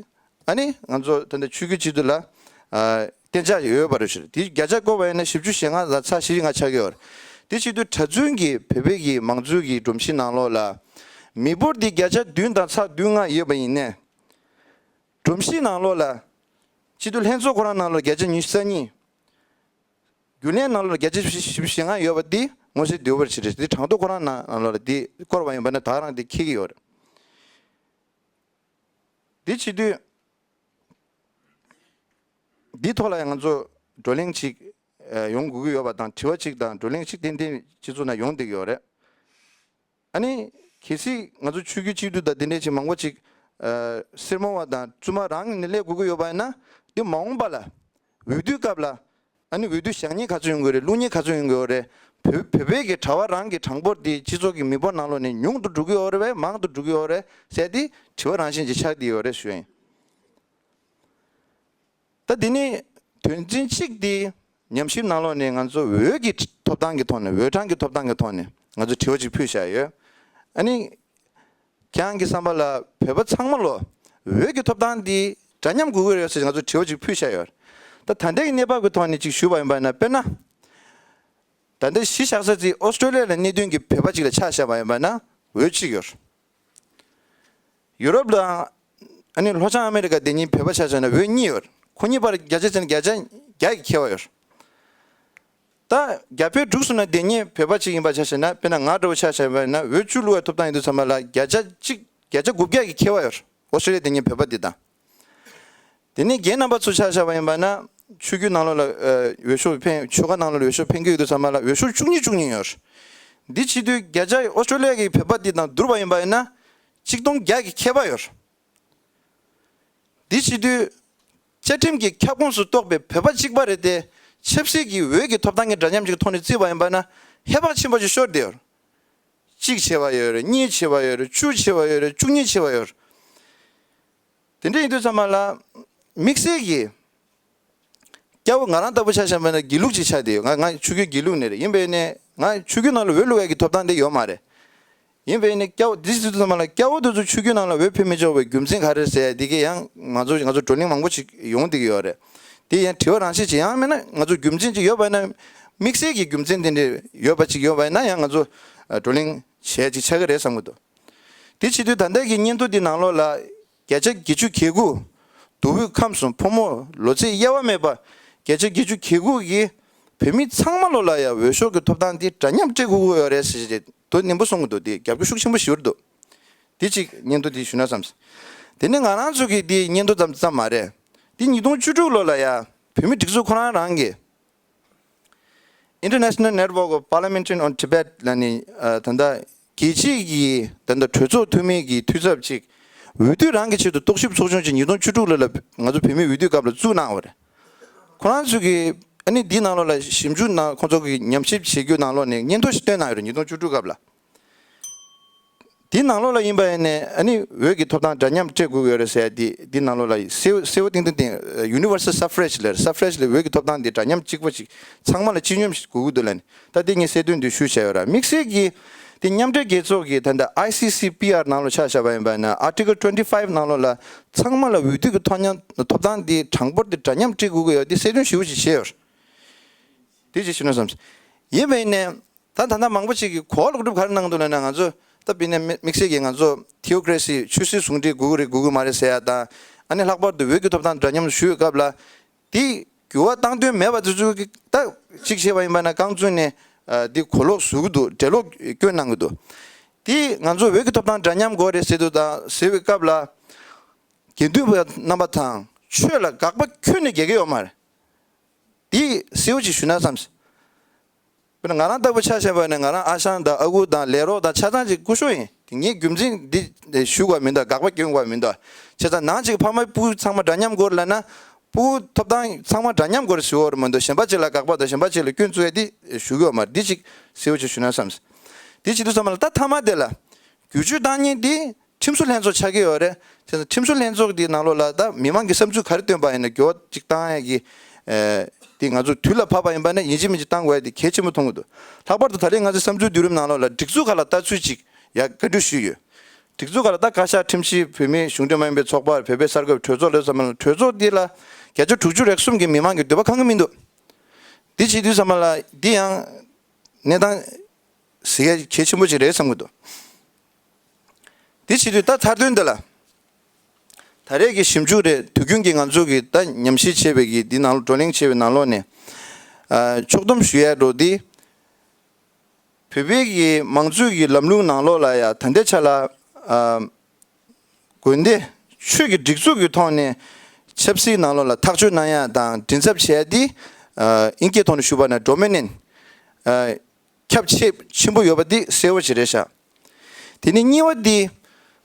ཨ་ནི་ང་ཚོ་ད་ལྟ་ཆོས་བརྒྱུད་སྤྱི་འཐུས་ལ་ཨ་གཏན་འཇགས་ཡོད་པ་རེད་ཤག་དེ་བརྒྱ་ཆ་བཀོད་པ་ཡིན་ན་བཞི་བཅུ་ཞེ་ལྔ་དང་ཚེག་བཞི་བཅུ་ལྔ་ཆགས་ཀྱི་ཡོད་རེད། དེ་བྱེད་དུས་གྲྭ་བཙུན་གྱི་བོད་པའི་གི་མང་གཙོའི་གི་སྒྲོམ་གཞི་ནང་ལོགས་ལ་མི་འབོར་འདི་བརྒྱ་ཆ་བདུན་དང་ཚེག་བདུན་ལྔ་ཡོད་པ་ཡིན་ནའི། སྒྲོམ་གཞི་ནང་ལོགས་ལ་སྤྱི་འཐུས་ལྷན་ཚོགས་ཁོ་རང་ནང་ལོགས་བརྒྱ་ཆ་ཉི་ཤུ་རྩ་གཉིས། རྒྱུན་ལས་ནང་ལོགས་ལ་བརྒྱ་ཆ་བཞི་བཅུ་ཞེ་ལྔ་ཡོད་པ་འདི་མངོན་གསལ་དོད་པོ་ཞིག་རེད། འདི་གྲངས་ཐོ་ཁོ་རང་ནང་ནང་ལོགས་ལ་འདི་བཀོད་པ་ཡིན་པ་ན་ད་རང་འདི་འཁྱེར་གྱི་ཡོད་རེད། འདི་བྱེད་དུས་འདི་ཐོག་ལ་ཡང་ང་ཚོ་བགྲོ་གླེང་ཅིག་ཨ་ཡོང་དགོས་ཀྱི་ཡོད་པ་དང་དྲི་བ་ཅིག་དང་བགྲོ་གླེང་ཅིག་ཏན་ཏན་སྤྱི་ཚོགས་ནང་ཡོང་བསྡད་ཀྱི་ཡོད་རེད། ཨ་ནི་གལ་སྲིད་ང་ཚོ་ཆོས་བརྒྱུད་གཅིག་སྡུད་དང་དེ་འདྲའི་ཅིག་མང་པོ་ཅིག་ཨ་སེར་མོ་བ་དང་བཙུན་མ་རང་ནས་སླེབས་དགོས་ཀྱི་ཡོད་པ་ཡིན་ན། འདི་མ་འོངས་པ་ལ་འོས་བསྡུའི་སྐབས་ལ་ཨ་ནི་འོས་བསྡུ་བཞག་མཁན་ག་ཚོད་ཡོང་གི་རེད། བླུག་མཁན་ག་ཚོད་ཡོང་གི་ཡོད་རེད། བོད་བོད་པའི་གི་གྲྭ་པ་རང་གི་གྲངས་འབོར་དེ་སྤྱི་ཚོགས་ཀྱི་མི་འབོར་ནང་ལོགས་ནས་ཉུང་དུ་འགྲོ་གི་ཡོད་རེད་པས་མང་དུ་འགྲོ་གི་ཡོད་རེད་ཟེར་དེ་དྲི་བ་རང་བཞིན་ཅིག་ཆགས་བསྡད་ཡོད་རེད་ཞུ་ཡིན། ད་འདི་ནི་དོན་ཚན་གཅིག་འདི་ཉམས་ཞིབ་ནང་ལོགས་ནས་ང་ཚོ་འོས་ཀྱི་ཐོབ་ཐང་གི་ཐོག་ནས་འོས་གྲངས་ཀྱི་ཐོབ་ཐང་གི་ཐོག་ནས་ང་ཚོ་དྲི་བ་ཅིག་ཕུལ་བཞག་ཡོད། ཨ་ནི་ཁྱེད་རང་གི་བསམ་པ་ལ་བོད་པ་ཚང་མ་ལོ་འོས་ཀྱི་ཐོབ་ཐང་འདི་འདྲ་མཉམ་དགོས་ཀྱི་རེད་ཟེར་ང་ཚོ་དྲི་བ་ཅིག་ཕུལ་བཞག་ཡོད། ད་ད་ལྟའི་གནས་བབ་ཀྱི་ཐོག་ནས་ཅིག་ཞུས་པ་ཡིན་པ་ན། དཔེར་ན་ད་ལྟ་གཞིས་ཆགས་ས་ཅིག་ཨོ་སི་ཀྲོ་ལི་ཡ་ལ་གནས་སྡོད་ཀྱི་བོད་པ་ཅིག་ལ་ཆ་བཞག་པ་ཡིན་པ་ན་འོས་གཅིག་ཡོད། ཡུ་རོབ་དང་ཨ་ནི་ལྷོ་བྱང་ཨ་མེ་རི་ཀ་བསྡད་མཁན་བོད་པ་ཆ་བཞག་ན་འོས་གཉིས་ཡོད། ཁོ་གཉིས་བར་བརྒྱ་ཆ་བྱས་ན་བརྒྱ་ཆ་བརྒྱ་ཡི་ཁྱད་པར་ཡོད། ད་རྒྱ་བལ་འབྲུག་གསུམ་ན་བསྡད་མཁན་བོད་པ་ཅིག་ཡིན་པ་ཆ་བཞག་ན། དཔེར་ན་ང་འདྲ་བོ་ཆ་བཞག་པ་ཡིན་ན་འོས་བཅུ་བླུག་པའི་ཐོབ་ཐང་ཡོད་དུས་ཙམ་པ་ལ་བརྒྱ་ཆ་གཅིག་བརྒྱ་ཆ་དགུ་བརྒྱ་ཡི་ཁྱད་པར་ཡོད། ཨོ་སི་ཀྲོ་ལི་ཡ་བསྡད་མཁན་བོད་པ་འདི་དང་། དེ་ནས་རྒན་རྣམ་པ་ཚོ་ཆ་བཞག་པ་ཡིན་པ་ན་ཆོས་བརྒྱུད་ནང་ལོགས་ལ་ཨ་འོས་ཤོག་འཕེན། ཆོལ་ཁ་ནང་ལོགས་ལ་འོས་ཤོག་འཕེན་གྱི་ཡོད་དུས་ཙམ་པ་ལ་འོས་ཤོག་བཅུ་གཉིས་བཅུ་གཉིས་ཡོད། འདི་བྱེད་དུས་བརྒྱ་ཆ་ཨོ་སི་ཀྲོ་ལི་ཡ་གི་བོད་པ་འདི་དང་བསྡུར་བ་ཡིན་པ་ཡིན་ན་གཅིག་སྟོང་བརྒྱ་གི་ཁྱད་པར་ཡོད། འདི་བྱེད་དུས་བཅའ་ཁྲིམས་ཀྱི་ཁྱབ་ཁོངས་སུ་གཏོགས་པའི་བོད་པ་གཅིག་པ་རེད་དེ། ཆབ་སྲིད་ཀྱི་འོས་ཀྱི་ཐོབ་ཐང་གི་འདྲ་མཉམ་གཅིག་གི་ཐོག་ནས་བརྩིས་པ་ཡིན་པ་ན་ཧེ་བག་ཆེན་པོ་ཞིག་ཤོར་བསྡད་ཡོད། གཅིག་བྱས་པ་ཡོད་རེད། གཉིས་བྱས་པ་ཡོད་རེད། བཅུ་བྱས་པ་ཡོད་རེད། བཅུ་གཉིས་བྱས་པ་ཡོད་རེད། དེ་འདྲ་ཡིན་དུས་ཙམ་པ་ལ་དམིགས་བསལ་གྱི་སྐྱ་བོ་ང་རང་ལྟ་བུ་ཆ་བཞག་པ་ན་དགེ་ལུགས་ཅིག་ཆགས་བསྡད་ཡོད། ང་ང་ཆོས་བརྒྱུད་དགེ་ལུགས་ནས་རེད། ཡིན་པས་ནས་ང་ཆོས་བརྒྱུད་ནང་ལ་འོས་བླུག་ཡག་གི་ཐོབ་ཐང་དེ་ཡོད་མ་རེད། ཡིན་པས་ནས་སྐྱ་བོ་འདི་ཚོ་ཚང་མ་ལ་སྐྱ་བོ་དེ་ཚོ་ཆོས་བརྒྱུད་ནང་ལ་འོས་འཕེན་མི་ཆོག་པའི་རྒྱུ་མཚན་ག་རེ་རེད་ཟེར་ཡ་འདི་གས་ཡང་ང་ཚོ་ང་ཚོ་བགྲོ་གླེང་མང་པོ་ཞིག་ཡོང་བསྡད་ཀྱི་ཡོད་རེད། དེ་ཡང་དྲི་བ་རང་བཞིན་ཅིག་ཡང་མིན་ན་ང་ཚོ་རྒྱུ་མཚན་ཅིག་ཡོད་པ་ཡིན་ན། དམིགས་བསལ་གྱི་རྒྱུ་མཚན་དེ་འདྲ་ཡོད་པ་ཅིག་ཡོད་པ་ཡིན་ན་ཡང་ང་ཚོ་ཨ་བགྲོ་གླེང་བྱེད་ཅིག་ཆགས་ཀྱི་རེད་བསམ་གྱི་འདུག་དེ་བྱེད་དུས་ད་ལྟ་གི་སྙན་ཐོ་འདི་ནང་ལོགས་ལ་བརྒྱ་ཆ་བརྒྱད་ཅུ་གྱ་དགུ། མདོ་དབུས་ཁམས་གསུམ་ཕོ་མོ་ལོ་ཚད་དབྱེ་བ་མེད་པ་བརྒྱ་ཆ་བརྒྱད་ཅུ་གྱ་དགུ་གིས་བོད་མི་ཚང་མ་ལོ་ལ་ཡང་འོས་ཤོག་གི་ཐོབ་ཐང་འདི་འདྲ་མཉམ་སྤྲད་དགོས་ཀྱི་ཡོད་རེད་ཟེར་ཏེ་དོ་ནན་པོ་གསུང་གི་འདུག་དེ་རྒྱབ་སྐྱོར་ཤུགས་ཆེན་པོ་ཞུ་གི་འདུག་དེ་གཅིག་སྙན་ཐོ་འདི་ཞུ་ན་བསམ། དེ་ནས་ང་རང་ཚོ་གིས་འདི་སྙན་ཐོ་ཙམ་ཙམ་མ་རེད། འདི་ཉིས་སྟོང་བཅུ་དྲུག་ལོ་ལ་ཡང་བོད་མི་སྒྲིག་འཛུགས་ཁོ་རང་རང་གིས། International Network of Parliamentarians on Tibet ལ་ནི་ཨ་ད་ལྟ་རྒྱལ་སྤྱིའི་གི་ད་ལྟ་གྲོས་ཚོགས་འཐུས་མི་གི་འཐུས་ཚབ་ཅིག་འོས་བསྡུ་རང་གི་ཆེད་དུ་རྟོག་ཞིབ་ཚོགས་ཆུང་ཅིག་ཉིས་སྟོང་བཅུ་དྲུག་ལོ་ལ་ང་ཚོ་བོད་མིའི་འོས་བསྡུའི་སྐབས་ལ་བཙུགས་གནང་བ་རེད། ཁོ་རང་ཚོ་གི་ཨ་ནི་འདི་ནང་ལོགས་ལ་ཞིབ་འཇུག་ནང་ཁོང་ཚོ་གི་ཉམས་ཞིབ་བྱེད་རྒྱུ་ནང་ལོགས་ནས་སྙན་ཐོ་ཞིག་བཏོན་གནང་ཡོད་རེད། ཉིས་སྟོང་བཅུ་དྲུག་སྐབས་ལ། དེའི་ནང་ལོགས་ལ་ཡིན་པ་ཡིན་ནས་ཨ་ནི་འོས་ཀྱི་ཐོབ་ཐང་འདྲ་མཉམ་སྤྲད་དགོས་ཀྱི་ཡོད་རེད་ཟེར་ཡ་དེ་འདི་ནང་ལོགས་ལ་གསལ་པོ་གསལ་པོ་ཏིང་ཏིང་ཏིང་། Universal Suffrage ལབ། Suffrage ལབ་འོས་ཀྱི་ཐོབ་ཐང་འདི་འདྲ་མཉམ་གཅིག་པ་ཞིག་ཚང་མ་ལ་གཅིག་སྙོམས་ཤིག་དགོས་ཀྱི་འདུག་ལབ་ནས་ད་དེ་ངས་གསལ་སྟོན་འདི་ཞུས་བྱས་ཡོད་ར། དམིགས་བསལ་གྱིས་དེ་མཉམ་འབྲེལ་རྒྱལ་ཚོགས་ཀྱི་ད་ལྟ་I C C P R ནང་ལོགས་ཆ་བཞག་པ་ཡིན་པ་ན་Article twenty five ནང་ལོགས་ལ་ཚང་མ་ལ་འོས་བསྡུ་གི་ཐོབ་མཉམ་ཐོབ་ཐང་འདི་གྲངས་འབོར་འདི་འདྲ་མཉམ་སྤྲད་དགོས་ཀྱི་ཡོད། འདི་གསལ་སྟོན་ཞེ་པོ་ཞིག་བྱས་ཡོད་ར། དེ་ཅིག་ཞུ་ན་བསམ། ཡིན་པ་ཡིན་ནས། ད་ད་ལྟ་མང་པོ་ཅིག་གིས་གོ་བ་ལོག་སྒྲུབ་ག་རེ་གནང་འདུག་ལབ་ན། ང་ཚོ་ད་དཔེར་ན་དམིགས་དམིགས་བསལ་གྱིས་ང་ཚོ་ཐི་ཡོ་ཀ་རེ་སི་ཆོས་སྲིད་ཟུང་འབྲེལ་དགོས་ཀྱི་རེད་དགོས་ཀྱི་མ་རེད་ཟེར་ཡ་དང་། ཨ་ནི་ལྷག་པར་དུ་འོས་ཀྱི་ཐོབ་ཐང་འདྲ་མཉམ་ཞུ་བའི་སྐབས་ལ་དེ་འགྱུར་བ་བཏང་འདོད་མེད་པ་དེ་ཚོ་གིས་ད་གཅིག་བྱས་པ་ཡིན་པ་ན་རྐང་བཙུགས་ནས་ཨ་དེ་གོ་ལོག་བཟོ་གི་འདུག་འགྲེལ་ལོག་སྐྱོན་གནང་གི་འདུག་དེ་ང་ཚོ་འོས་ཀྱི་ཐོབ་ཐང་འདྲ་མཉམ་དགོས་རེད་ཟེར་དུས་དང་ཟེར་བའི་སྐབས་ལ་དགེ་འདུན་པ་རྣམ་པ་དང་ཆོས་ལ་དགག་པ་ཁྱོན་ནས་རྒྱག་གི་ཡོད་མ་རེད། དེ་གསལ་པོ་ཅིག་ཞུ་ན་བསམ། དཔེར་ན་ང་རང་ལྟ་བུ་ཆ་བཞག་པ་ཡིན་ན་ང་རང་ཨ་ཞང་དང་ཨ་ཁུ་དང་ལས་རོགས་དང་ཆ་ཚང་ཅིག་སྐུ་ཞབས་ཡིན། དེ་ངས་རྒྱུ་མཚན་འདི་ཞུ་དགོས་མི་འདུག་དགག་པ་སྐྱོན་དགོས་མི་འདུག་བྱས་ཙང་ནང་གཅིག་ཕ་མ་སྤུ་གུ་ཚང་མ་འདྲ་མཉམ་དགོས་ལབ་ན། སྤུ་གུ་ཐོབ་ཐང་ཚང་མ་འདྲ་མཉམ་དགོས་ཞུ་བ་རེད་མ་གཏོགས་གཞན་པ་ཅིག་ལ་དགག་པ་དང་གཞན་པ་ཅིག་ལ་སྐྱོན་བཙུགས་ཡ་འདི་ཞུ་གི་ཡོད་མ་རེད། འདི་ཅིག་གསལ་པོ་ཅིག་ཞུ་ན་བསམ། འདི་བྱེད་དུས་ཙམ་པ་ལ་ད་མཐའ་མ་དེ་ལ་བསྒྱུར་བཅོས་བཏང་མཁན་འདི་ཁྲིམས་བཟོ་ལྷན་ཚོགས་ཆགས་ཀྱི་ཡོད་རེད། དེ་ཚོ་ཁྲིམས་བཟོ་ལྷན་ཚོགས་འདི་ནང་ལོགས་ལ་ད་མི་མང་གི་བསམ་ཚུལ་ག་རེ་བཏོན་པ་ཡིན་ན་འགྱུར་བ་ཅིག་བཏང་ཡ་གི་ཨེ་འདི་ང་ཚོ་དུས་ལ་བབ་པ་ཡིན་པ་ན་ཡིན་གཅིག་མིན་གཅིག་བཏང་དགོས་ཡ་འདི་གལ་ཆེན་པོ་མཐོང་གི་འདུག་ལྷག་པར་དུ་ད་རེས་ང་ཚོའི་བསམ་ཚུལ་བསྡུ་རིམ་ནང་ལོགས་ལ་སྒྲིག་འཛུགས་ཁག་ལ་ལྟ་ཚུལ་ཅིག་ཡ་བཀའ་འདྲི་ཞུས་ཡོད། སྒྲིག་འཛུགས་ཁག་ལ་ད་བཀའ་ཤག་ཁྲིམས་ཞིབ་བོད་མིའི་གཞུང་འབྲེལ་མ་ཡིན་པའི་ཚོགས་པ་བོད་པའི་གསར་འགོད་གྲོས་ཚོགས་ལ་བསམ་ན་གྲོས་ཚོགས་འདི་ལ་བརྒྱ་ཆ་དྲུག་ཅུ་རེ་གསུམ་གྱི་མི་མང་གི་འདོད་པ་ཁེངས་ཀྱི་མི་འདུག་འདི་བྱེད་དུས་ཙམ་པ་ལ་འདི་ཡང་གནས་སྟངས་གཟིགས་ཡ་གལ་ཆེན་པོ་ཅིག་རེད་བསམ་གྱི་འདུག་འདི་བྱེད་དུས་ད་མཐར་དོན་འདི་ལ་ད་རེས་ཀྱི་ཞིབ་འཇུག་རེད། དུས་རྒྱུན་གྱི་ང་ཚོ་གི་ད་ཉམས་ཞིབ་བྱས་པའི་གི་འདི་ནང་ལ་བགྲོ་གླེང་བྱས་པའི་ནང་ལོགས་ནས་ ཕྱོགས་བསྡོམས་ཞུ་ཡ་འགྲོ་དེ། བོད་པའི་གི་མང་གཙོའི་གི་ལམ་ལུགས་ནང་ལོགས་ལ་ཡང་ད་ལྟའི་ཆ་ལ་ཨ་དགོན་སྡེ་ཆོས་ཀྱི་སྒྲིག་འཛུགས་ཀྱི་ཐོག་ནས་ཆབ་སྲིད་ནང་ལོགས་ལ་ཐག་གཅོད་གནང་ཡ་དང་མགྲིན་ཚབ་བྱས་ཏེ་ཨ་དབྱིན་སྐད་ཐོག་ནས་ཞུས་པ་ན་ཌོ་མི་ནན་ཨ་ཁྱབ་ཆེ་ཆེན་པོ་ཡོད་པ་འདི་གསལ་བོ་ཅིག་རེད་ཤག་དེ་ནས་གཉིས་པ་འདི།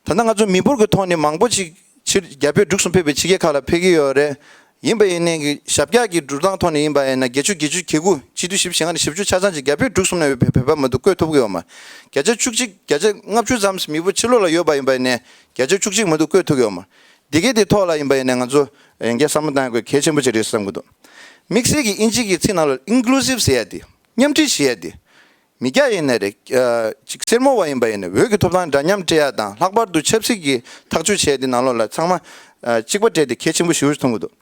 ད་ལྟ་ང་ཚོ་མི་འབོར་གྱི་ཐོག་ནས་མང་པོ་ཅིག་ཕྱིར་རྒྱ་བོད་འབྲུག་གསུམ་ཕེབས་པའི་ཕྱི་རྒྱལ་ཁག་ལ་ཕེབས་ཀྱི་ཡོད་རེད། ཡིན་པ་ཡིན་ནའི་གི་ཞབས་བཀྱག་གི་འགྲུལ་སྟངས་ཐོག་ནས་ཡིན་པ་ཡིན་ན་བརྒྱད་ཅུ་བརྒྱད་ཅུ་གྱ་དགུ་སྤྱི་འཐུས་བཞི་བཅུ་ཞེ་ལྔ་ནས་བཞི་བཅུ་ཆ་ཚང་ཅིག་རྒྱ་བོད་འབྲུག་གསུམ་ནས་བོད་པ་མ་གཏོགས་བསྐོས་ཐུབ་ཀྱི་ཡོད་མ་རེད། བརྒྱ་ཆ་བཅུ་གཅིག་བརྒྱ་ཆ་ལྔ་བཅུ་ཙམ་མི་འབོར་ཕྱི་ལོགས་ལ་ཡོད་པ་ཡིན་པ་ཡིན་ནའི་བརྒྱ་ཆ་བཅུ་གཅིག་མ་གཏོགས་བསྐོས་ཐུབ་ཀྱི་ཡོད་མ་རེད། འདི་གའི་དེ་ཐོག་ལ་ཡིན་པ་ཡིན་ནའི་ང་ཚོ་ཡང་བསྐྱར་བསམ་བློ་བཏང་དགོས་གལ་ཆེན་པོ་ཅིག་རེད་བསམ་གྱི་འདུག་དམིགས་བསལ་གྱི་དབྱིན་ཇི་གི་ཚིག་ནང་ལ་ཨིན་ཀུ་ལུ་སིབ་ཟེར་ཡ་དེ། མཉམ་འབྲེལ་བྱེད་ཡ་དེ། མི་སྐྱ་ཡིན་ནའི་རེད། ཨ་ཅིག་སེར་མོ་བ་ཡིན་པ་ཡིན་ནའི་བོད་ཀྱི་ཐོབ་ཐང་འདྲ་མཉམ་སྤྲད་ཡ་དང་ལྷག་པར་དུ་ཆབ་སྲིད་ཀྱི་ཐག་གཅོད་བྱས་དེ་ནང་ལོགས་ལ་ཚང་མ་ཨ་གཅིག་པ་སྤྲད་དེ་གལ་ཆེན་པོ་ཞེ་པོ་ཞིག་མཐོང་གི་འདུག་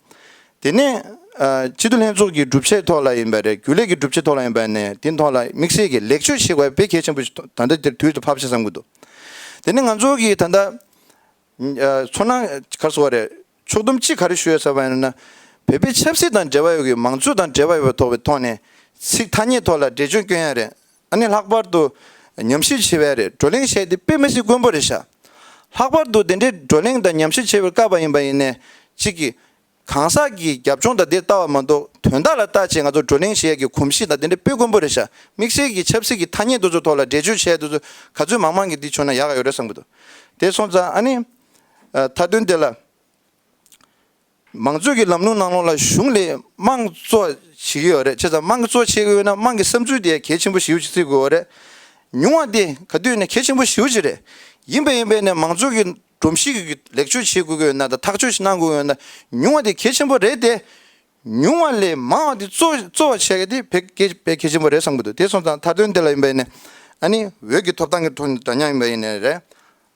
དེ་ནས་ཨ་སྤྱི་འཐུས་ལྷན་ཚོགས་ཀྱི་སྒྲུབ་བྱེད་ཐོག་ལ་ཡིན་པ་རེད། རྒྱུན་ལས་ཀྱི་སྒྲུབ་བྱེད་ཐོག་ལ་ཡིན་པ་ཡིན་ནའི་དེ་ཐོག་ལ་དམིགས་བསལ་གྱི་ལེགས་བཅོས་བྱེད་དགོས་པ་དཔེ་གལ་ཆེན་པོ་ཞིག་ད་ལྟ་འདིར་དུས་སུ་ཕབ་ཤག་བསམ་གྱི་འདུག་དེ་ནས་ང་ཚོ་གིས་ད་ལྟ་ཨ་ཚོར་སྣང་ག་རེ་ཟེར་བ་རེད། ཕྱོགས་བསྡོམས་གཅིག་ག་རེ་ཞུ་ཡོད་ཟེར་བ་ཡིན་ན། བོད་པའི་ཆབ་སྲིད་དང་འབྲེལ་བ་ཡོད་པའི་མང་གཙོ་དང་འབྲེལ་བ་ཡོད་པའི་ཐོག་པའི་ཐོག་ནས་ཚིག་ཐ་སྙད་ཐོག་ལ་འགྲེལ་བརྗོད་སྐྱོན་ཡ་རེད། ཨ་ནི་ལྷག་པར་དུ་ཉམས་ཞིབ་བྱེད་པ་རེད། བགྲོ་གླེང་བྱས་ཏེ་དཔེ་མི་སྲིད་དཀོན་པོ་རེད་ཤག་ལྷག་པར་དུ་དེ་འདྲའི་བགྲོ་གླེང་དང་ཉམས་ཞིབ་བྱེད་པའི་སྐབས་པ་ཡིན་པ་ཡིན་ནའི་གཅིག་གིས་གང་ཟག་གི་རྒྱབ་ལྗོངས་དང་དེ་ལྟ་བ་མ་གཏོགས་དོན་དག་ལ་བལྟ་བྱས་ང་ཚོ་བགྲོ་གླེང་བྱེད་ཡ་གི་གོམས་གཤིས་དང་དེ་འདྲ་དཔེ་དཀོན་པོ་རེད་ཤག་དམིགས་བསལ་གྱི་ཆབ་སྲིད་ཀྱི་ཐ་སྙད་དེ་ཚོ་ཐོག་ལ་འགྲེལ་བརྗོད་བྱས་དེ་ཚོ་ག་ཚོད་མང་མང་གིས་འདི་བྱུང་ན་ཡག་ཡོད་རེད་བསམ་གྱི་འདུག་དེ་སོང་ཙང་ཨ་ནི་ཨ་མཐའ་དོན་དེ་ལ། མང་གཙོའི་གི་ལམ་ལུགས་ནང་ལོགས་ལ་གཞུང་ལས་དམངས་གཙོ་བྱེད་ཀྱི་ཡོད་རེད། བྱས་ཙང་དམངས་གཙོ་བྱེད་ཀྱི་ཡོད་ན་དམངས་ཀྱི་བསམ་ཚུལ་དེ་གལ་ཆེན་པོ་ཞེ་པོ་ཅིག་བརྩི་དགོས་པ་རེད། ཉུང་བ་དེ་ག་དུས་ནས་གལ་ཆེན་པོ་ཞེ་པོ་ཅིག་རེད། ཡིན་པས་ཡིན་པས་ནས་མང་གཙོའི་གི་སྒྲོམ་གཞི་གི་ལེགས་བཅོས་བྱེད་དགོས་ཀྱི་ཡོད་ན་དང་ཐག་གཅོད་ཞིག་གནང་དགོས་ཀྱི་ཡོད་ན་ཉུང་བ་དེ་གལ་ཆེན་པོ་རེད་དེ། ཉུང་བ་ལས་མང་བ་དེ་གཙོ་གཙོ་བོ་བྱེད་ཀྱི་དེ་དཔེ་གལ་དཔེ་གལ་ཆེན་པོ་རེད་བསམ་གྱི་འདུག་དེ་སོང་ཙང་མཐའ་དོན་དེ་ལ་ཡིན་པས་ནས་ཨ་ནི་འོས་ཀྱི་ཐོབ་ཐང་གི་ཐོག་ནས་འདྲ་མཉམ་ཡིན་པ་ཡིན་ནའི་རེད།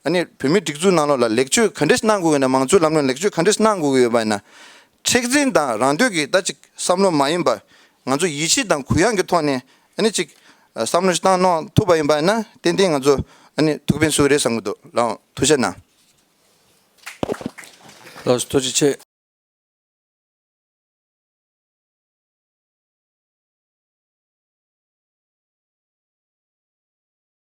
ཨ་ནི་བོད་མིའི་སྒྲིག་འཛུགས་ནང་ལོགས་ལ་ལེགས་བཅོས་ག་འདྲས་གནང་དགོས་ཀྱི་ན་མང་གཙོའི་ལམ་ལུགས་ལེགས་བཅོས་ག་འདྲས་གནང་དགོས་ཀྱི་ཡོད་པ་ཡིན་ན། མཁྲེགས་འཛིན་དང་རང་འདོད་ཀྱི་ད་ཅིག་བསམ་བློ་མ་ཡིན་པ། ང་ཚོ་ཡིད་ཆེས་དང་གུ་ཡངས་ཀྱི་ཐོག་ནས་ཨ་ནི་ཅིག་བསམ་བློ་ཞིག་བཏང་གནང་ཐུབ་པ་ཡིན་པ་ཡིན་ན་ཏན་ཏན་ང་ཚོ་ཨ་ནི་ཐུགས་ཕན་གསོས་རེད་བསམ་གྱི་འདུག་ལགས་འོང་། ཐུགས་རྗེ་གནང་། ལགས་སོ། ཐུགས་རྗེ་ཆེ།